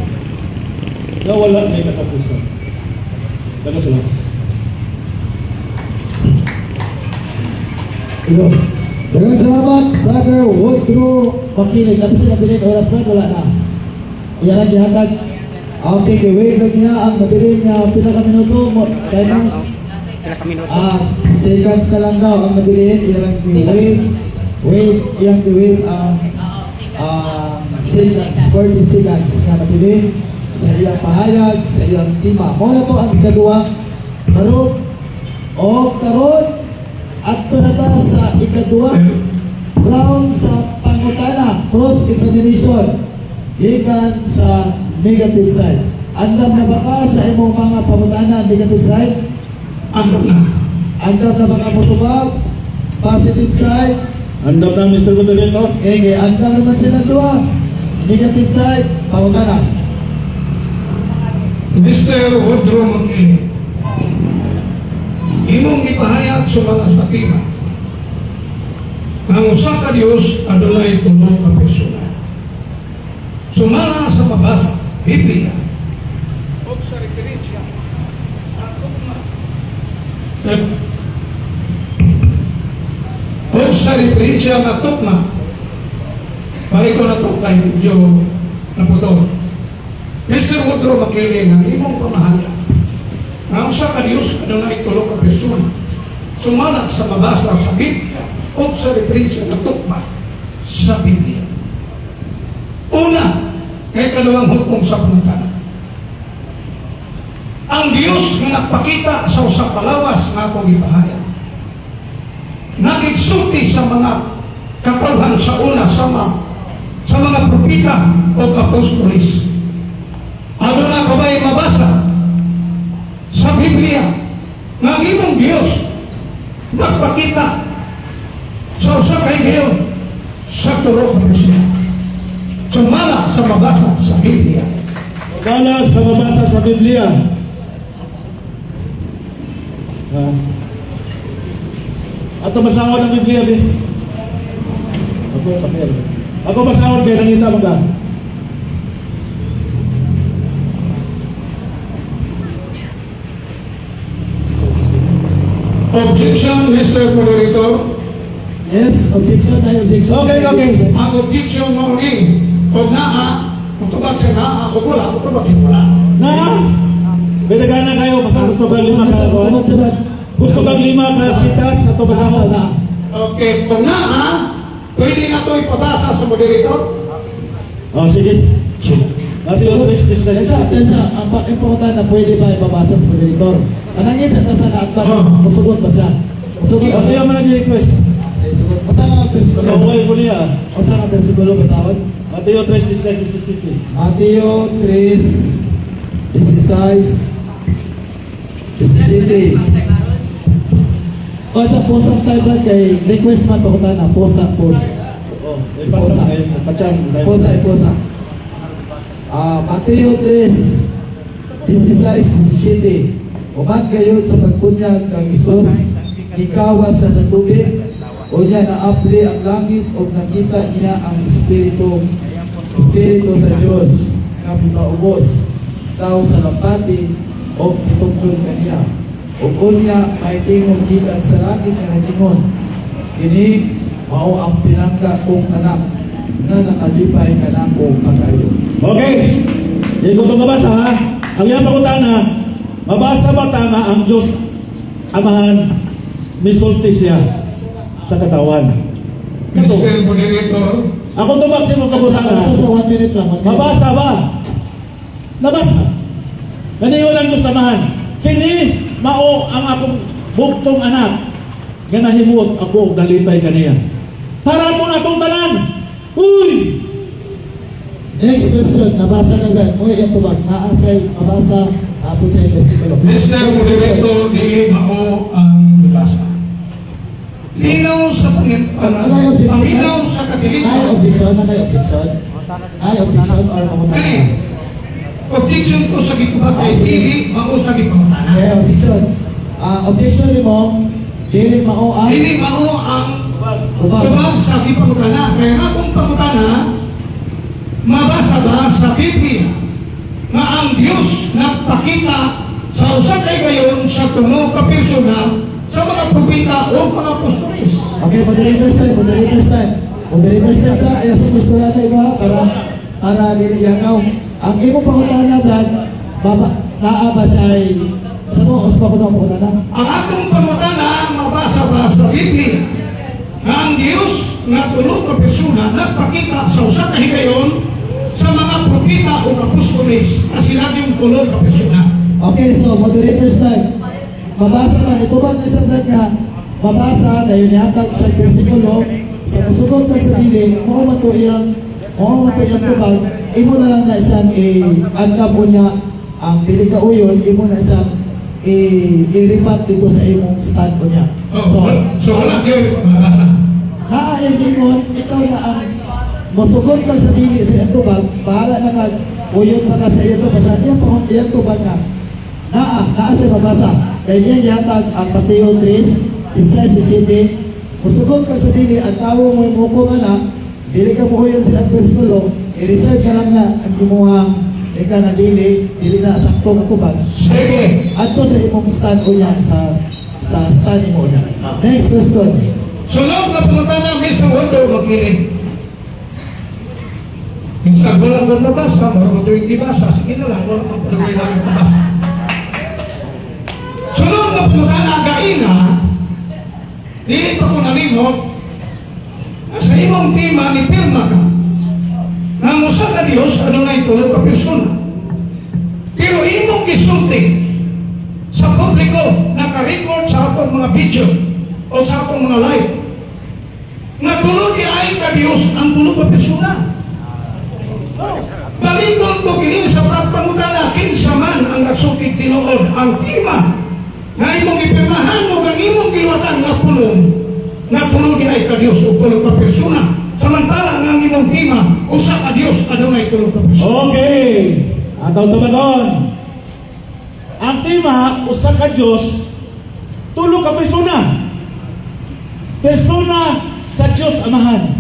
na wala na katapusan. Daghang salamat. Ilo. Daghang salamat, Brother Woodrow Makinig. Tapos sila nabilin, oras ba? Wala na. Iyan ang gihatag. Okay, gi-wave lang niya ang nabilin niya pila ka minuto. Timers. Pila ka minuto? Ah, seconds na lang daw ang nabilin. Iyan ang gi-wave. Wave, iyang gi-wave ang seconds, 40 seconds na nabilin sa iyang pahayag, sa iyang tema. Mao na to ang ikaduhang barog. O karon adto na ta sa ikaduhang round sa pangutana, cross examination gikan sa negative side. Andam na ba ka sa imong mga pangutana, negative side? Andam na. Andam na ba ka motubag? Positive side? Andam na, Mr. Moderator. Okay, andam naman sila duha. Negative side, pangutana. Mr. Woodrow McKinney, imong ipahayag sa mga sa tema ang usa ka Dios adunay tulo ka persona. Sumala sa pabasa, Biblia, ug sa referensya ang tugma. Ug sa referensya nga tugma, balik ko na to kay medyo naputol. Mr. Woodrow McKinley, ang imong pamahayag nga usa ka Dios adunay tulo ka persona sumala sa mabasa sa Biblia o sa referensya nga tugma sa Biblia. Una, kay kaduhang hukong sa pangutana. Ang Dios nga nagpakita sa usa ka lawas nga akong gipahayag, nakigsulti sa mga katawhan sa una sa mga propeta o apostoles. Aduna ka ba'y mabasa sa Biblia nga ang imong Diyos nagpakita sa usa ka higayon sa tulo ka persona? Sumala sa mabasa sa Biblia. Sumala sa mabasa sa Biblia. Ah. Ato basahon ang Biblia, be. Ako, papel. Ako basahon kay nangita mo ka. Objection, Mr. Moderator. Yes, objection ay objection. Okay. Ang objection mo ni, kung naa, kung tubag siya naa, kung wala, kung tubag siya wala. Na! Bidagana kayo, basta gusto kang lima ka Tubag siya ba? Gusto kang lima ka sitas, ato ba sa Na. Okay, kung naa, pwede na ito ipabasa sa moderator. Oh, sige. Mateo 3, Tensa, 16. tensa, ang importante na pwede ba ipabasa sa moderator? Panangin sa nasa kaatbang, Oh. musugot ba siya? Musugot ba Okay, siya? ang mga request. Ay, sugot. Unsa nga bersikulo? Okay ko niya. Unsa nga bersikulo basahon? Mateo 3, 16, 17. Mateo 3, 16, 17. O sa posang time lang kay request man pa na posa posa. Oh, ipasa kayo. Pacham. Posa posa. Mateo 3, 16, 17. Uman gayud sa pagbunyag kang Hesus, gikawas siya sa tubig, unya naapli ang langit ug nakita niya ang Espiritu sa Dios nga mipaubos daw sa lampati og mitungtong kaniya. Ug unya may tingog gikan sa langit nga nagingon, "Kini mao ang pinangga kong anak nga nakalipay kanako pag-ayo." Okay. Hindi ko ito mabasa ha. Ang iyang pangutana, mabasa ba tama ang Diyos Amahan misulti siya sa katawan? Ito. Mr. Moderator, Ako tubag sa imong kabutana. Ito, 1 minute lang. 1 minute. Mabasa ba? Nabasa. Ganiyo lang Diyos Amahan. Kini mao ang akong bugtong anak nga nahimuot ako og nalipay kaniya. Para po atong tanan. Uy! Next question, nabasa na ba? Uy, ito ba? Naa siya, mabasa, apo siya yung versikulo. Mr. Next question. Moderator, dili mao ang gibasa. Linaw sa Ano yung objection? paminaw sa Ay, katilikan. objection, na may objection? Ay, objection or mangutana? Kani, objection ko sa gitubag kay dili mao sa gipangutana. Okay, objection. Objection ni mo, dili mao ang Dili mao ang tubag. tubag sa gipangutana. Kaya nga kung pangutana, mabasa ba sa Biblia nga ang Diyos nagpakita sa usa kay gayon sa tulo ka persona sa mga propeta o mga apostoles? Okay, moderator's time, moderator's time. Moderator's time sa, ayaw sa gusto natin ba? Para dili yangaw. Ang imong pangutana, Brad, baba, naa ba siya ay, sa mo, uspa ko na ang pangutana? Ang atong pangutana mabasa ba sa Biblia nga ang Diyos nga tulo ka persona nagpakita sa usa ka higayon sa mga propeta o apostoles na sila yung tulo ka persona? Okay, so moderator's time. Mabasa man, ito ba na sa Brad nga, mabasa na yun yatag siya versikulo, sa musugot kag sa dili, mao man to iyang tubag, imo na lang na siyang i-angkap niya ang dili ka uyon, imo na siyang i-rebat dito sa imong stand mo niya. Oh, so wala gyud mabasa. Naa yung ingon, ikaw na ang musugot kag sa dili sa iyang tubag, bahala na kag uyon pa ka sa iyang tubag, sa iyang pangong iyang tubag na. Naa siya mabasa. Kay niya gihatag ang Mateo 3, 16, 17, musugot kag sa dili, ang tawo mo muko nga na, dili ka muhuyon sa iyang bersikulo, i-reserve ka lang na ang imuhang ika nga dili, dili na sakto nga tubag. Sige. Adto sa imong stand unya sa stand mo unya. Next question. Sunod na pangutana, Mr. Wonder makinig. Minsan wala nang nabasa, marunong tuwing gibasa. Sige na lang, wala pang tuwing lang nabasa. Sunod na pangutana, gaina, dili pa ko nalimot, na sa imong tema ni pirma ka, na musa ka Diyos, ano na itulo ka persona. Pero imong gisulti sa publiko, naka-record sa atong mga video o sa atong mga live, nga tulo di ay ka Diyos ang tulo ka persona. Balikon ko kini sa pagpangutana kinsa man ang nagsukig tinuod ang tema nga imong gipirmahan o ang imong giluwatan nga pulong nga tulo di ay ka Diyos o tulo ka persona, samantala nga ang imong tema usa ka Diyos adunay tulo ka persona. Okay. Ataw tubagon. Ang tema, usa ka Diyos, tulo ka persona. Persona sa Diyos Amahan.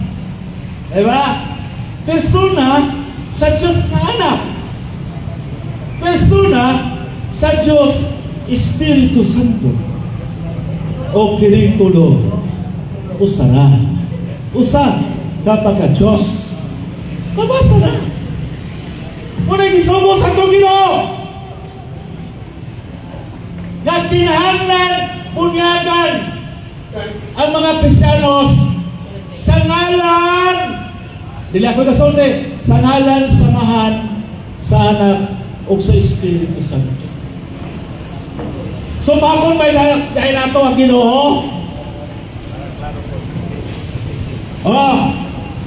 Diba? Persona sa Diyos na Anak. Persona sa Diyos Espiritu Santo. O kining tulo. Usa ra. Usa ka paka Diyos. Mabasa na. Muna gisugo sa atong Ginoo. Nga kinahanglan bunyagan ang mga Kristiyanos sa ngalan, dili ako kasulti, sa ngalan sa Amahan, sa Anak ug sa Espiritu Santo. So bakon may dahil nato ang Ginoo? Oh,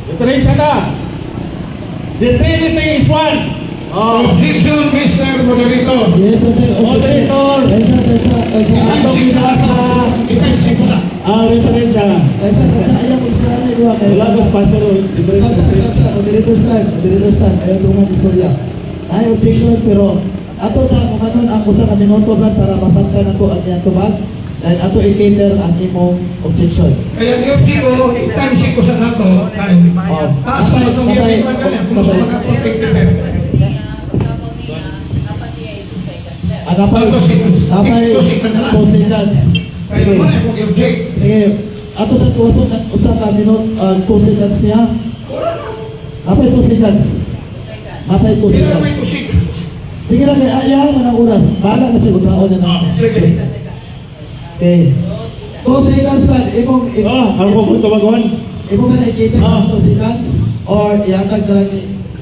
diferensya na. The Trinity is one. Oh, Objection, Mr. Moderator. Yes, sir. Moderator. Thanks, thanks, thanks. Atong gibasa Ikan sikusa. ang referensya. Thanks, thanks. Ayaw mo istorya na duha kay. Wala ko partner Stop, stop, stop, stop. Moderator's time. Moderator's time. Ayaw dungan istorya. Ay objection, pero ato sa kumanon ang usa ka minuto lang para masaktan ato ang iyang tubag dahil ato i-cater ang imong objection. Kaya i-object ko, ikan sikusa na to. Kaya, Oh. taas na itong Patay, i-object ko kung sa patay. mga protected. Ah, napay, 2 seconds. napay, 2 seconds na lang. 2 seconds. Kaya Sige. mo na akong i-object. Sige. Ato sa tuwason ang usa ka minuto, 2 seconds niya. Napay 2 seconds. Napay 2 Hindi na seconds. may 2 seconds. Sige lang kay ayaw na ng oras. Bahala na siya kung saan niya na. Sige. Okay. 2 seconds man, imong Oh, ako ko tawagon. imong na i-cater ang 2 seconds or ihatag na lang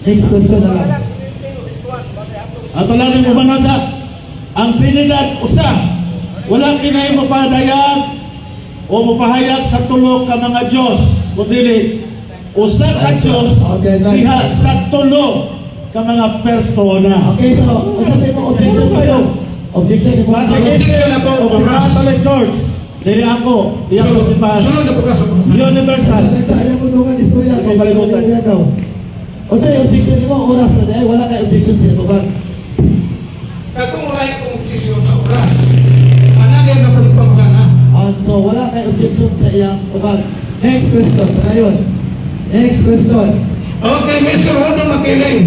next question na lang. Ato lang yung umanon sa ang Trinidad usa. Walang kinay mo padayag o mapahayag sa tulo ka mga Diyos, kundi usa ka Diyos Okay, nice. diha sa tulo ka mga persona. Okay, so unsa tayo imong objection kayo? Objection imong Objection ako, oras. Catholic Church. Dili ako, di ako si Pas. Sunod na po ka sa Universal. Sa ayaw mo dungan istorya Hindi ko kalimutan. Ikaw. Unsa yung objection nimo oras na dahil wala kay objection sa tubag. Katong wala akong objection sa oras. Another na po pangutana. So wala kay objection sa iyang tubag. Next question, padayon. Next question. Okay, Mr. Rondo Makiling.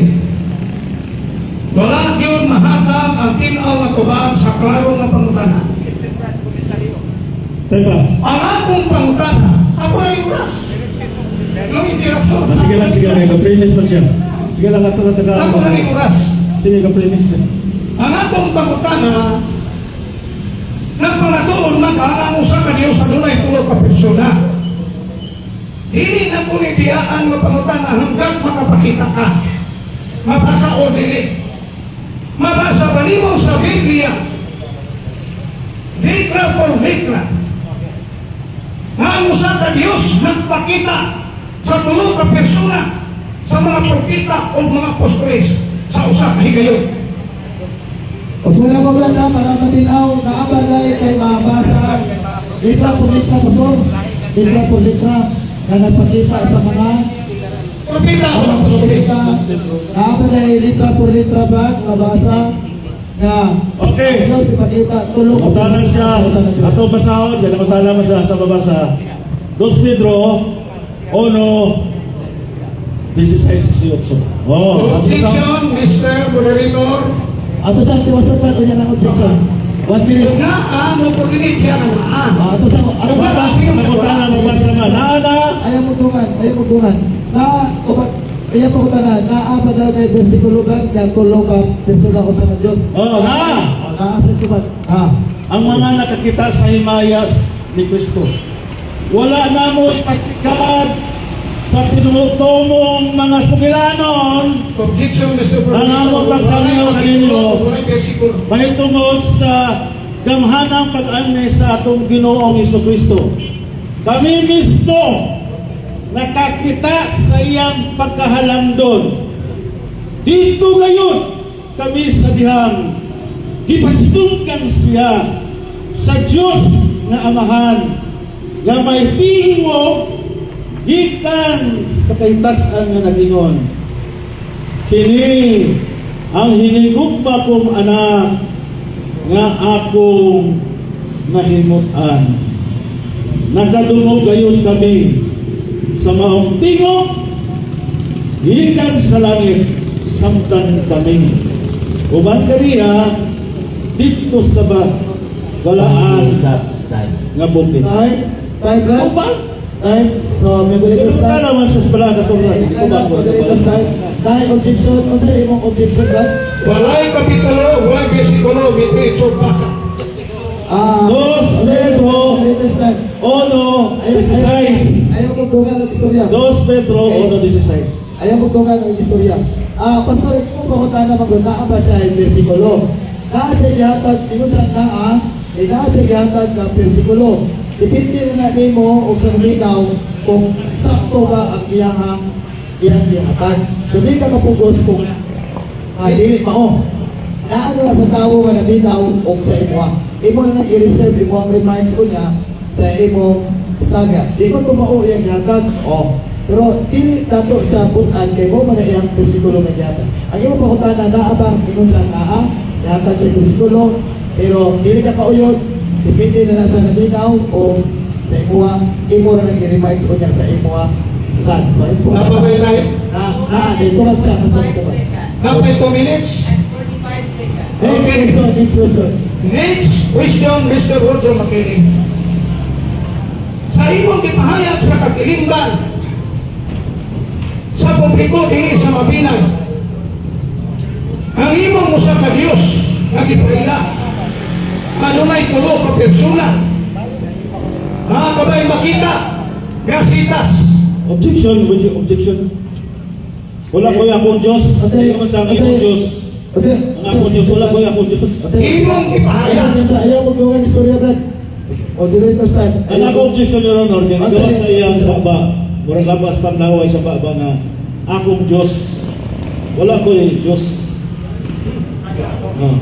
Wala yun mahatag ang tinaw nga tubag sa klaro nga pangutana. Teka. Ang akong pangutana, ako na yung oras. No interruption. Ah, sige lang, sige lang. Ka-premise man siya. Sige lang, ato na taga. Ako na yung oras. Sige, ka-premise siya. Ang akong pangutana, nagpalatuon man ka ang usa ka Dios adunay tulo ka persona. Dili na ko ni diyaan nga pangutana hanggang makapakita ka. Mabasa o dili. Mabasa ba nimo sa Biblia? Letra por letra. Nga ang usa ka Dios nagpakita sa tulo ka persona sa mga propeta o mga apostoles sa usa ka higayon. Os wala ko brad ha, para matinaw, naabalay kay mabasa. Litra por litra, pastor. Litra por litra na nagpakita sa mga Propeta o mga apostoles. propeta. Naabalay litra por litra ba, mabasa nga Okay. ang Diyos ipakita tulo ka Mutana siya. sa usa ka Diyos. Ato basahon, dyan mutana mo siya sa babasa. 2 Pedro 1:16-18. Oh, ato basahon. Objection, Mr. Moderator. Ato sa tiwasan pa, unya ng objection. 1 minute. Naa, mo coordinate siya nga naa. Ah, ato sa ato Mabasa, Mutana, mabasa man. Naana. ayaw mo tungan, ayaw mo tungan. Na o ba ayaw mo tanan, naa pa daw kay bersikulo ba nga tulo ka persona usa ka Dios. Oh, na. Oh, naa sa tubag. Ah. Ang mga nakakita sa himayas ni Kristo. Wala na mo ipasikat sa tinutumong mga sugilanon Objection, Mr. Ang among pagsabi kaninyo. Walay bersikulo. mahitungod sa gamhanang pag-anhi sa atong Ginoong Kristo. Kami mismo nakakita sa iyang pagkahalamdon. Dito ngayon kami sa dihang gipasidunggan siya sa Diyos nga Amahan nga may tingog gikan sa kahimtasan nga nagingon. Kini ang hinigugma kong anak nga akong nahimutan. Nakadungog gayon kami sa maong tingog gikan sa langit samtang kami uban kaniya didto sa ba balaan Sa time. nga bukid. Time, time, Brad. Uban. Time. So, moderator's Pero time. naman sa pala kasultan. Hindi ko ba Moderator's time. Dahil objection, unsa imong objection ba? Walay kapitulo, walay bersikulo, literature basa. Ah, Dos Pedro. Moderator's time. Uno, Ayaw, 16. ayaw kong tungan ang istorya. 2 Pedro 1:16. Ayaw kong tungan ang istorya. Ah, pastor, kung pangutana magod naa ba siya ang bersikulo? Naa siya gihatag, ingon sa naa, eh, naa siya gihatag nga bersikulo. Depende na na nimo og sa naminaw kung sakto ba ang iyang gihatag. So di ka mapugos kung dili mao. Naa na lang sa tawo nga naminaw og sa imuha. Imo na nang i-reserve imo ang remarks unya sa imong istorya. Di ko tumao iyang gihatag, oh. Pero dili tato sa butan kay mo man na iyang bersikulo nga gihatag. Ang imong pangutana naa ba ingon sa naa gihatag sa bersikulo, pero dili ka kauyod, depende na lang sa naminaw o sa imuha, imo na nang i-remarks unya sa imuha stand. So, imo Napabay tayo. na na dito lang siya sa Napay 2 minutes. Next question, next question. Next question, Mr. Roger Makiling. Sa imong gipahayag sa katilingban sa publiko dinhi sa Mabinay, ang imong usa ka Dios nga gipaila, adunay tulo ka persona, mga kabay makita nga sitas? Objection, objection. Wala ko akong Diyos. Hindi man sa aking imong Diyos. Kasi, Ang akong Diyos, wala ko akong Diyos. Imong gipahayag. Ayaw mo gawin istorya, Brad. O, director's time. Ang akong objection, Your Honor, kaya nagawa sa iyang baba, murag labas panglaway sa baba nga, akong Diyos. Wala ko yung Diyos. Ah.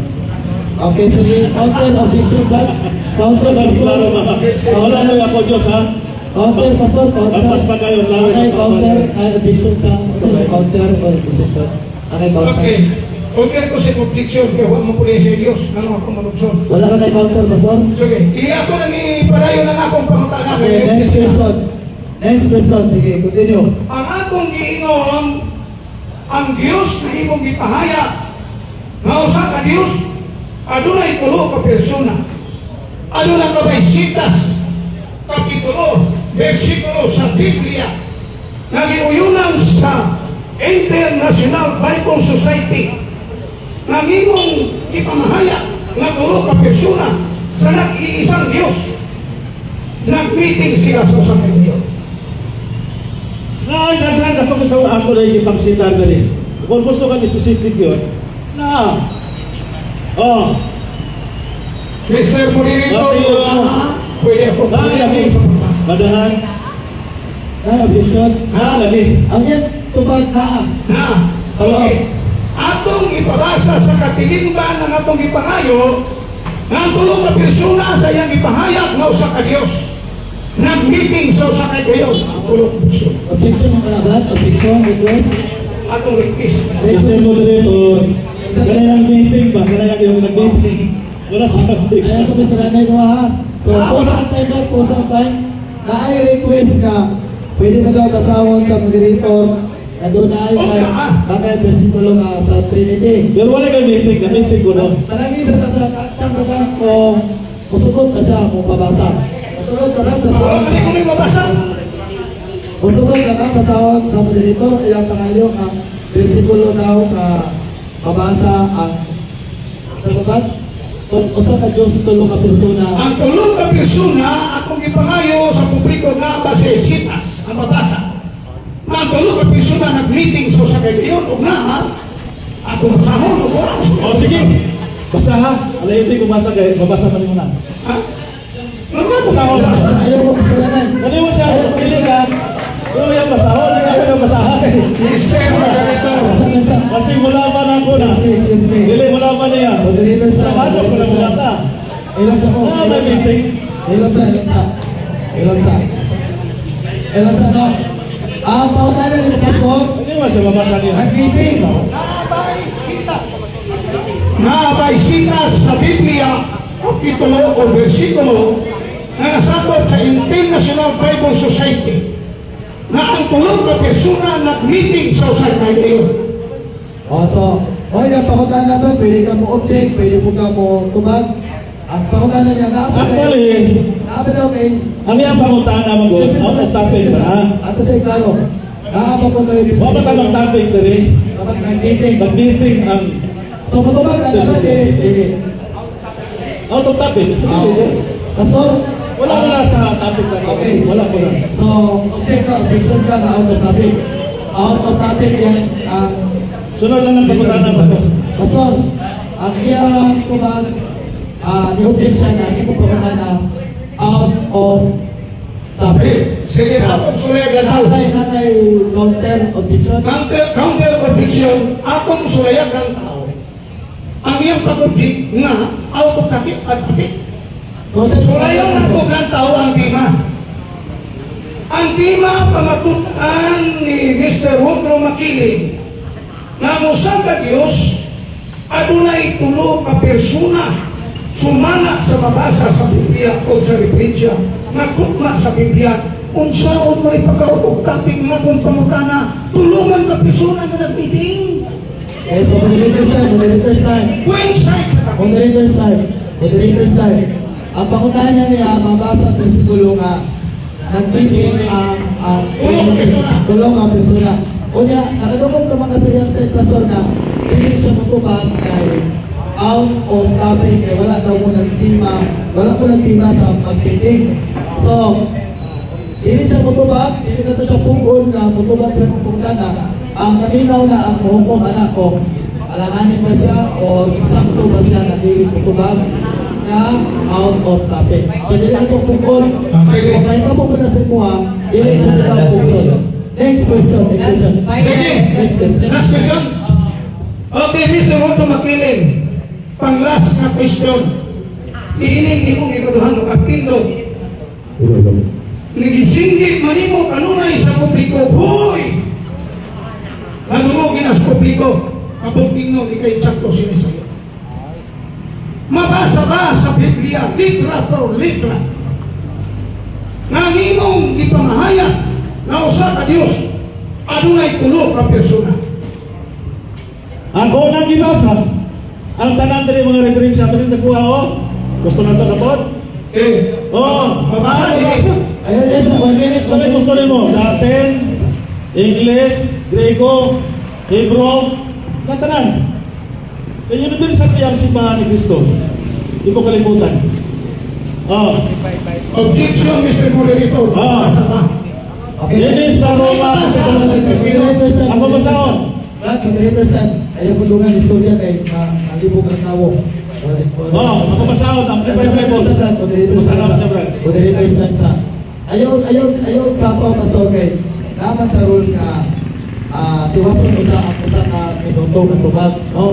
Okay, sige. Counter objection, Brad. Counter, Wala pastor. klaro ba? Wala ko akong Diyos, ha? Counter, pastor. Counter. Lampas pa kayo, laway Okay, sa baba. counter. Ay, objection sa counter or objection. Okay, counter. Okay. Okay ko sa objection kay wa mo puli sa Dios ngano ako malugsod. Wala ka kay counter, pastor? Sige, iya ko nang ipadayon ang akong pangutana. Okay, next question. Next question. Sige, continue. Ang akong giingon, ang Dios na imong gipahayag, nga usa ka Dios, adunay tulo ka persona. Aduna ka may sitas, kapitulo, bersikulo sa Biblia, nga giuyunan sa International Bible Society, nga imong gipamahayag nga tulo ka persona sa nag-iisang Dios. Nag-meeting sila sa usa ka Dios. Na, ay, daghan ako bitaw ako na yung ipangsitar dali. Kung gusto ka specific yun, na. Oh, Mr. Moderator, Okay, pwede ako. na, lagi. Madahan. Ay, objection. Na, lagi. Ang yan, tubag naa. Na, okay. Atong ipabasa sa katilingban ng atong ipangayo, nga ang tulong na persona sa iyang ipahayag nga usa ka Dios. Nag-meeting sa usa ka Dios, ang tulong ka persona. Objection mo na, Brad. Objection, request. Atong request. Mr. Moderator, kanayang meeting ba? Kanayang yung nag-meeting. Wala sa meeting. Ayan sa Mr. Anay ko ha. So, pause ang time, Brad. Pause ang time. Na ay request nga, pwede na daw basahon sa moderator na doon na ay Okay, ah. bagay bersikulo nga sa Trinity. Pero wala kang meeting, na-meeting ko no. Manangin sa sa atang ka kung musugot ka siya kung babasa. Musugot ka rin Wala basahon. ka ko may mabasa. Musugot ka ka basahon sa moderator iyang pangayo ang bersikulo daw ka mabasa ang Kababat, kung usa ka Diyos tulo ka persona. Ang tulong ka persona, atong ipangayo sa publiko na base sitas, ang mabasa. Nga ang tulong ka persona nag-meeting sa usa ka Dios, ug na, ha? Atong basahon, ug wala ko O sige, basa ha. Alayin ko basa kay mabasa pa nimo na. Ha? Normal basahon. Ayaw mo kasalanan. Kani mo siya, kini ka. Pero yung basahon, ayaw yung basahan. Mr. Moderator, Kasi wala man ako na. Excuse me. Dili wala man niya. Moderator sa Trabaho ko na mabasa. Ilang sa ko. Ah, may meeting. Ilang sa, ilang sa. Ilang sa. Ilang sa, no? Ah, pautana ni Pastor. Hindi mo siya mabasa niya. Ang meeting. Naabay sitas sa Biblia, kapitulo o bersikulo, na nasakop sa International Bible Society, na ang tulong ka persona nag-meeting sa usa ka Dios. Oh, so, oh, yung pautana ba, pwede ka mo object, pwede mo ka mo tubag. Ang pangutana niya, naa pa kay Actually, naa pa daw kay ang iyang pangutana mo gud, out of topic ba? Ato sa klaro. Naa pa po tayo. Wa ba tamang topic diri? Dapat nag-meeting. Nag-meeting ang So matubag ang nasa dili. Out of topic. Ah, Pastor, Wala wala sa topic na to. Okay. Wala wala. So, object ka, objection ka na out of topic. Out of topic yan ang Sunod lang ang pangutana mo. Pastor, ang iyang tubag, ni-object siya na imong pangutana out of topic. Sige, akong sulayan tao. Natay counter objection. Counter objection, akong sulayan ng tao. Ang iyang pag-object nga, out of topic at topic. Counter Sulayan na ko ng tao ang tema. Ang tema pamatutan ni Mr. Rudro Makiling nga mosang ka Diyos adunay tulo ka persona sumana sa mabasa sa Biblia o sa referensya nga kutma sa Biblia. Unsaon mo rin pagka-out of topic nga kung pangutana tulungan ka persona nga nag-meeting? Okay, so moderator's time, moderator's time. Coincide sa topic. Moderator's time. Moderator's time. Ang pangutana niya, mabasa ang bersikulo nga nag-meeting ang Tulong ka persona. Tulong ang persona. Unya, nakadungog naman kasi yan sa pastor na hindi siya matubag kay out of topic, kay wala daw mo nagtima, wala mo nagtima sa pag-meeting. So, dili siya mutubag, dili na to siya pungol na mutubag sa imong pangutana. Ang kaminaw na ang hukom anak ko, alanganin ba siya o sakto ba siya na dili mutubag na out of topic. So dili na to pungol. Sige. Kung may po na sa imuha, dili na to Last pungol. question. Next question, next question. Sige. Next question. Last question. Okay, Mr. Rodo Makiling. Pang last na question. Iining imong ikaduhang kaptindog. Nigisinggit manimo kanunay sa publiko. Hoy! Nadungog na sa publiko. Kabog tingnog ikay tsakto sinisayo. Mabasa ba sa Biblia, litra por litra, nga ang imong gipamahayag na usa ka Dios adunay tulo ka persona? Ako nang gibasa. Ang tanan diri mga referensya pa nakuha oh. Gusto na to kapod? Eh, Oh, mabasa mabasa. ni. Ayun, yes, one minute. So, may gusto nimo? Latin, English, Grego, Hebrew, katanan. Kaya universal kaya ang simbahan ni Kristo. Di mo kalimutan. Oh, Objection, Mr. Moderator. Ah. Mabasa ba? Okay. Dili sa Roma. Moderator's time. Ako basahon. Brad, moderator's time. Ayaw ko dungan istorya kay malibog ang tawo. Oh, ako basahon. Ang Amplified Bible. Sa Brad, moderator's time. Basahon siya, Brad. Moderator's time sa. Ayaw sa pa pastor kay naman sa rules nga tiwason usa ang usa ka minuto ka tubag, no?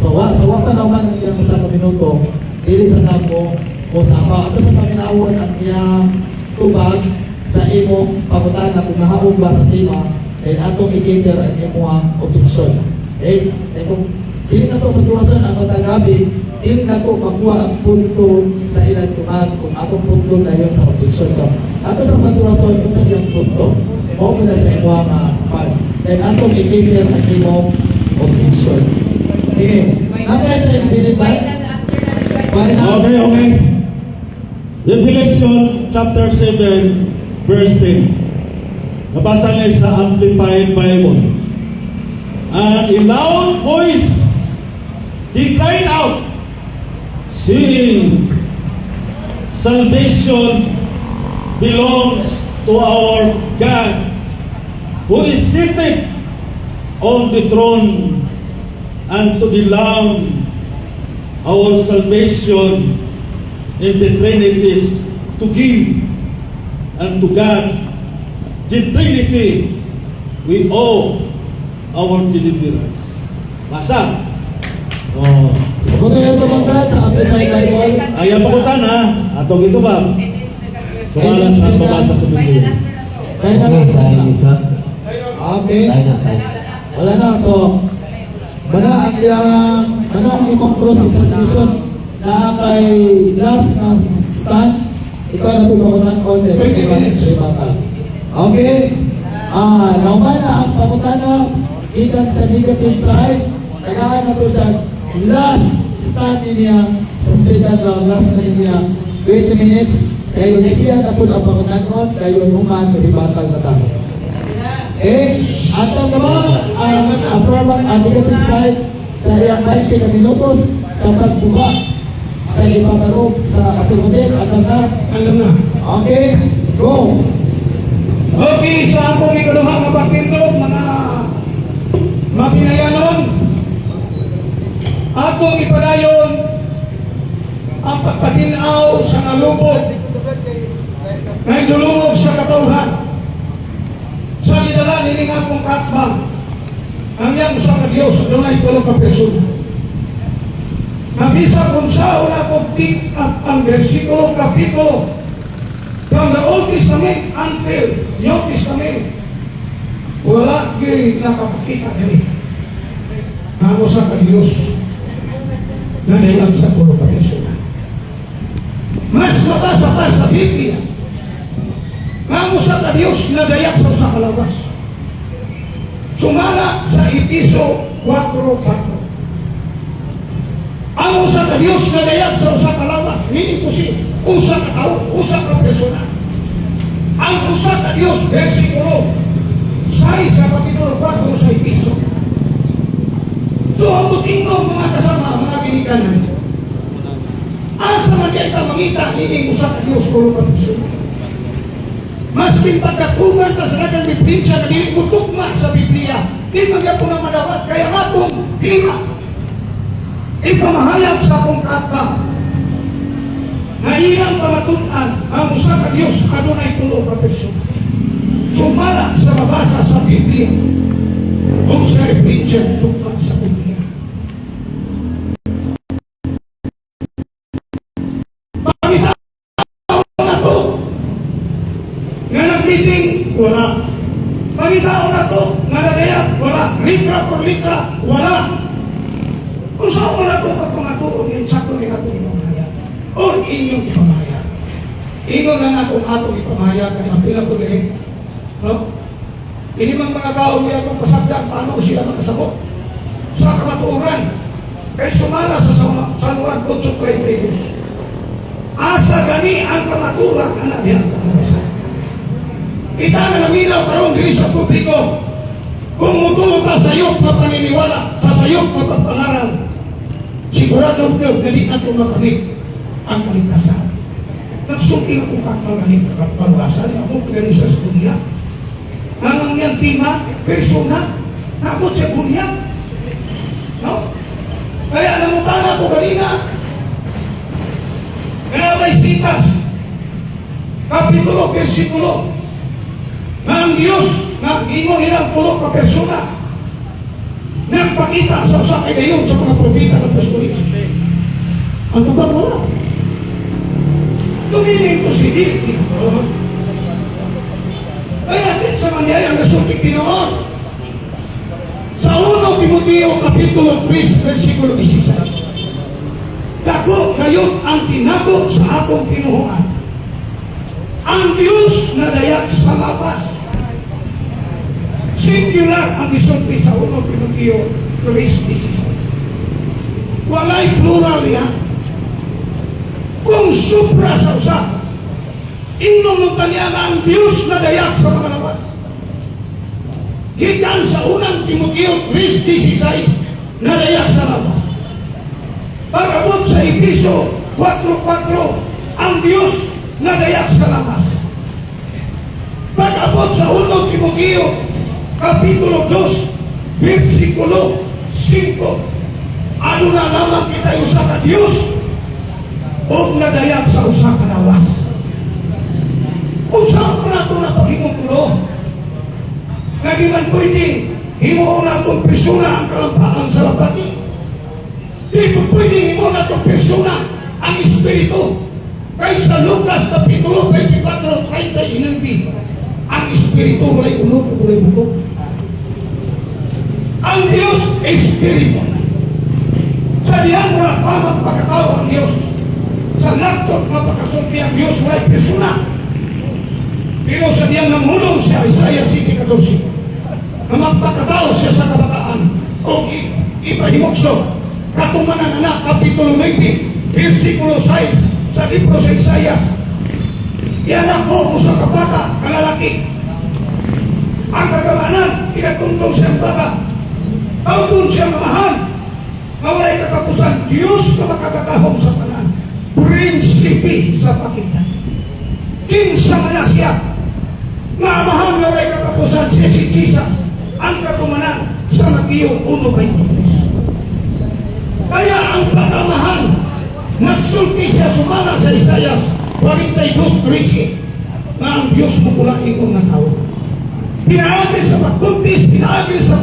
So wa pa naman ang iyang usa ka minuto, dili sa namo mo sama. Ato sa paminawon ang iyang tubag sa imong pangutana kung nahaog ba sa tema, then atong i-cater ang imong objection. Okay? Kaya kung dili na to patuwasan ang matagabi, dili na to makuha ang punto sa ilang tubag kung atong punto na yun sa objection. So, ato sa patuwasan kung sa iyang punto, mao na sa imong nga part. Then atong i-cater ang imong objection. Sige. Napay sa imong ba? Final answer na rin. Final. Okay. Revelation chapter 7, verse 10. Nabasa niya sa Amplified Bible. And in loud voice, he cried out, saying, "Salvation belongs to our God, who is seated on the throne, and to the Lamb." Our salvation in the Trinity is to give, and to God, the Trinity, we owe our deliverance. Basa. Oh. Kung ito yung Brad sa Amplified Bible. Ayaw pakutan ha. Atong ito ba? And then second question. Sumala sa pabasa sa Final Biblia. answer na to. Final Okay, answer tayo na. isa. Okay. Tayo na, tayo. Wala na. So, mana ang iyang, mana ang imong cross examination na kay last na stand, ikaw na pumakutan on the 20 minutes. rebuttal. Okay? Nauman na ang pangutana gikan sa negative side, tagaan na to siya last stand niya. Sa second round, last na niya 20 minutes. Dayon siya na po ang pangutan-on, dayon human, rebuttal na tayo. Eh, at ang ba ang affirmative ang negative side sa iyang 20 ka minutos sa pagbuka sa ipatarong sa affirmative at ang na? Alam na. Okay, go! Okay, sa akong ikaduha nga pagtindog, mga mabinayanon, akong ipadayon ang pagpatinaw sa nalubog na idulungog sa katawhan sa gidala nining akong katbang ang iyang usa ka Dios, adunay tulo ka persona. Nabisa kung saan ako pick up ang versikulo, kapitulo from the Old Testament until New Testament, wala gyud nakapakita diri ang usa ka Dios na dayag sa tulo ka persona. Mas mabasa pa sa Biblia nga ang usa ka Dios na dayag sa usa ka lawas. Sumala sa Epeso 4:4. Ang usa ka Dios na dayag sa usa ka lawas, meaning to say, usa ka tao, usa ka persona. Ang usa ka Dios, versikulo 6 sa kapitulo 4 sa Epeso. So, ang mo, mga kasama, mga ginikanan, asa man kay ka mangita nining usa ka Dios, tulo ka persona? Maskin pagkatungan ka sa daghang diferensya na dili mo tugma sa Biblia, di man gyapon na madawat. Kaya nga itong tema, ipamahayag sa akong kaatbang na iyang pamatud-an ang usa ka Dios adunay tulo ka persona. Sumala sa mabasa sa Biblia o sa referensya tugma sa Biblia. Pangita na to nga nag-meeting, wala. Pangitao na to nga nadayag, wala. Litra por litra, wala. Kung saan wala to pagpamatuod, insakto ni atong ipamahayag. O inyong ipamahayag. Ingon na natong atong ipamahayag, kaya apila ko rin. No? Ini mang mga tao niya atong pasagdan, paano sila makasabot sa kamatuoran? Kay sumala sa San Juan 8:32. Asa gani ang kamatuoran ana diyan katapusan? Kita na nangilaw karon diri sa publiko. Kung mutuo ka sa sayop na paniniwala, sa sayop na pagpangaral, sigurado ko na di nato makamit ang kaligtasan. Nagsulti ako kakagaling kakapalwasan, ako gani sa studiya. Ang iyang tema, persona, nakot sa bunyag. No? Kaya nangutana ko kanina, kaya may sitas, kapitulo, versikulo, na ang Diyos na ingon nilang tulo ka persona, nagpakita sa usa kay gayon sa mga propeta ng apostolis. Ang tubag, wala. Tumiling ko si di tinuod. Kaya din sa mangyayang nasulti tinuod. Sa 1 Timoteo Kapitulo 3, versikulo 16. Dako ngayon ang tinago sa atong tinuhuan. Ang Diyos na dayag sa lawas. Singular ang isulti sa 1 Timoteo 3:16. Walay plural yan. Kung supra sa usa, ingnon mo kanya nga ang Diyos na dayag sa mga lawas. Gikan sa unang Timoteo 3:16 na dayag sa lawas. Pag-abot sa Epeso 4:4, ang Diyos na dayag sa lawas. Pag-abot sa 1 Timoteo Kapitulo 2, versikulo 5, ano na lamang kita usa ka Diyos o nadayag sa usa ka lawas. Kung saan ko na ito napaghimong tulo, nga di man pwede himuon natong persona ang kalampaan sa labati. Di po pwede himuon natong persona ang Espiritu. Kay sa Lucas Kapitulo 24, 39, ang Espiritu walay unod o walay bukog. Ang Diyos, Espiritu. Sa diyang wala pa magpakatao ang Diyos. Sa laktot mapakasulti ang Diyos, walay persona. Pero sa diyang namulong siya, Isaiah 7:14, na magpakatao siya sa kabataan o ipahimokso. Katumanan anak, Kapitulo 9, versikulo 6 sa libro sa Isaiah. Ianak mo usa ka bata nga lalaki. Ang kagamanan, ikatuntong siyang bata. Tawgon siyang Amahan nga walay katapusan, Diyos na makakatahom sa tanan, Prinsipe sa pakintan. Kinsa man na siya nga Amahan nga walay katapusan? Siya si Jesus, ang katumanan sa Mateo 1:23. Kaya ang pag-amahan, nagsulti siya sumala sa Isaiah 42:13 nga ang Diyos mo kula ingon nga tao. Pinaagi sa pagbuntis, pinaagi sa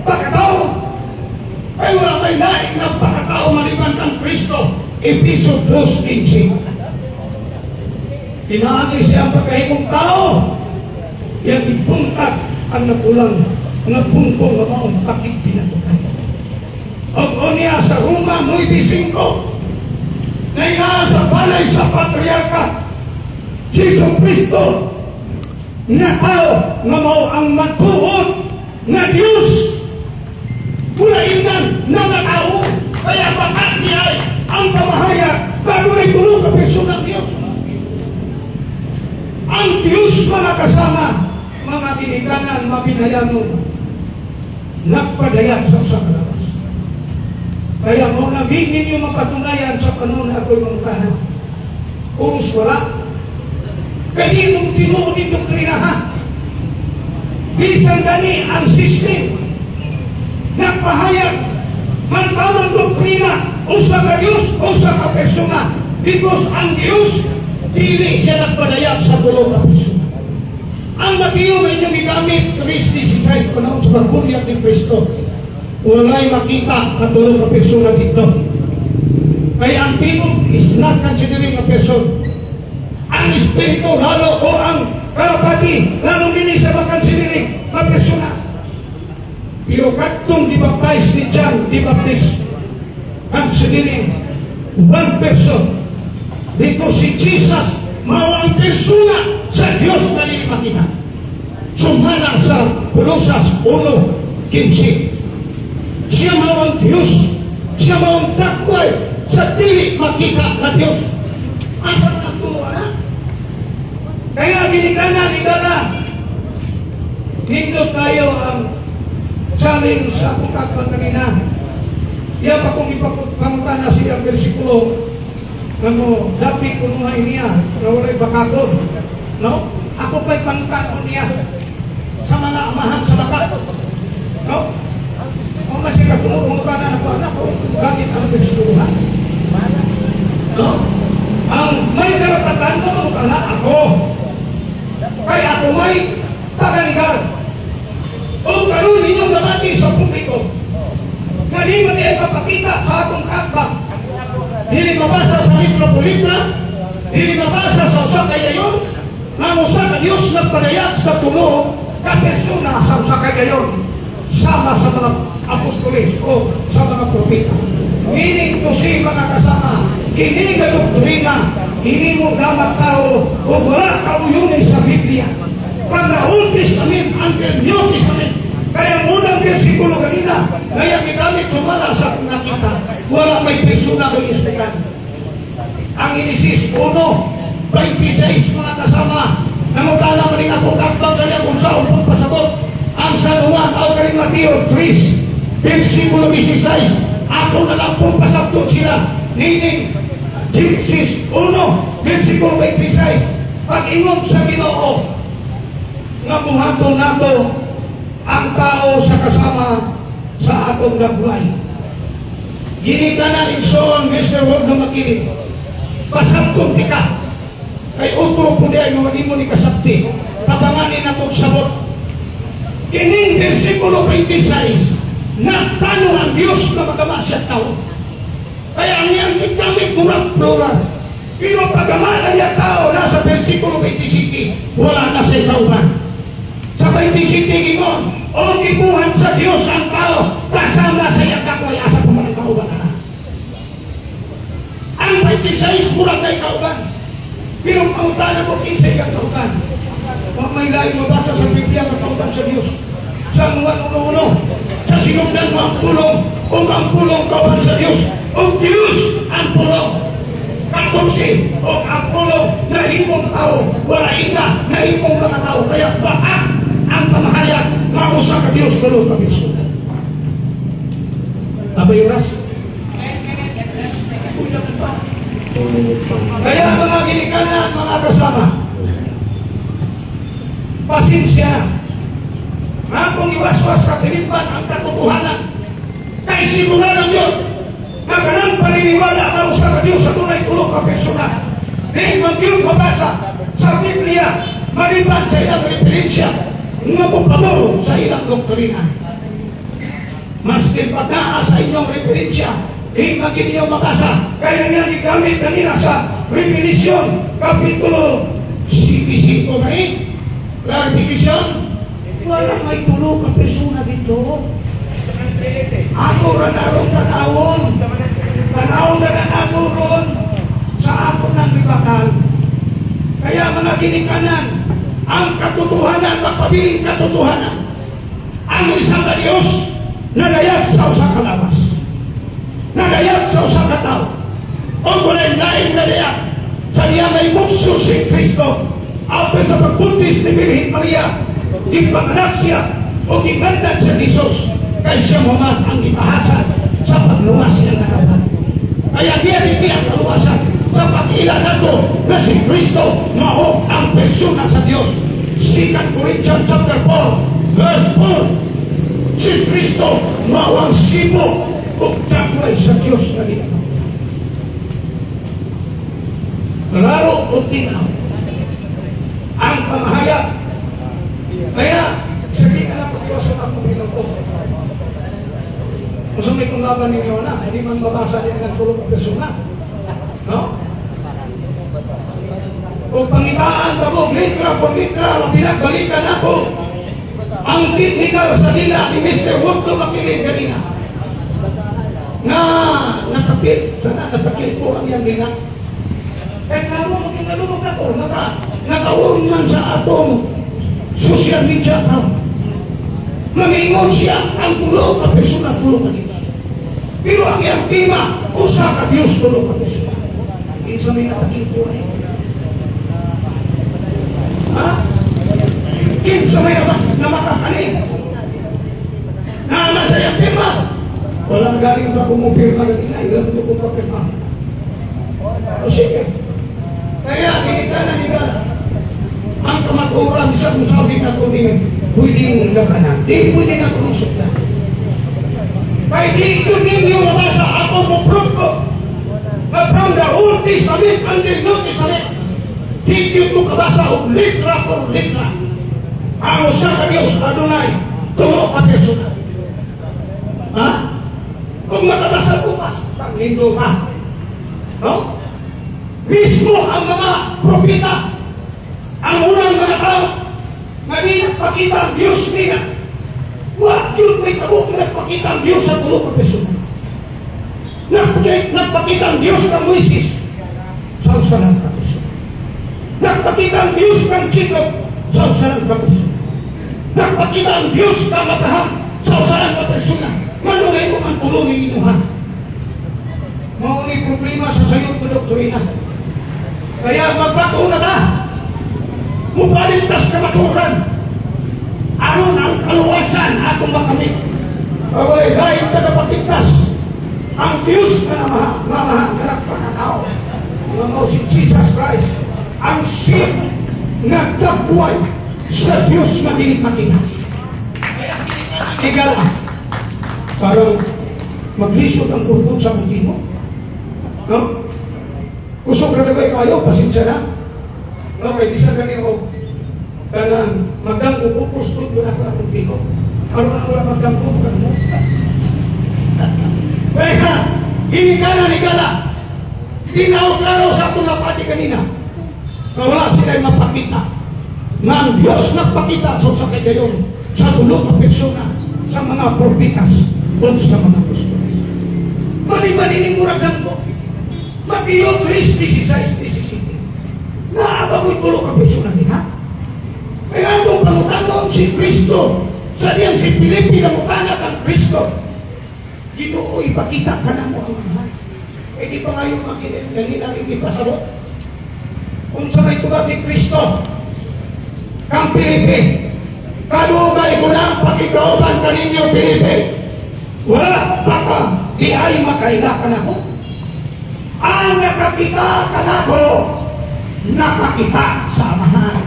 pagkatao. Ay wala may laing ng pagkatao maliban kang Kristo. Episo 2:15. Pinaagi siya ang pagkahimong tao. Yang ibuntag ang napulang nga pungko nga maong pakigpinatukan. Og unya sa Roma 9:5 na sa balay sa patriarka Jesu Cristo nga tao nga mao ang matuod nga Diyos, kulainan na nga tao. Kaya baka ay ang pamahayag bago ay tulo ka persona ang Diyos. Ang Diyos, mga kasama, mga ginikanan, mabinayanon, nagpadayag sa usa ka lawas. Kaya mo na ninyo mapatunayan sa panahon na ako'y mangutana. Uros wala. Kaya di mo tinuod yung doktrina, ha. Bisan gani ang system nagpahayag man tamang doktrina, usa ka Diyos, usa ka persona, because ang Diyos dili siya nagpadayag sa tulo ka persona. Ang Mateo nga inyong gigamit, 3:16, panahon sa pagbunyag ni Kristo, walay makita na tulo ka persona dito. Kaya ang tingog is not considering a person. Ang Espiritu lalo o ang kalapati, lalo dili sa makonsidering a persona. Pero kadtong dibaptize ni John the Baptist, considering one person. Because si Jesus, mao ang persona sa Diyos na dili makita. Sumala sa Colosas 1:15. Siya mao ang Diyos. Siya mao ang dakway sa dili makita na Diyos. Asa man ang tulo na? Kaya ginikanan, igala, nindot tayo ang challenge sa akong kakbang kanina. Iya pa kong ipangutana siya bersikulo nga mo dapit ko nga niya nga walay bakakon. No? Ako pa'y pangutanon niya sa mga amahan sa baka. No? O man siya katulog, mangutana na ko, anak ko, gamit ang bersikulo, ha? No? Ang may karapatan mo mangutana ako. Kaya ako may tagaligar. O karon ninyong nabati sa publiko nga di man niya mapakita sa atong kakbang. Dili mabasa sa libro politra, dili mabasa sa usa ka gayon, nga ang usa ka Diyos nagpadayag sa tulo ka persona sa usa ka gayon sama sa mga apostoles o sa mga propeta. Meaning to say, mga kasama, kini nga doktrina, kini mo damat tao o wala kauyunin sa Biblia. From the Old Testament until New Testament. Kaya ang unang bersikulo kanina, ngayang gigamit sumala sa akong nakita, wala may persona kay istikan. Ang Genesis 1:26, mga kasama, nangutana man ning akong kakbang kanya kung saan pagpasabot. Ang San Juan o kaning Mateo 3, versikulo 16, ako na lang pong pasabtot sila. Nining Genesis 1, versikulo 26, pag-ingon sa Ginoo, nga buhaton nato ang tao sa kasama sa atong gagway. Ginikanan igsoon, Mr. Word na makinig. Pasabton tika. Kay utro po di ay mga nimo ni kasabti. Tabanganin na sabot. Kining versikulo 26, nagplano ang Diyos na magama siya tao. Kaya ang iyang gigamit murang plural. Pero pagama na niya tao, nasa versikulo 27, wala na sa kauban. Sa 27 gingon, o gibuhat sa Diyos ang tao, kasama sa iyang kakoy, asa pa man ang kauban na. Ang 26, murag kay kauban. Pero pangutana ko, kinsa iyang kauban? Wa may laing mabasa sa Biblia nga kauban sa Diyos. Sa mga uno-uno, sa sinugdan mo ang pulong. Ug ang Pulong kauban sa Dios, ug Dios ang Pulong. 14, ug ang Pulong nahimong tao, wala ina, nahimong mga tao. Kaya baka ang pamahayag nga usa ka Dios, tulo ka persona. Abay oras? Kulang pa. 2 minutes ang Kaya mga ginikanan, mga kasama, pasensya na. Akong iwaswas sa tilimpan ang katotohanan. Kay sigurado yun, na kanang paniniwala na usa ka Diyos sa dunay tulo ka persona. Di man yun mabasa sa Biblia, maliban sa ilang referensya, nga mopabor sa ilang doktrina. Maski pa naa sa inyong referensya, di man ninyo mabasa. Kaya nga gigamit kanina sa Revelation, Kapitulo 5 na eh. Clarification, wala may tulo ka persona dito. Ako ra narong tanawon. Tanawon na na ako ron sa ako ng ribakal. Kaya mga ginikanan, ang katotohanan, magpabiling katotohanan, ang isang ka Diyos, nadayag sa usa ka lawas. Nadayag sa usa ka tao. O walay laing nadayag sa niya may mukso si Kristo. After sa pagbuntis ni Birhen Maria, gipanganak siya o gigandan sa Jesus kay siya man ang ipahasad sa pagluwas niyang katawan. Kaya niya hindi ang kaluwasan sa pag-ila nato na si Kristo mao ang persona sa Dios. 2 Corinthians chapter 4 verse 4. Si Kristo mao ang sibo ug dagway sa Dios nga ginoo. Klaro o tinaw ang pamahayag. Kaya, sabihin na lang ko Diyos ang akong pinuto. Kung sa may kung ninyo na, hindi man mabasa niya ng tulo ka persona. No? O pangitaan pa mo, litra por litra, labi na balikan ako. Ang technical sa dila ni Mr. Waldo Makiling kanina. Na nakapit, sana nakapit po ang iyang gina. Eh, klaro, maging nalulog ako, naka-on man sa atong social media account. Nangingon siya ang tulo ka persona, tulo ka Diyos. Pero ang iyang tema, usa ka Diyos, tulo ka persona. Kinsa may nakatimpo ni? Ha? Kinsa may na makakanin? Naaman sa iyang pirma. Walang galing pa kumupirma kanina, ilang ko kumupirma. O sige. Kaya, kinita na nila ang kamatuoran sa kung sabi na ito ni pwedeng labanan. Di pwede na tulisok na. Kaya di ko ninyo mabasa, ako mo prove ko. Na from the Old Testament until New Testament, di ko kabasa og litra por litra. Ang usa ka Diyos, adunay, tulo ka persona. Ha? Kung makabasa ko pas, pangindo ka. No? Mismo ang mga propeta, ang unang mga tao, nga di nagpakita ang Diyos nila. Wa yun may tabo nga nagpakita ang Diyos sa tulo ka persona. Nagpakita ang Diyos kang Moises sa usa lang ka persona. Nagpakita ang Diyos kang Jacob sa usa lang ka persona. Nagpakita ang Diyos kang Abraham sa usa lang ka persona. Manungay mo ang tulong inuhan. Mao ni problema sa sayop ko doktrina. Kaya magbago na ka. Mupaligtas ka maturan. Aron ang kaluwasan atong makamit. Away, dahil tagapagligtas. Ang Diyos nga namaha, nga nagpakatao. Nga mao si Jesus Christ. Ang sibo nga dagway sa Diyos nga dili makita. Kaya higala. Parang maglisod ang kurkod sa kutino. No? Kusog na ba kayo, pasensya na. No, kay bisa gani og kanang magdamgo ko, kusog yun ako akong tiko. Aron na wala magdamgo ka mo. Kaya, higala higala. Tinaw klaro sa atong napati kanina. Na wala sila mapakita. Nga ang Diyos nagpakita sa usa ka gayon sa tulo ka persona sa mga propetas o sa mga apostoles. Mani-mani ning murag damgo. Mateo 3, 16, 17. Naa ba ko'y tulo ka persona niya? Kaya itong pangutanon si Kristo, sa diyang si Felipe nangutana kang Kristo. Ginoo, ipakita ka na mo ang Amahan. Eh di pa ngayon makinig kanina ang ipasabot. Kung sa may tubag ni Kristo, kang Pilipe, kadugay ko na ang pakigauban kaninyo, Pilipe. Wala pa ka, di ay makaila ka na ko. Ang nakakita ka na ko, nakakita sa Amahan.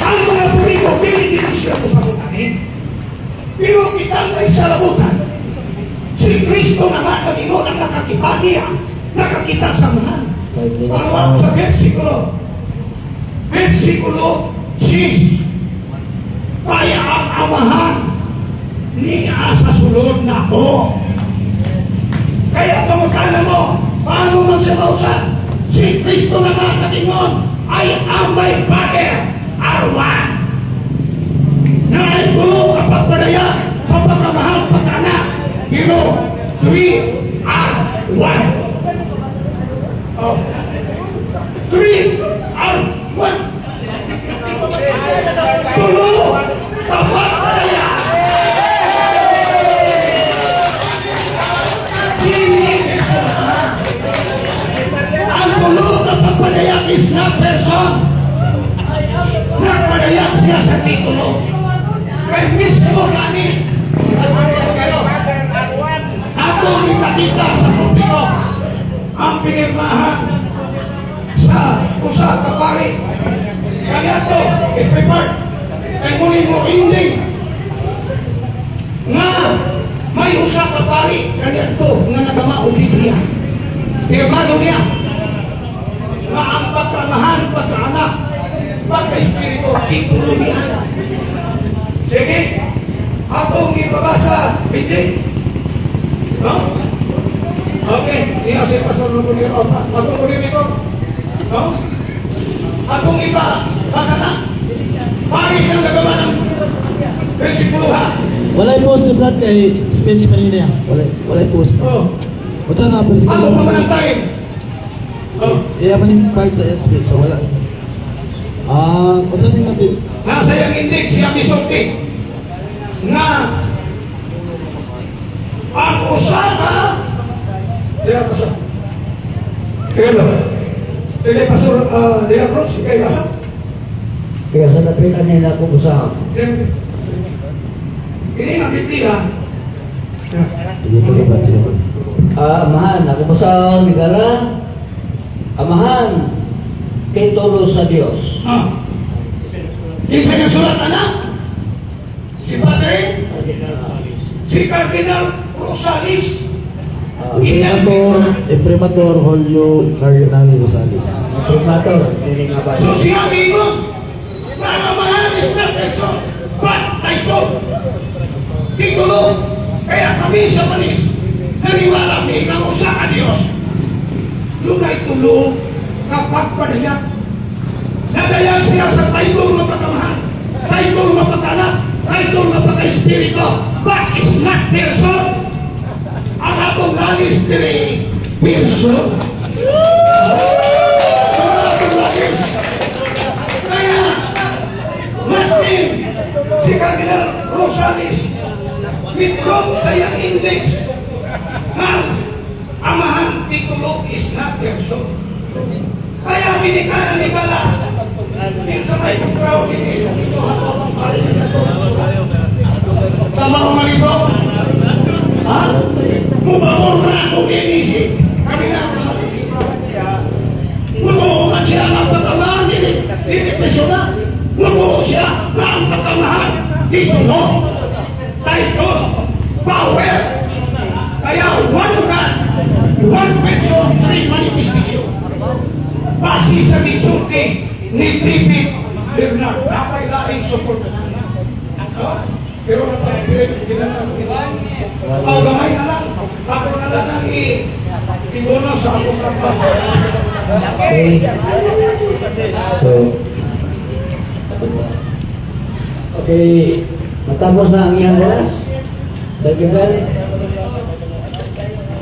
Ang mga puriko, dili din siya ko sa eh. Pero kita may salabutan. Si Kristo na nga Panginoon ang nakakita niya, nakakita sa Amahan. 5 minutes. Ano sa versikulo 6. Kaya ang Amahan niya sa sulod na ako. Kaya pangutana mo, paano man siya mausa? Si Kristo na nga nag-ingon, "I am my Father are one." Na ay tulo ka pagpadaya sa pagkamahan, pagkaanak. Pero three are one. Oh. Three are one. Tulo ka pagpadaya. Dili persona. Ang tulo ka pagpadaya is not person. Nagpadaya siya sa titulo. Kay mismo gani. Atong ipakita sa publiko ang pinirmahan sa usa ka pari. Kaya to, i-prepare. Kay muli mo ending nga may usa ka pari kaniadto nga nagama og Biblia. Pirmado niya nga ang pagkamahan, pagkaanak, pagka-espiritu, titulo niya. Sige, atong ipabasa, Benji. No? Okay, niya si Pastor Lugolero. Atong moderator. No? Atong iba, basa na. Pari ng nagawa ng versikulo ha. Walay post ni Brad kay speech kanina. Walay post. Oh. Unsa nga versikulo? Ako pa man ang time. Oh. Iya man yung part sa iyang speech, so wala. Ah, unsa ni nga Nasa yung index siya misulti nga ang usama. Dila pasok. Pero sige, Pastor De La Cruz, ikay basa. Kaya sa lapitan nila ko usap. Ini nga Biblia. Sige po ba, sige po. Ah, Amahan, ako po sa Migala. Amahan, titulo sa Dios. Ah. Kinsa nga sulat ana? Si Padre, si Cardinal Rosales. Imprimatur, Imprimatur Julio Cardinal Rosales. Primator, dili nga ba? So siya mingon, nga ang Amahan is not person, but title. Titulo. Kaya kami sa Manis, naniwala mi nga usa ka Dios. Dunay tulo kapag padayag. Nadayag siya sa title nga pagkamahan, title nga pagkaanak, title nga pagka-espiritu, but is not person. Ang atong lalis diri, person. Ang atong lalis. Kaya, maskin, si Cardinal Rosales, miprove sa iyang index ng Amahan titulo is not person. Kaya ginikanan ni Bala, din sa may pagkraw din ito ako ang pari sa ito ng sulat. Sa mga malito, ha? Mubabor na ako dinisi, kami na ako sa dito. Mutuo man siya ng pagkamahan, dili, dili persona. Mutuo siya na ang pagkamahan, titulo, title, power. Kaya one God, one person, three manifestation. Base sa gisulti ni David Bernard, dapat laing support na. No? Pero napag-pilit, oh, gamay na lang. Ako na lang ang i-ibono sa akong trabaho. Okay. So, okay, matapos na ang iyang oras. Thank you, Ben.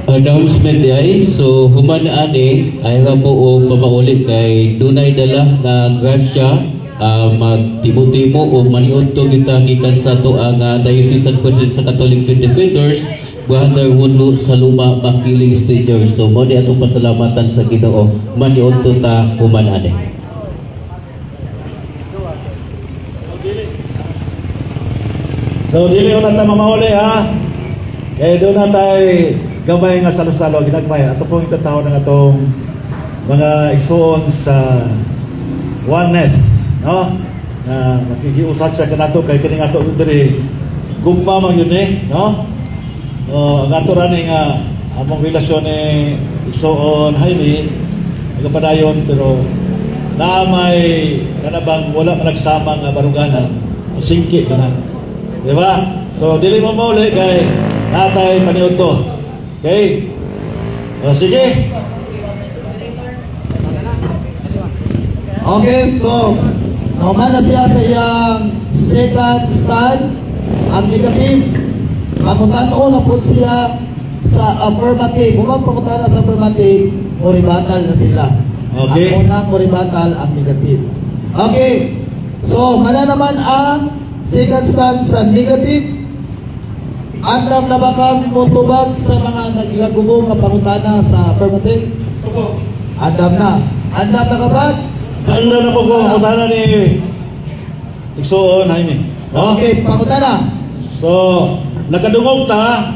Announcement ay, so human ani ay nga po og mamaulit kay dunay dala na grasya. Magtimo-timo o maniudto kita gikan sa ato ang Diocesan President sa Catholic Faith Defenders, Brother Wunlo Saluma Makiling Senior. So mao ni atong pasalamatan sa Ginoo, maniudto ta human ani. So dili na ta mamauli ha. Kay doon na tay gamay nga salo-salo ginagmay. Ato pong itataw ng atong mga igsuon sa oneness, no? Na makikiusat siya kanato kay kining ato diri gugma man yun eh, no? Oh, ang ato ra ni nga among relasyon ni igsuon Jaime nagapadayon, pero na may kanabang wala man nagsama nga baruganan o singki kana. Di ba? So dili mo mauli kay natay paniudto. Okay? O sige. Okay, so nahuman na siya sa iyang second stand. Ang negative, pangutano na po siya sa affirmative. Kung pangutana sa affirmative, o rebuttal na sila. Okay. Ang unang rebuttal, ang negative. Okay, so mana naman ang second stand sa negative. Andam na ba kang motubag sa mga naglagubong nga pangutana sa affirmative? Opo. Andam na. Andam na ka ba? Saan na po ko pangutana ni igsuon Jaime? No? Okay, pangutana. So, nakadungog ta,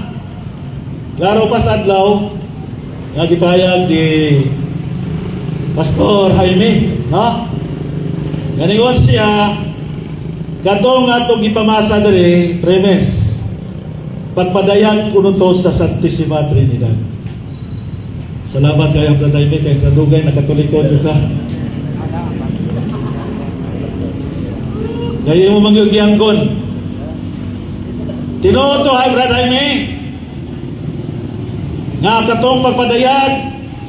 klaro pa sa adlaw, nga gipayag ni Pastor Jaime, no? Ganingon siya, katong atong gipamasa diri, premise, pagpadayag kuno to sa Santissima Trinidad. Salamat kayo, Brother Jaime, kay sa dugay nakatulikod ka. Gayon mo mangyugiyangkon. Tinuod to ay Brad Jaime. Nga katong pagpadayag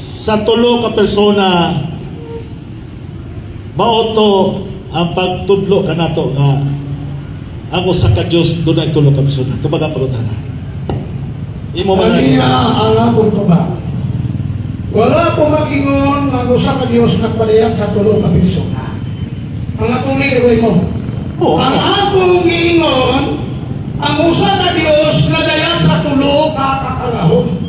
sa tulo ka persona mao to ang pagtudlo kanato nga ang usa ka Dios dunay tulo ka persona. Tubag ang pangutana. Imo man Kaniya ang akong tubag. Wala ko mag-ingon nga usa ka Dios nagpadayag sa tulo ka persona. Mga tuli ko mo. Oo. Ang akong giingon, ang usa ka Dios nadayag sa tulo ka kakalahon.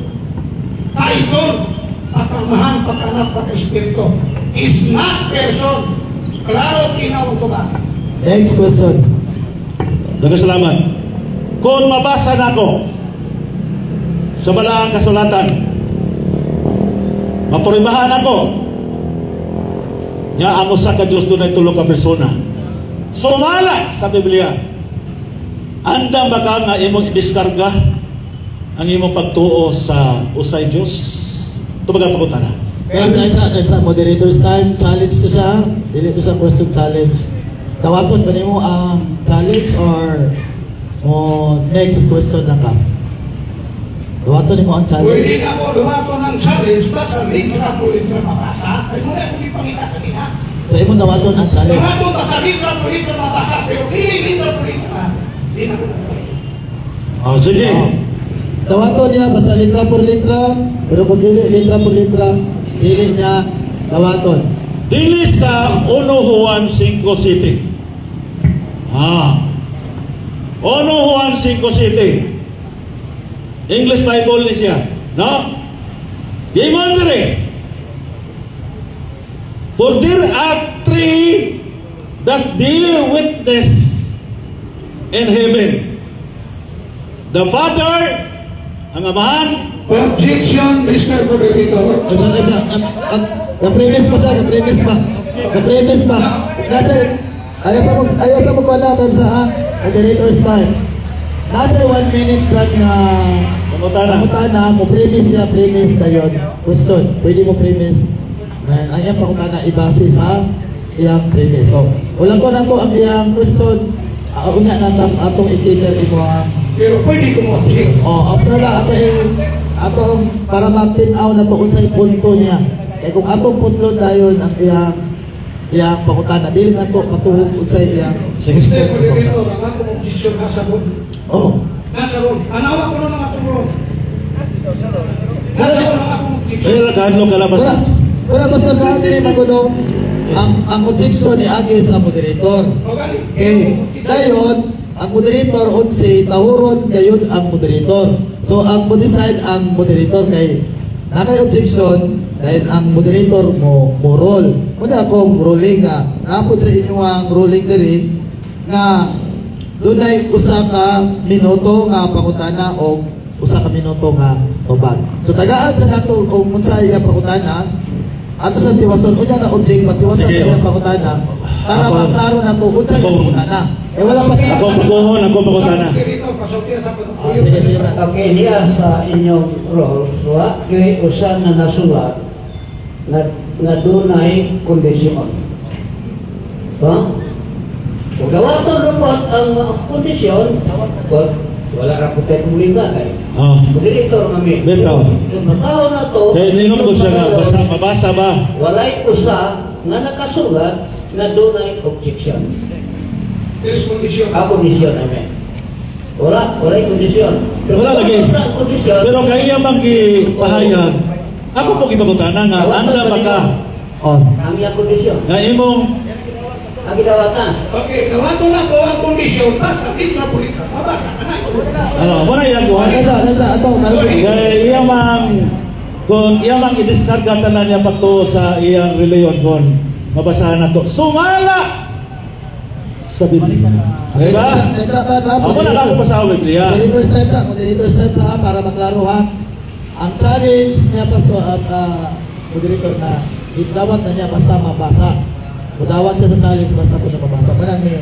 Kaitol, pagkamahan, pagkanak, pagka-espiritu is not person. Klaro kinaw ko ba? Next question. Daghang salamat. Kung mabasa nako sa balaang kasulatan, mapuribahan ako nga ang usa ka Dios dunay tulo ka persona. Sumala sa Biblia. Andam ba ka nga imong idiskarga ang imong pagtuo sa usay Dios? Tubag ang pangutana. Kaya sa moderator's time, challenge to siya. Dili to sa question challenge. Tawagon ba nimo ang challenge or o next question na ka? Tawaton nimo ang Pwede challenge. na ko dumato ng challenge basta litra po litra mabasa. Ay muna akong ipangita kanina. So imong tawaton ang challenge. Dumato basta litra po litra mabasa pero dili litra po litra. Di na ko na. Oh, sige. Tawaton niya basta litra por litra, pero kung dili litra por litra, dili niya tawaton. Dili sa 1 Juan 5 City. 1 Juan 5 City. English Bible ni siya. No? Ingon diri. For there are three that bear witness in heaven. The Father, ang Amahan, Objection, Mr. Moderator. The premise pa siya, the premise pa. The premise pa. Nasa, ayaw sa mo wala time sa ha, moderator's time. Nasa 1 minute plan nga Pangutana. pangutana, mo premise siya, premise na yun. Question, pwede mo premise. Ang iyang pangutana ibase sa iyang premise. So, ulang ko na ko ang iyang question. Una na atong i-cater imo ang Pero pwede ko mo-object. Oh, after lang ato eh, atong para matin-aw na to unsay punto niya. Kay kung atong punto dayon ang iyang iyang pangutana, dili na to matuhog unsay iyang Sige. Mr. Moderator, ang akong objection nasa room. Oh. Nasa room. Anawa ko rin ang akong room. Nasa room ang akong objection. Pero kahadlok ka labas. Wala wala basta na dili magulo. Ang objection ni agi sa moderator. O gani. Okay, dayon ang moderator unsi tahuron gayon ang moderator. So ang mo decide ang moderator kay nakay objection dahil ang moderator mo mo rule. Muna akong ruling nga napod sa inyo ang ruling diri nga dunay usa ka minuto nga pangutana o usa ka minuto nga tubag. So tagaan sa nato kung unsa iya pangutana ato sa tiwason unya na object patiwasan Sige. sa iyang pangutana para maklaro nato unsa iya pangutana. Eh wala pa siya. Ako paguhon, ako pangutana. Moderator, pasulti sa Ah, pagpuyo. sige, sige na. Okay, niya sa inyong rules, wa kay usa na nasulat nga nga dunay kondisyon. Ha? Kung dawaton ra pod ang mga kondisyon, well, wala ra po tayo problema kay. Oh. Moderator kami. Bitaw. Kung basahon na to, Kaya ningon ko siya nga, basa, mabasa ba? Walay usa nga nakasulat na dunay objection. This kondisyon. Ah, kondisyon namin. Wala, walay kondisyon. Pero Wala lagi. kung wala kondisyon, Pero kaya bang gipahayag, ako po gipangutana nga, anda ba ka? Oh. Ang iyang kondisyon. Nga imong Ang gidawatan. Okay, dawaton ako ang kondisyon basta litra po litra. Mabasa ka na. ano, wala iyang kuha. Ganda, ganda ato karon. Kaya iya mang kung iya mang i-discard tanan niya pagtuo sa iyang reliyon kon mabasahan nato. Sumala sa Biblia. Diba? Ako na ako sa Biblia. Moderator steps ha, moderator steps ha, para maklaro ha. Ang challenge niya pastor at moderator na idawat na niya basta mabasa. Mudawat siya sa challenge basta po na mabasa. Manang ni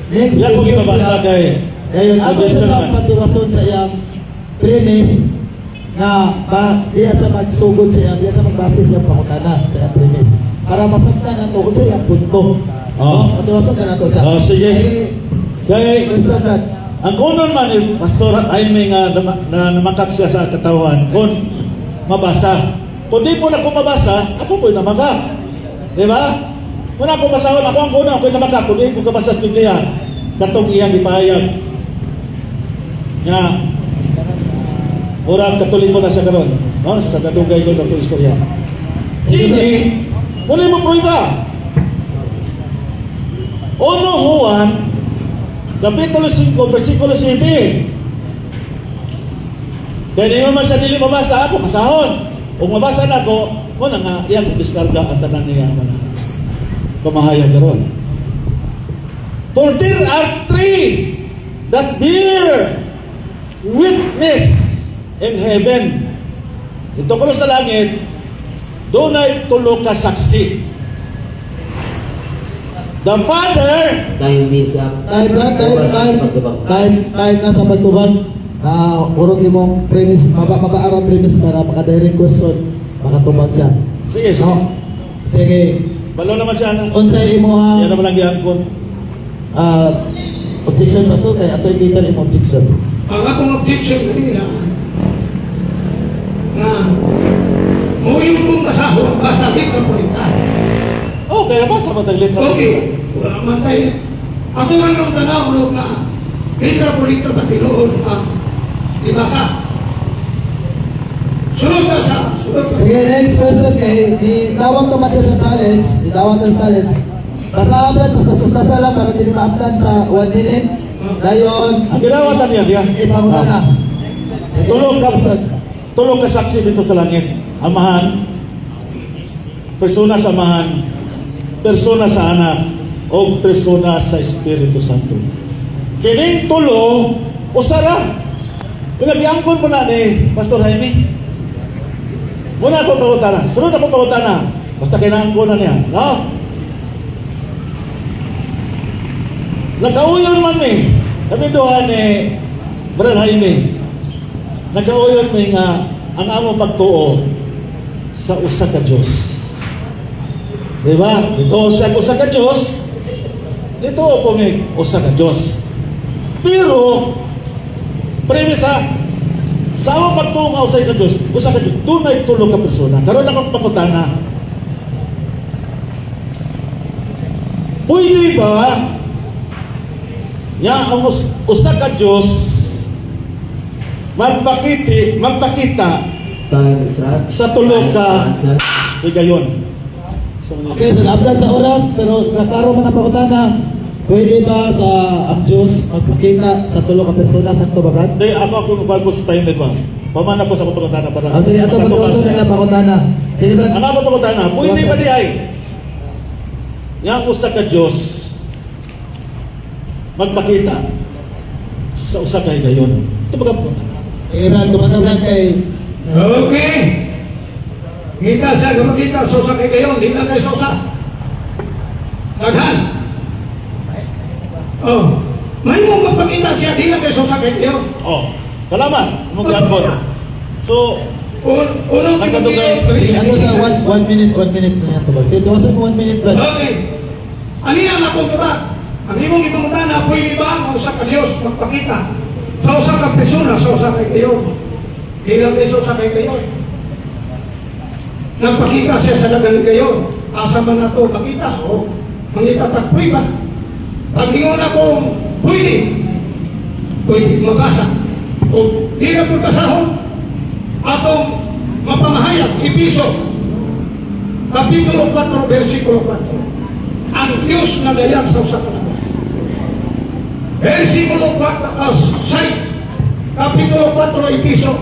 next Iya ko question gibabasa siya. kay Ngayon, ako siya Condition sa man. patiwason sa iyang premise nga ba, diya siya magsugod sa iyang, diya siya magbase sa iyang pangutana sa iyang premise. Para masabtan nato kung sa iyang punto. Oh. No? Patiwason sa nato siya. Oh, sige. Eh, Kay question that. ang kunon man ni Pastor Jaime nga na namakak siya sa katawan kung mabasa. Kung di po na ko mabasa, ako po'y namakak. Di ba? Kung ako basahon, ako ang kunon, ako'y namakak. Kung di ko kabasa sa Biblia, katong iyang ipahayag. Nga, Murag Katoliko na siya karon, no? Sa kadugay ko na istorya. Hindi, wala mo pruiba. Uno Juan, Kapitulo 5, versikulo 7. Kaya di man sa dili mabasa, ako masahon. Kung mabasa na ako, mo na nga, iyang diskarga ang tanan niya mga pamahayag karon. For there are three that bear witness in heaven. Ito ko sa langit, dunay tulo ka saksi. The Father, Time is up. Time na, time, Oras time, sa pagtubag. time, time na sa pagtubag. Ah, urong imong premise, mabaara premise para maka-direct question, makatubag siya. Sige, sige. No? Sige. Balo naman siya na. Unsay imo Yan ha naman lang gihangkon. Objection, pastor, kay atoy kita imong objection. Ang akong objection kanina na muyong kong basahon basta litra po litra. Oh, kaya ba sa mataglit na? Okay, wala man tayo. Ako rin ang tanaw no, na litra po litra ba tinuod ang ibasa. Sunod na sa, sunod na. Sige, next question kay di tawag to man siya sa challenge, di tawag to sa challenge. Basta ablan, basta basta lang para dili maabtan sa 1 minute. Dayon, Ang ginawa ta niya, diya. ipangutan na. Sige, Tulog next ka, question. tulog ka saksi dito sa langit. Amahan, persona sa amahan, persona sa anak, o persona sa Espiritu Santo. Kining tulo, usara. Pinagyangkon po na ni Pastor Jaime. Muna ako pangutana. Sunod ako pangutana. Basta kinangkon na niya. No? Nakauyon man mi. Kami duha ni Brad Jaime. Nakauyon mi nga ang among pagtuo sa usa ka Dios. Di ba? Dito siya usa ka Dios. Dito po mi usa ka Dios. Pero premise ha, sa among pagtuo nga usa ka Dios, usa ka Dios, dunay tulo ka persona. Karon akong pangutana. Pwede ba nga ang usa ka Dios magpakita Time is up. sa tulo Time ka to answer. higayon? Okay, so naabdan sa oras, pero naklaro man ang pangutana. Pwede ba sa ang Diyos magpakita sa tulo ka persona? Sakto ba, Brad? Hindi, ako ako kukuha ko sa timer ba? Pamana ko sa akong pangutana para. Ah, sige, ato pagkawasan na nga pangutana. Sige, Brad. Ang ako pangutana, pwede ba di ay? Nga usa ka Diyos magpakita sa usa ka higayon. Ito ba ka? Sige, Brad, tumaga, Brad, kay Okay. Ngita siya, gumakita sa usa kay gayon, di na kay sosa. Daghan. Oh. May mo magpakita siya, di na kay sosa kay gayon. Oh, salamat. Mo gyapon. So, Unong Nagkadugay. Sige, ato sa one minute, 1 minute na yan tubag. Sige, tuwasan mo 1 minute, Brad. Okay. Ano yan akong tubag? Ang imong ipangutana, pwede ba ang usa ka Dios magpakita sa usa ka persona sa usa kay gayon? Di lang kay usa kay gayon. Nagpakita siya sa dagan gayon. Asa man nato makita o mangita tag prueba. Pag ingon akong pwede, pwede mabasa. O di na po basahon, atong mapamahayag, Episo, Kapitulo 4, versikulo 4. Ang Diyos na dayag sa usa ka lawas. Versikulo 4, 6, Kapitulo 4, Episo.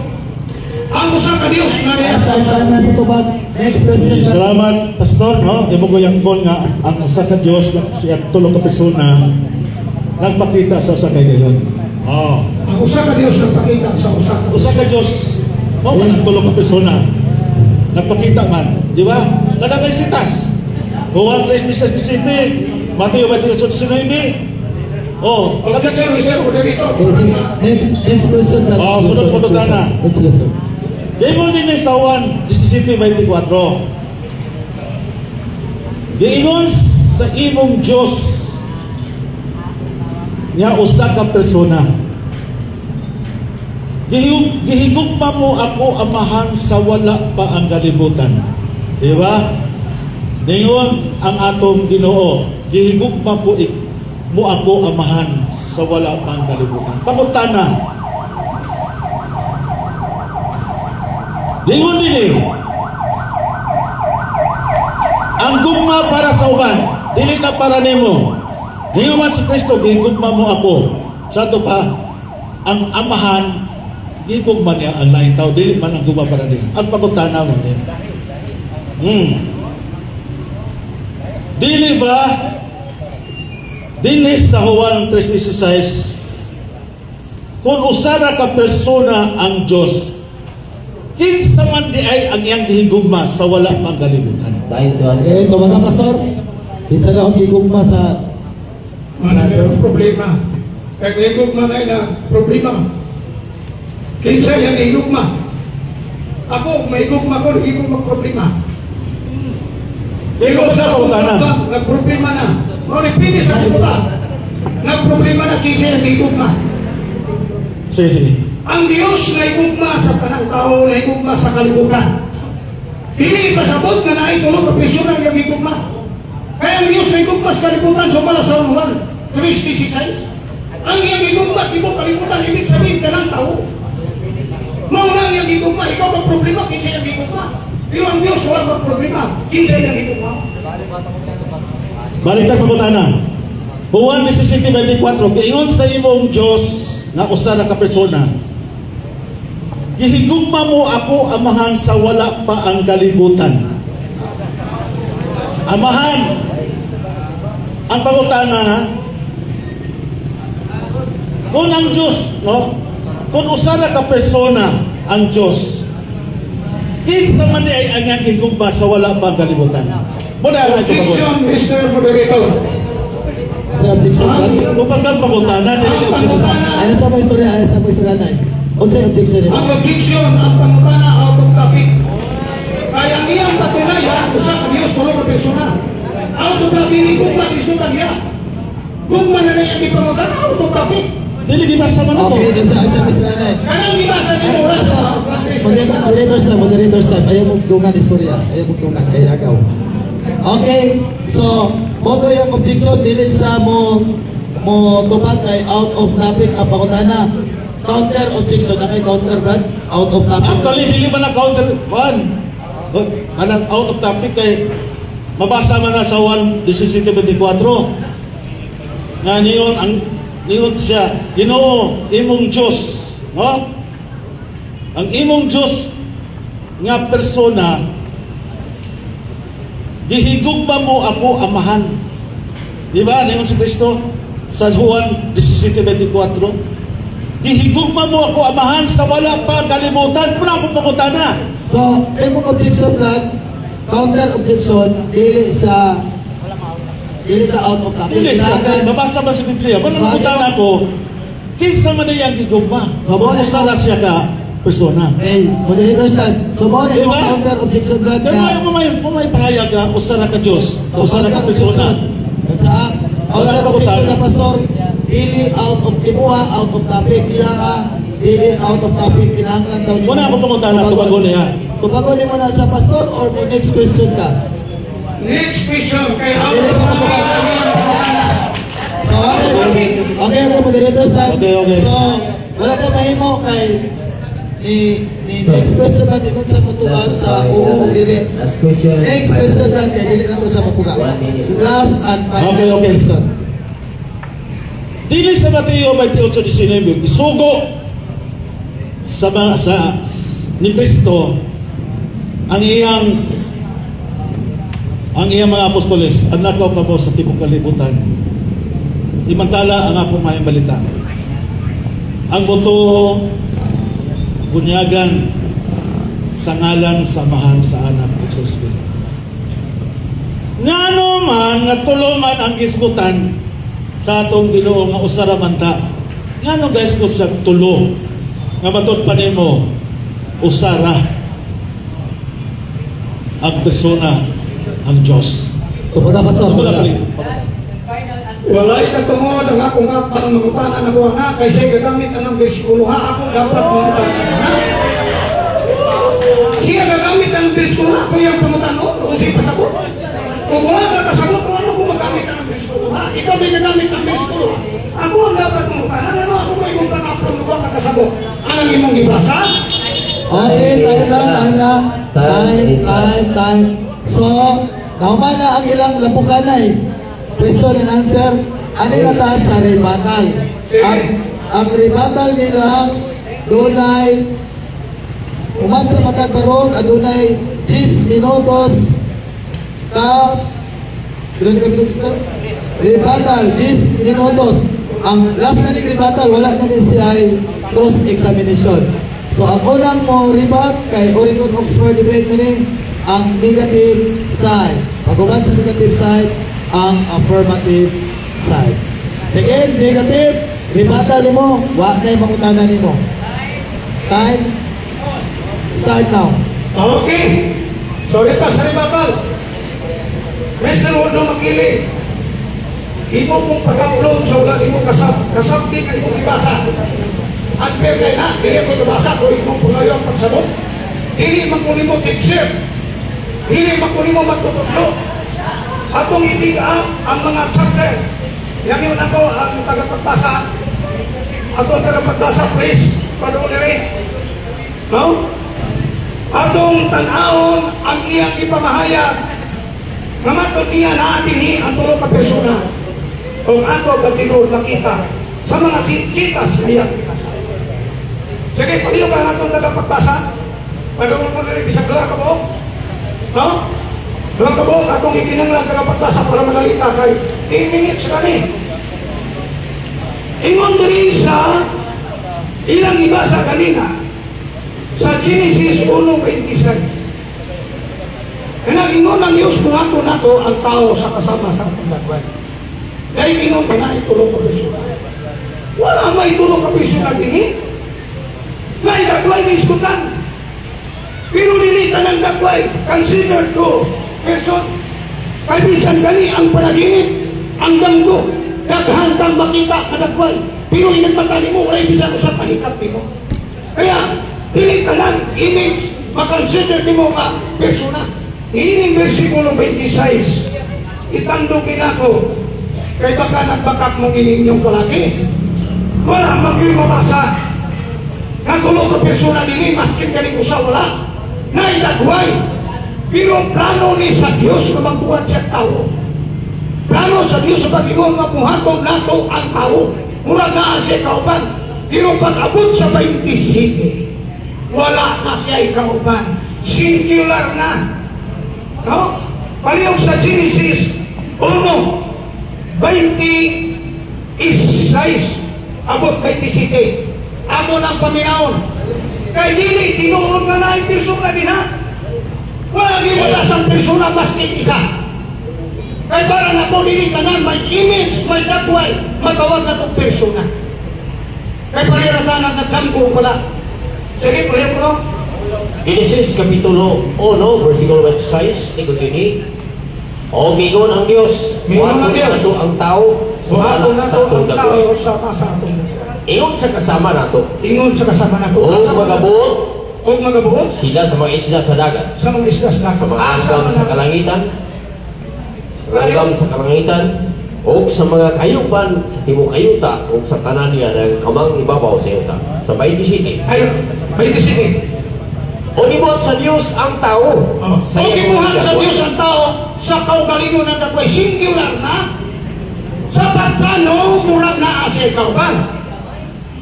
Ang usa ka Diyos na dayag sa Time, usa time na sa tubag. Next question, Brad. Salamat, Pastor, no? Imo ko yakon nga ang usa ka Dios nga siya tulo ka persona nagpakita sa usa ka higayon. Oh. Ang usa ka Diyos nagpakita sa usa ka Usa ka Dios, mo man ang tulo ka persona. Nagpakita man, di ba? Nagkakay sitas. Juan 3:17, Mateo 28:19. Oh, Objection, Mr. Moderator. Okay, sige. Next question, Brad. Oh, Next sunod question, pangutana. next question. Giingon din sa Juan 17:24. Giingon sa imong Dios nga usa ka persona. Gihigugma mo ako, Amahan, sa wala pa ang kalibutan. Di ba? Ningon ang atong Ginoo, gihigugma po mo ako, Amahan, sa wala pa ang kalibutan. Pangutana, Lingon din eh. Ang gugma para sa uban, dili na para nimo. Ningon man si Kristo, gigugma mo ako. Sa ato pa, ang Amahan, gigugma niya ang laing tao, dili man ang gugma para niya. Ang pangutana mo niya. Dili ba, dili sa Juan 3:16, kung usara ka persona ang Diyos, kinsa man di ay ang iyang gihigugma sa wala pang kalibutan? Tayo to answer. Eh, tumaga, Pastor. Kinsa na akong gigugma sa Mana meron problema. Kaya kung igugma na ina, problema. Kinsa yan igugma? Ako, may igugma ko, hindi ko magproblema. Pero sa pangutana, Nagproblema na. O, nagpili sa kuta. Nagproblema na kinsa yan igugma. Sige, sige. Ang Diyos na igugma sa tanang tao, na igugma sa kalibutan. Dili pasabot nga naay tulo ka persona ang igugma. Kaya ang Diyos na igugma sa kalibutan, sumala sa Juan 3:16. Ang iyang igugma, tibuok kalibutan, ibig sabihin tanang tao. Mao na ang iyang igugma, ikaw ang problema, kinsa iyang igugma. Pero ang Diyos wala kang problema, kinsa iyang igugma. Balik tayo pangutana. Juan 17:24, giingon sa imong Diyos nga usa ra ka persona, gihigugma mo ako, Amahan, sa wala pa ang kalibutan. Amahan, ang pangutana ha, kung ang Diyos, no? Kung usa ra ka persona ang Diyos, kinsa man di ay ang iyang gihigugma sa wala pa ang kalibutan? Muna ang ito Objection, Mr. Moderator. Sa objection, Brad. Kung pagkang pangutana, dili Ang objection. pangutana, Ayaw sa mga istorya, ayaw sa mga istorya na. Unsa yung objection nila? ang objection, ang pangutana out of topic. Kaya ang iyang patunay, usa ka Diyos, tulo ka persona. Out of topic, gugma, isutan niya. Gugma na na iyang ipangutana, out of topic. Dili gibasa man ato. Okay, unsa sa mga istorya na. Kanang gibasa ni oras sa Moderators time, moderators time. Ayaw mong dungan istorya. Ayaw mong dungan, kay agaw. Okay, so, moto yung objection, dili sa mo mo tubag kay out of topic ang pangutana. Counter objection na kay counter, Brad? Out of topic. Actually, dili man na counter one. Kanang out of topic kay Mabasa man na sa 1:17:24 nga niyon ang niyon siya, "Ginoo, imong Dios," no? Ang imong Dios nga persona, gihigugma mo ako, Amahan. Di ba? Ningon si Kristo sa Juan 17:24. "Gihigugma mo ako, Amahan, sa wala pa kalibutan." Wala akong pangutana. So, imong objection, Brad, counter objection, dili sa out of topic. Dili sa Kinahanglan- mabasa ba sa Biblia? Wala pangutana ko. Kinsa man iyang gigugma? So, mo na- Usa ra siya ka persona. Hey, moderator stand. So, mo na imong Diba? counter objection, Brad, Pero na may pahayag ka, usa ra ka Diyos, So, usa ra ka counter persona. objection. Sa counter Wala objection pangutana. na, Pastor, dili out of imuha, out of topic. Iya nga, dili out of topic. Kinahanglan daw nimo. Wala akong pangutana, tubagon niya. Tubagon nimo na sa Pastor or mo next question ka? Next question kay Dili sa pagtubag. So, okay. Okay, moderator stand. Okay. So, wala tayo mahimo kay ni next question ba di man sa matubag sa oo dili. Last question. Next question lang kay dili na to sa mapuga. One minute. Last and final Okay. question. Dili sa Mateo 28:19, isugo sa mga sa ni Kristo ang iyang mga apostoles, "Adnakaw kamo sa tibok kalibutan. Imantala ang akong maayong balita. Ang buto bunyagan sa ngalan sa Amahan, sa Anak ug sa Espiritu." Ngano man nga tulo man ang gisgutan sa atong Ginoo nga usa ra man ta? Ngano gaisgot siya tulo? Nga matud pa nimo usa ra ang persona ang Diyos. Tubaga, Pastor. Tubaga, Tubaga. please. Walay katungod ang akong apang mangutana na kuha na kay siya gagamit anang bersikulo ha, ako dapat mangutana na. Siya gagamit ang bersikulo, ako yung pangutano kung siya pasabot. Kung wala ka kasabot kung ano kung magamit ang bersikulo ha, ikaw may gagamit ang bersikulo. Ako ang dapat mangutana, ano ako may imong pang-upload lugar ka kasabot. Anong imong gibasa? Okay, time na, time na. Time, time, time. So, nauma na ang ilang lapukanay. Question and answer. Ano na ta sa rebuttal? Ang rebuttal nila, dunay, uman sa matag barog, adunay 10 minutos ka. Pila ni ka minutos ka? Rebuttal, 10 minutos. Ang last na ni rebuttal, wala na ni siya ay cross-examination. So, ang unang mo rebut kay Oregon Oxford debate mini, ang negative side. Pag-uman sa negative side, ang affirmative side. Sige, negative, rebuttal mo, wa na yung mangutana nimo. Time, start now. Okay. So ito sa rebuttal. Mr. Waldo Makili, imo mong pag-upload sa wala imo kasab kasabti ka imong ibasa. Unfair kay na, dili ko ibasa ko imong pangayo ang pagsabot. Dili man ko nimo teacher. Dili man ko nimo magtutudlo. Atong i-dig up ang mga chapter. Yang yun ako ang tagapagbasa. Ako ang tagapagbasa, please. Padoon rin. No? Atong tan-awon ang iyang ipamahayag nga matod niya na dinhi ang tulo ka persona ug ato pagtinuod makita sa mga sitas na iyang gibasa. Sige, palihog ang atong tagapagbasa. Padungol mo diri bisag duha ka buok. No? Duha ka buok atong ikinahanglan tagapagbasa para madalita kay 10 minutes na ni. Ingon diri sa ilang ibasa kanina sa Genesis 1:26. Kaya ingon ang Diyos, "Buhaton nato ang tao sa kasama sa atong dagway." Dahil ingon pa na tulo ka persona. Wala may tulo ka persona dinhi. May dagway ng iskutan. Pero dili tanang dagway consider to person. Kay bisan gani ang panaginip, ang ganggo, daghan kang makita ka dagway. Pero inagmata nimo, wala bisan usa panikat nimo. Kaya, dili tanan image makonsider nimo nga persona. Ining versikulo 26, itandog kinako, kay baka nagbakak mong inyong kalaki. Wala man gyud mabasa. Nga tulo ka persona dini, maskin ganing usa wala. Naidagway. Pero ang plano ni sa Dios nga magbuhat siya tao. Plano sa Dios sa pag-ingon nga buhaton nato ang tao. Mura naa siya kauban. Pero pag abot sa 27, wala na siya kauban. Singular na. No? Palihog sa Genesis 1, 26, abot 27. Amo ng paminawon. Kay dili tinuod nga naay persona dinha. Wala gi wala sang persona maski isa. Kay para nako dili tanan may image, may dagway, matawag na tong persona. Kay pareha tanan nagkamgo pala. Sige, pareho ko no? Genesis Kapitulo 1, versikulo 26, ingon dinhi. O miingon ang Dios, Miingon ang buhaton Dios. nato ang tao, Buhaton sumala nato sa atong ang tao dagway. sama sa atong Ingon sa kasama nato. Ingon sa kasama nato. O magabuot O magabuot sila sa mga isla sa dagat, sa mga isla sa dagat. sa mga Asa langgam man sa kalangitan, sa langgam sa kalangitan, o sa mga kayupan sa tibuok yuta, o sa tanan nga nagkamang ibabaw sa yuta. Sa 27. Ay, 27. O gibuhat sa Dios ang tao. Oh. Sa O iyang gibuhat sa dagway. Dios ang tao sa kaugalingon ng dagway. Singular na. Sa pagplano, murag naa siya kauban.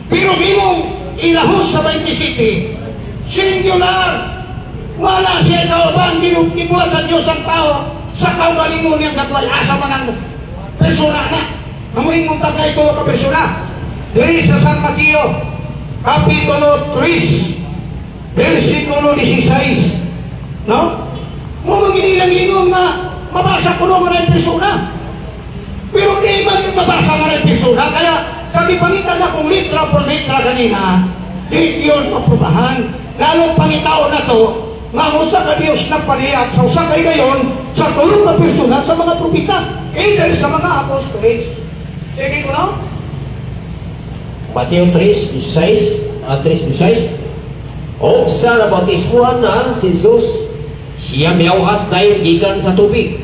Pero imong ilahos sa 27, singular. Wala siya kauban. Gibuhat sa Dios ang tao sa kaugalingon niyang dagway. Asa man ang persona na. Amuin mong taglay ko ka persona. Diri sa San Mateo, Kapitulo 3, versikulo 16. No? Mo maginilang ingon nga mabasa ko nga na persona. Pero di man mabasa nga na persona. Kaya sabi pangita na kung litra por litra ganina, di yun maprobahan. Lalo pangitao na to, nga ang usa ka Dios nagpalihap sa usa ka higayon sa tulo ka persona sa mga propeta, either sa mga apostoles. Sige ko no? Mateo 3, 16, 3, 16. O sa nabautismuhan na si Jesus, siya miyawhas dayon gikan sa tubig.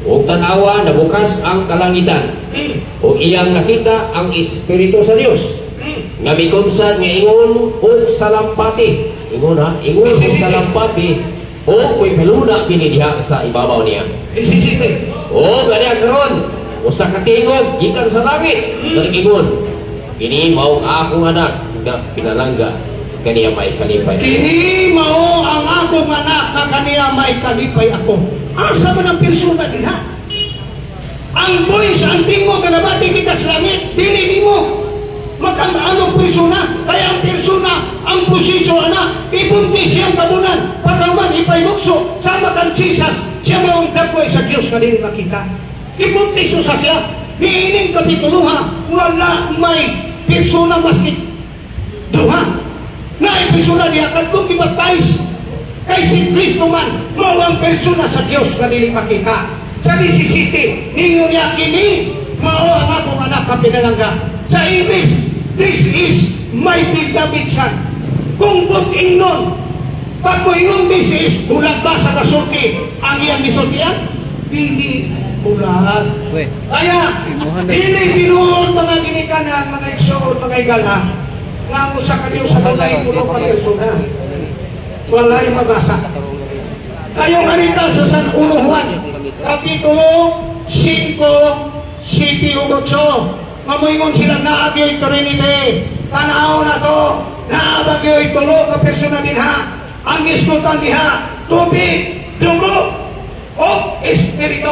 O tanawa nabukas ang kalangitan. O iyang nakita ang Espiritu sa Dios. Nga mikumsad nga ingon og salampati. Ingon ha, ingon og salampati o piluna kini diha sa ibabaw niya. 17. O gani karon, usa ka tingog gikan sa langit, nag-ingon. Kini mao ang akong anak nga pinalangga kaniya may kalipay. Kini mao ang akong anak na kaniya may kalipay ako. Asa man ang persona dinha? Ang voice, ang tingog nga nabati gikan sa langit, dili nimo. Magkamaanong persona, kaya ang persona, ang posisyon ana, ibunti siyang tabunan, pagkaman ipaybukso, sama kang Jesus, siya mao ang dagway sa Diyos nga dili makita. Ibunti sa siya, niining kapitulo ha, wala may persona maski duha. Na persona niya kadtong gibaptize kay si Kristo man mao ang persona sa Dios nga dili makita. Sa 17, ningon niya kini mao ang akong anak nga pinalangga. Sa English, "This is my beloved son." Kung buot ingnon, pag moingon "this is", bulag ba sa kasulti ang iyang gisultian? Dili bulag. We. Kaya, Imuhan na. dili tinuod, mga ginikanan, mga igsoon, mga igala, nga ang usa ka Diyos sa dunay tulo ka persona. Walay mabasa. Kayo nga sa San Uno Juan, Kapitulo 5, 7 ug 8. Mamuingon sila naa gyoy Trinity. Tanaw na to, naa ba gyoy tulo ka persona dinha. Ang gisgutan diha, tubig, dugo, o espiritu.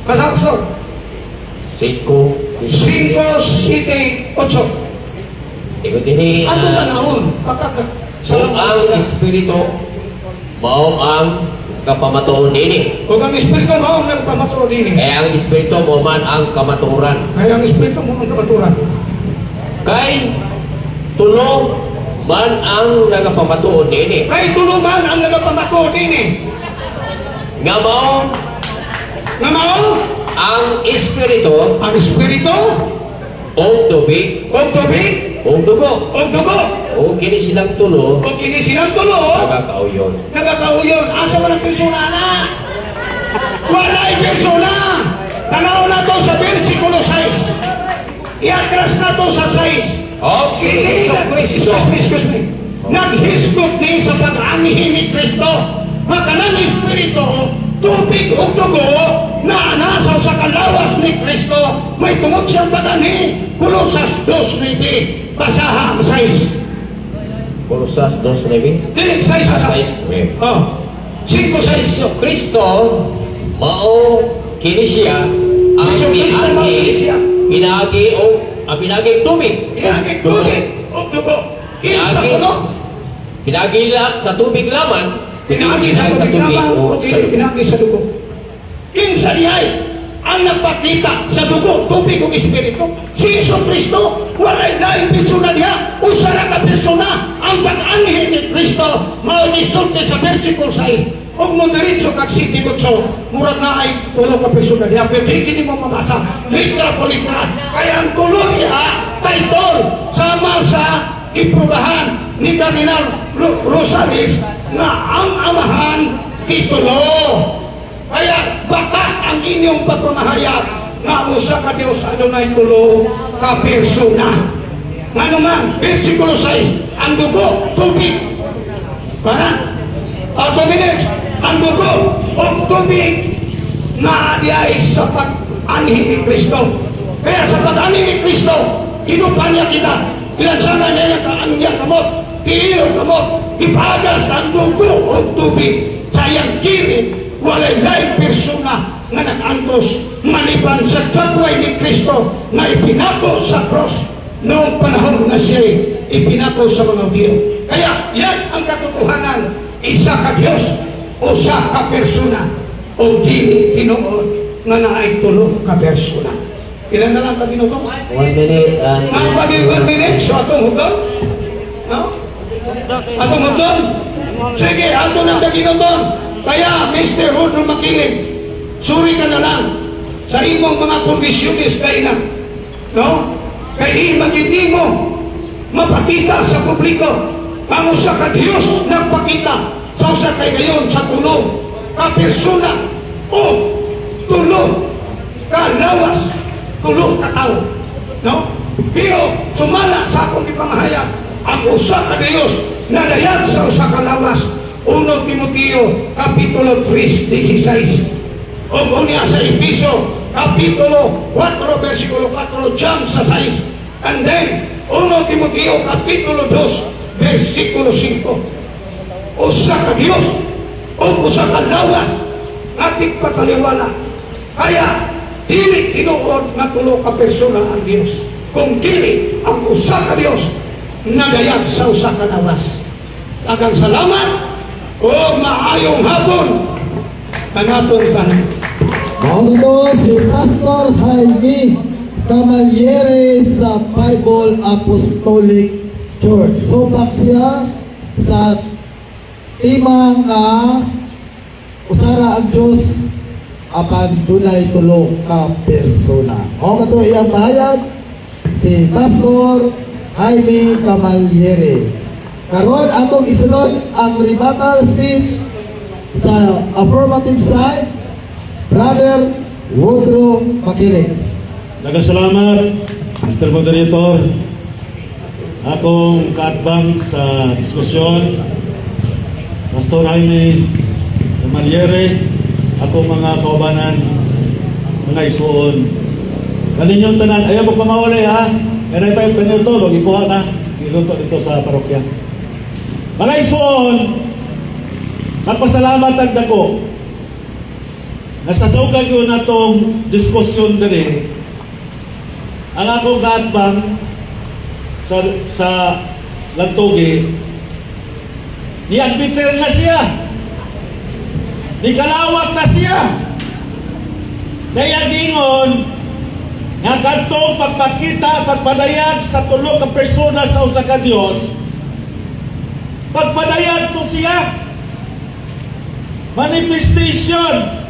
Kasakso, 5, 5, 7, 8. Ingon dinhi, Ano panahon? Baka sa kung ang Espiritu mao ang kapamatuon nini. Kung ang Espiritu mao ang nagpamatuod dini. Kaya ang Espiritu mo man ang kamatuoran. Kaya ang Espiritu mo ang kamaturan. Kay tulo man ang nagapamatuod nini. Kay tulo man ang nagapamatuod dini. Nga mao Nga mao ang Espiritu ang Espiritu, o tubig o tubig, o dugo. o dugo. O kini silang tulo O kini silang tulo, nagakauyon. Nagakauyon. Asa man ang persona na? Wala'y persona. Tanaw na to sa versikulo 6. Iatras na to sa 6. O si Kini Jesu Kristo. Excuse me, excuse me. Naghisgot ni sa pag-amihin ni Kristo. Nga kanang espiritu, tubig ug dugo na nasa sa kalawas ni Kristo, may tungod siyang pag-anhi. Kolosas 2:9. Basaha ang 6. Colosas 2:9. Dili, 6 Ah, sa 6. Oh. 5, Si 6. Jesu Kristo mao kini siya ang Jesu Kristo mao kini siya. pinaagi o ang pinaagi tubig. Pinaagi tubig ug dugo. Kinsa Pinaagi kuno? Pinaagi la sa tubig laman, Pinaagi sa tubig lamang o o sa dili dugo. pinaagi sa dugo. Kinsa diay ang nagpakita sa dugo, tubig ug espiritu? Si Jesu Kristo, walay laing persona niya, usa ra ka persona ang pag-anhi ni Kristo mao gisulti sa versikulo 6. Ug mo diretso kag 7:8, murag na ay tulo ka persona niya, pero di kini mo mabasa litra po litra. Kaya ang tulo niya title sama sa iprubahan ni Cardinal Rosales nga ang Amahan titulo. Kaya baka ang inyong pagpamahayag nga usa ka Dios adunay tulo ka persona. Ngano man, versikulo 6, ang dugo, tubig. Para? 2 minutes, ang dugo o tubig na diay sa pag-anhi ni Kristo. Kaya sa pag-anhi ni Kristo, ginupa niya kita, Bilansana niya ang iyang kamot, tiil kamot, ipagas ang dugo o tubig sa iyang kirit, walay laing persona nga nag-antos maliban sa gagaway ni Kristo na ipinako sa cross noong panahon na siya ipinako sa mga Hudyo. Kaya yan ang katotohanan, isa ka Diyos, usa ka persona, o dili tinuod nga naay tulo ka persona. Ilan na lang ka minuto? 1 minute and Mga pag 1 minute, so atong hugdon? No? Atong hugdon? Sige, ato nang daginuton. Kaya, Mr. Rodro Makiling, suri ka na lang sa imong mga kondisyonis kay na. No? Kay di mo mapakita sa publiko ang usa ka Dios nagpakita sa usa kay gayon sa tulo ka persona o tulo ka lawas, tulo ka tao. No? Pero sumala sa akong ipamahayag ang usa ka Dios na dayag sa usa ka lawas. 1 Timoteo kapitulo 3:16 o unya sa Episo kapitulo 4 versikulo 4 jam sa 6, and then 1 Timoteo kapitulo 2 versikulo 5. Usa ka Dios o usa ka lawas ating pataliwala. Kaya dili tinuod nga tulo ka persona ang Dios, kung dili ang usa ka Dios nagayag sa usa ka lawas. Daghang salamat o maayong hapon kanatong tanan. Mao to si Pastor Jaime Camaliere sa Bible Apostolic Church. Supak siya sa tema nga usara ang Diyos apan dunay tulo ka persona. Mao to iyang pahayag, si Pastor Jaime Camaliere. Karon atong isunod ang rebuttal speech sa affirmative side, Brother Woodrow Makiling. Daghang salamat, Mr. Moderator. Akong kaatbang sa diskusyon, Pastor Jaime Camaliere, akong mga kaubanan, mga isuon. Kaninyong tanan, ayaw mo pamauli ha. Kaya pa yung pinuto, ikuha na. Iluto dito sa parokya. Mga isuon, nagpasalamat ang dako. Nasa dugay ko na tong diskusyon diri. Ang akong kaatbang sa Lantugi, ni-admitter na siya. Ni kalawat na siya. Kaya gingon nga kadtong pagpakita, pagpadayag sa tulo ka persona sa usa ka Dios, pagpadayag to siya. Manifestation.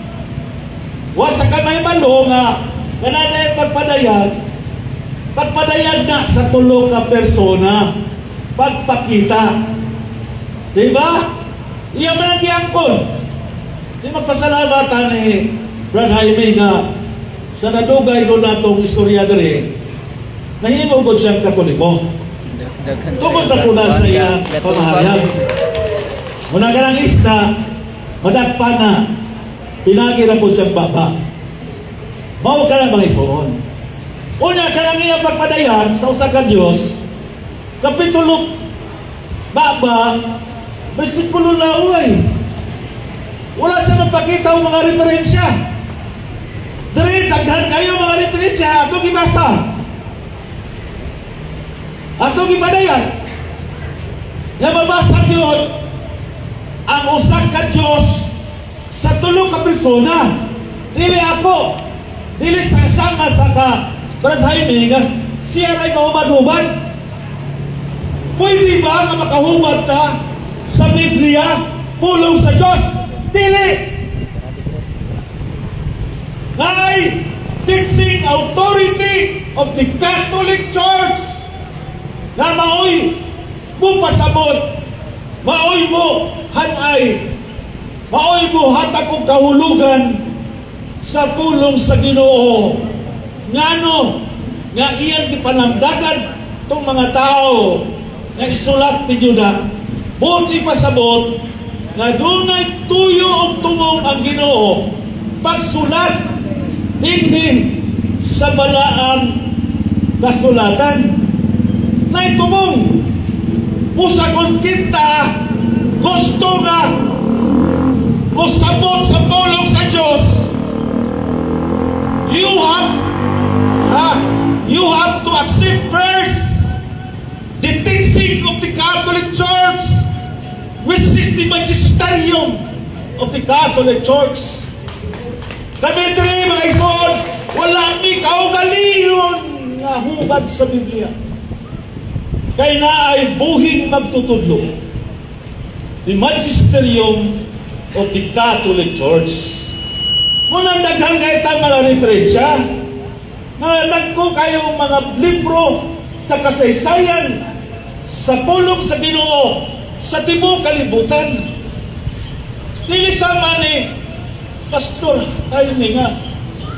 Wa sa kanay malo nga kananay pagpadayag, pagpadayag na sa tulo ka persona, pagpakita. Di ba? Iya man ang giangkon. Di magpasalamat ni Brad Jaime nga sa nadugay ko natong istorya diri, nahimo gud siyang Katoliko. Daghan Tungod na po na sa iyang pamahayag. Muna ka ng isda, Madakpan na. Pinagi ra po siyang baba. Mao ka na, mga isuon. Una, kanang iyang pagpadayan sa usa ka Dios, kapitulo baba, bersikulo laway. Wala siya magpakita og mga referensya. Diri, daghan kayo mga referensya, atong gibasa. Atong gipadayan. Nga mabasa yun, ang usa ka Diyos sa tulo ka persona. Dili ako, dili sa sama sa ka Brad Jaime, nga siya ay mahubad-hubad. Pwede ba nga makahubad ta sa Biblia, pulong sa Diyos? Dili! Ay, teaching authority of the Catholic Church na maoy mo pasabot, maoy mo hanay, maoy mo hatag og kahulugan sa pulong sa Ginoo. Ngano nga iyang gipanamdagan tong mga tao nga isulat ni Juda, buot ipasabot nga dunay tuyo og tumong ang Ginoo pagsulat dinhi sa balaang kasulatan. Nay tumong. Busa kung kita gusto nga mosabot sa pulong sa Diyos, you have to accept first the teaching of the Catholic Church, which is the magisterium of the Catholic Church. Kami diri, mga igsoon, wala mi kaugalingon nga hubad sa Biblia. Kay naay buhing magtutudlo. The magisterium of the Catholic Church. Munang daghan kay ta mga referensya. Mga dagko kayo mga libro sa kasaysayan sa pulong sa Ginoo sa tibuok kalibutan. Dili sama ni Pastor Jaime nga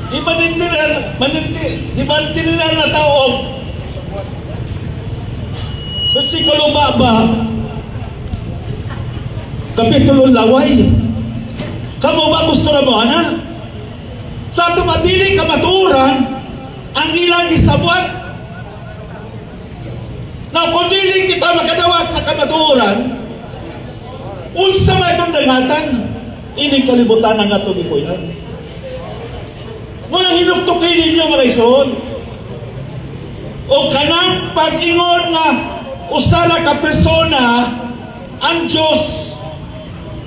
imanindiran manindi imanindiran na tao versikulo baba, kapitulo laway. Kamo ba, gusto na mo ana sa ato madili kamatuoran ang ilang gisabwat na kung dili kita makadawat sa kamatuoran, unsa may itong dangatan ining kalibutan ang atong gipuy-an? Walang hinuktukin ninyo, mga ison, o kanang pag-ingon nga usa na ka persona ang Diyos,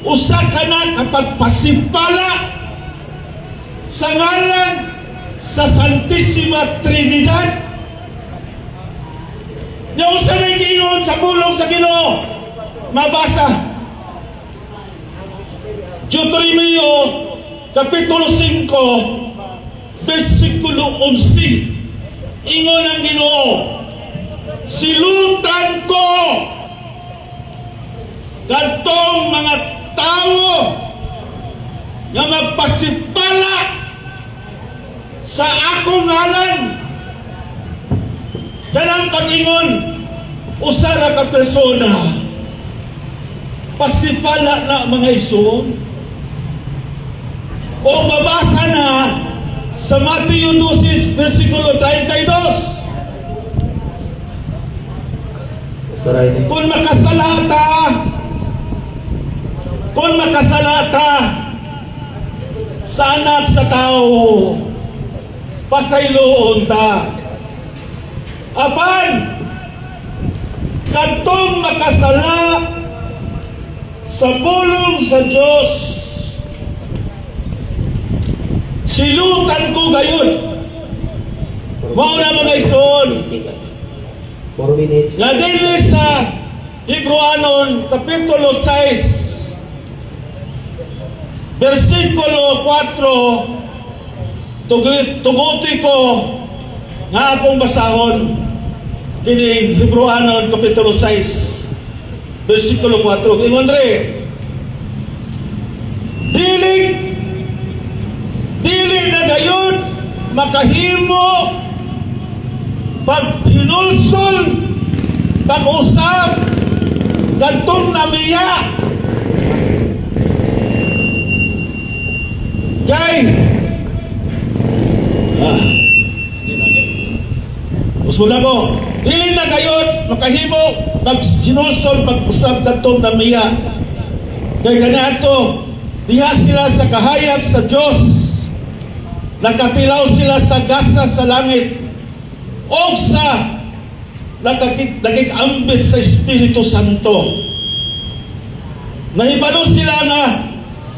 usa ka na kapag pasipala sa ngalan sa Santissima Trinidad. Nya unsa may giingon sa pulong sa Ginoo? Mabasa. Deuteronomio Kapitulo 5, versikulo 11. Ingon ang Ginoo, "Silutan ko kadtong mga tao nga magpasipala sa akong ngalan." Kanang pag-ingon, usa ra ka persona, pasipala na, mga isuon. O mabasa na sa Matthew 12, versikulo 32. Pastor Jaime. Kung makasalata sa anak sa tao, pasayloon ta. Apan, kadtong makasala sa pulong sa Diyos, silutan ko gayon. Mao na, mga isuon, 4 minutes. nga dinhi sa Hebreoanon Kapitulo 6, versikulo 4, tuguti ko nga akong basahon kini Hebreoanon Kapitulo 6, versikulo 4. Ingon dre, "Dili dili na gayon makahimo paghinulsol, pag-usab kadtong namiya Kay Usmod ako. Dili na kayo makahimo pag sinulsol pag-usab kadtong namiya. Kay kaniadto diha sila sa kahayag sa Dios. Nakatilaw sila sa gasa sa langit o sa nakikambit sa Espiritu Santo. Nahibalo sila nga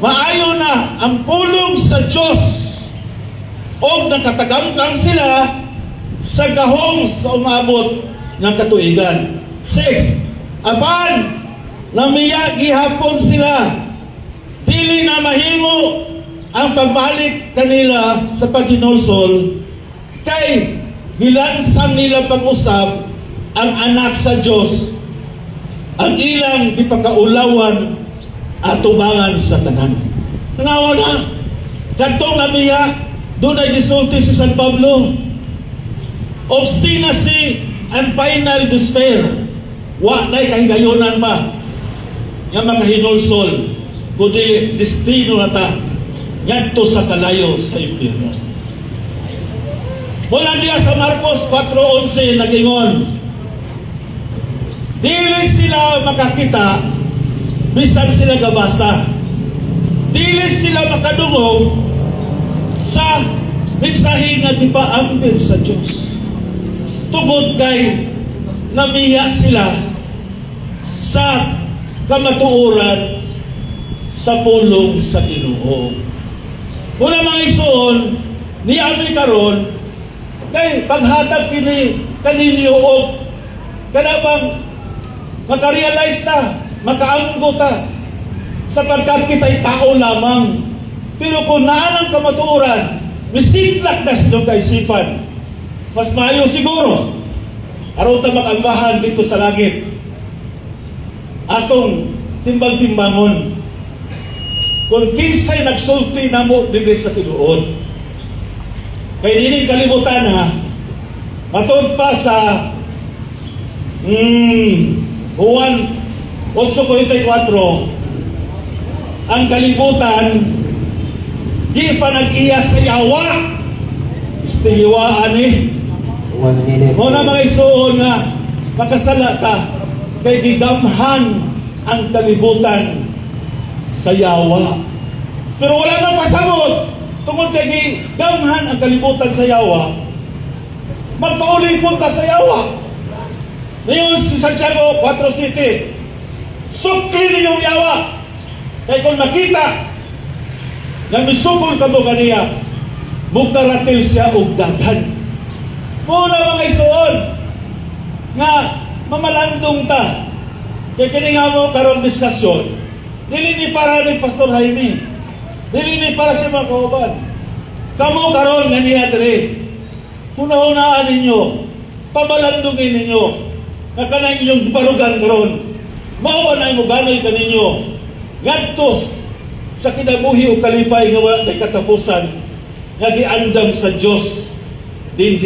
maayo na ang pulong sa Diyos o nakatagamtang sila sa gahom sa umabot ng katuigan. 6. Apan, namiya gihapon sila. Dili na mahimo ang pagbalik kanila sa paghinulsol kay gilansang nila pag-usab ang anak sa Diyos, ang ilang gipakaulawan atubangan sa tanan. Tanawa na, kadtong namiya, dunay gisulti si San Pablo, obstinacy and final despair. Wa na'y kahigayonan pa nga makahinulsol, kundi destino na ta ngadto sa kalayo sa impyerno. Mula diya sa Marcos 4:11 nag-ingon, dili sila makakita bisan sila gabasa. Dili sila makadungog sa mensahe nga gipaambit sa Diyos. Tungod kay namiya sila sa kamatuoran sa pulong sa Ginoo. Una, mga igsoon, ni ami karon kay paghatag kini kaninyo og kanabang makarealize ta, makaanggo ta sapagkat kita'y tao lamang. Pero kung naan ang kamatuoran, misinlak na sa inyong kaisipan. Mas maayo siguro, aron ta makambahan dito sa langit, atong timbang-timbangon kung kinsay nagsulti namo dinhi sa tinuod. Kay nining kalibutan ha, matod pa sa Juan 8:44, ang kalibutan di pa nag-iya sa yawa. Istiliwaan eh. 1 minute. Mao na, mga igsoon, nga makasala ta kay gigamhan ang kalibutan sa yawa. Pero wala nang pasabot tungod kay gigamhan ang kalibutan sa yawa. Magpauli po ta sa yawa. Ngayon si Santiago 4:7, "Sukli ninyong yawa. Kay kung makita nga misugol kamo kaniya, mukaratil siya og dagan." Mao na, mga igsoon, nga mamalandong ta. Kay kini nga mo karon diskusyon, dili ni para ni Pastor Jaime. Dili ni para sa mga kauban. Kamo karon nga niya diri. Hunahunaan ninyo, pamalandungin ninyo, nga kanang inyong barugan karon. Mao ba na mo ganoy kaninyo ngadto sa kinabuhi o kalipay nga wala tay katapusan nga giandam sa Dios dinhi?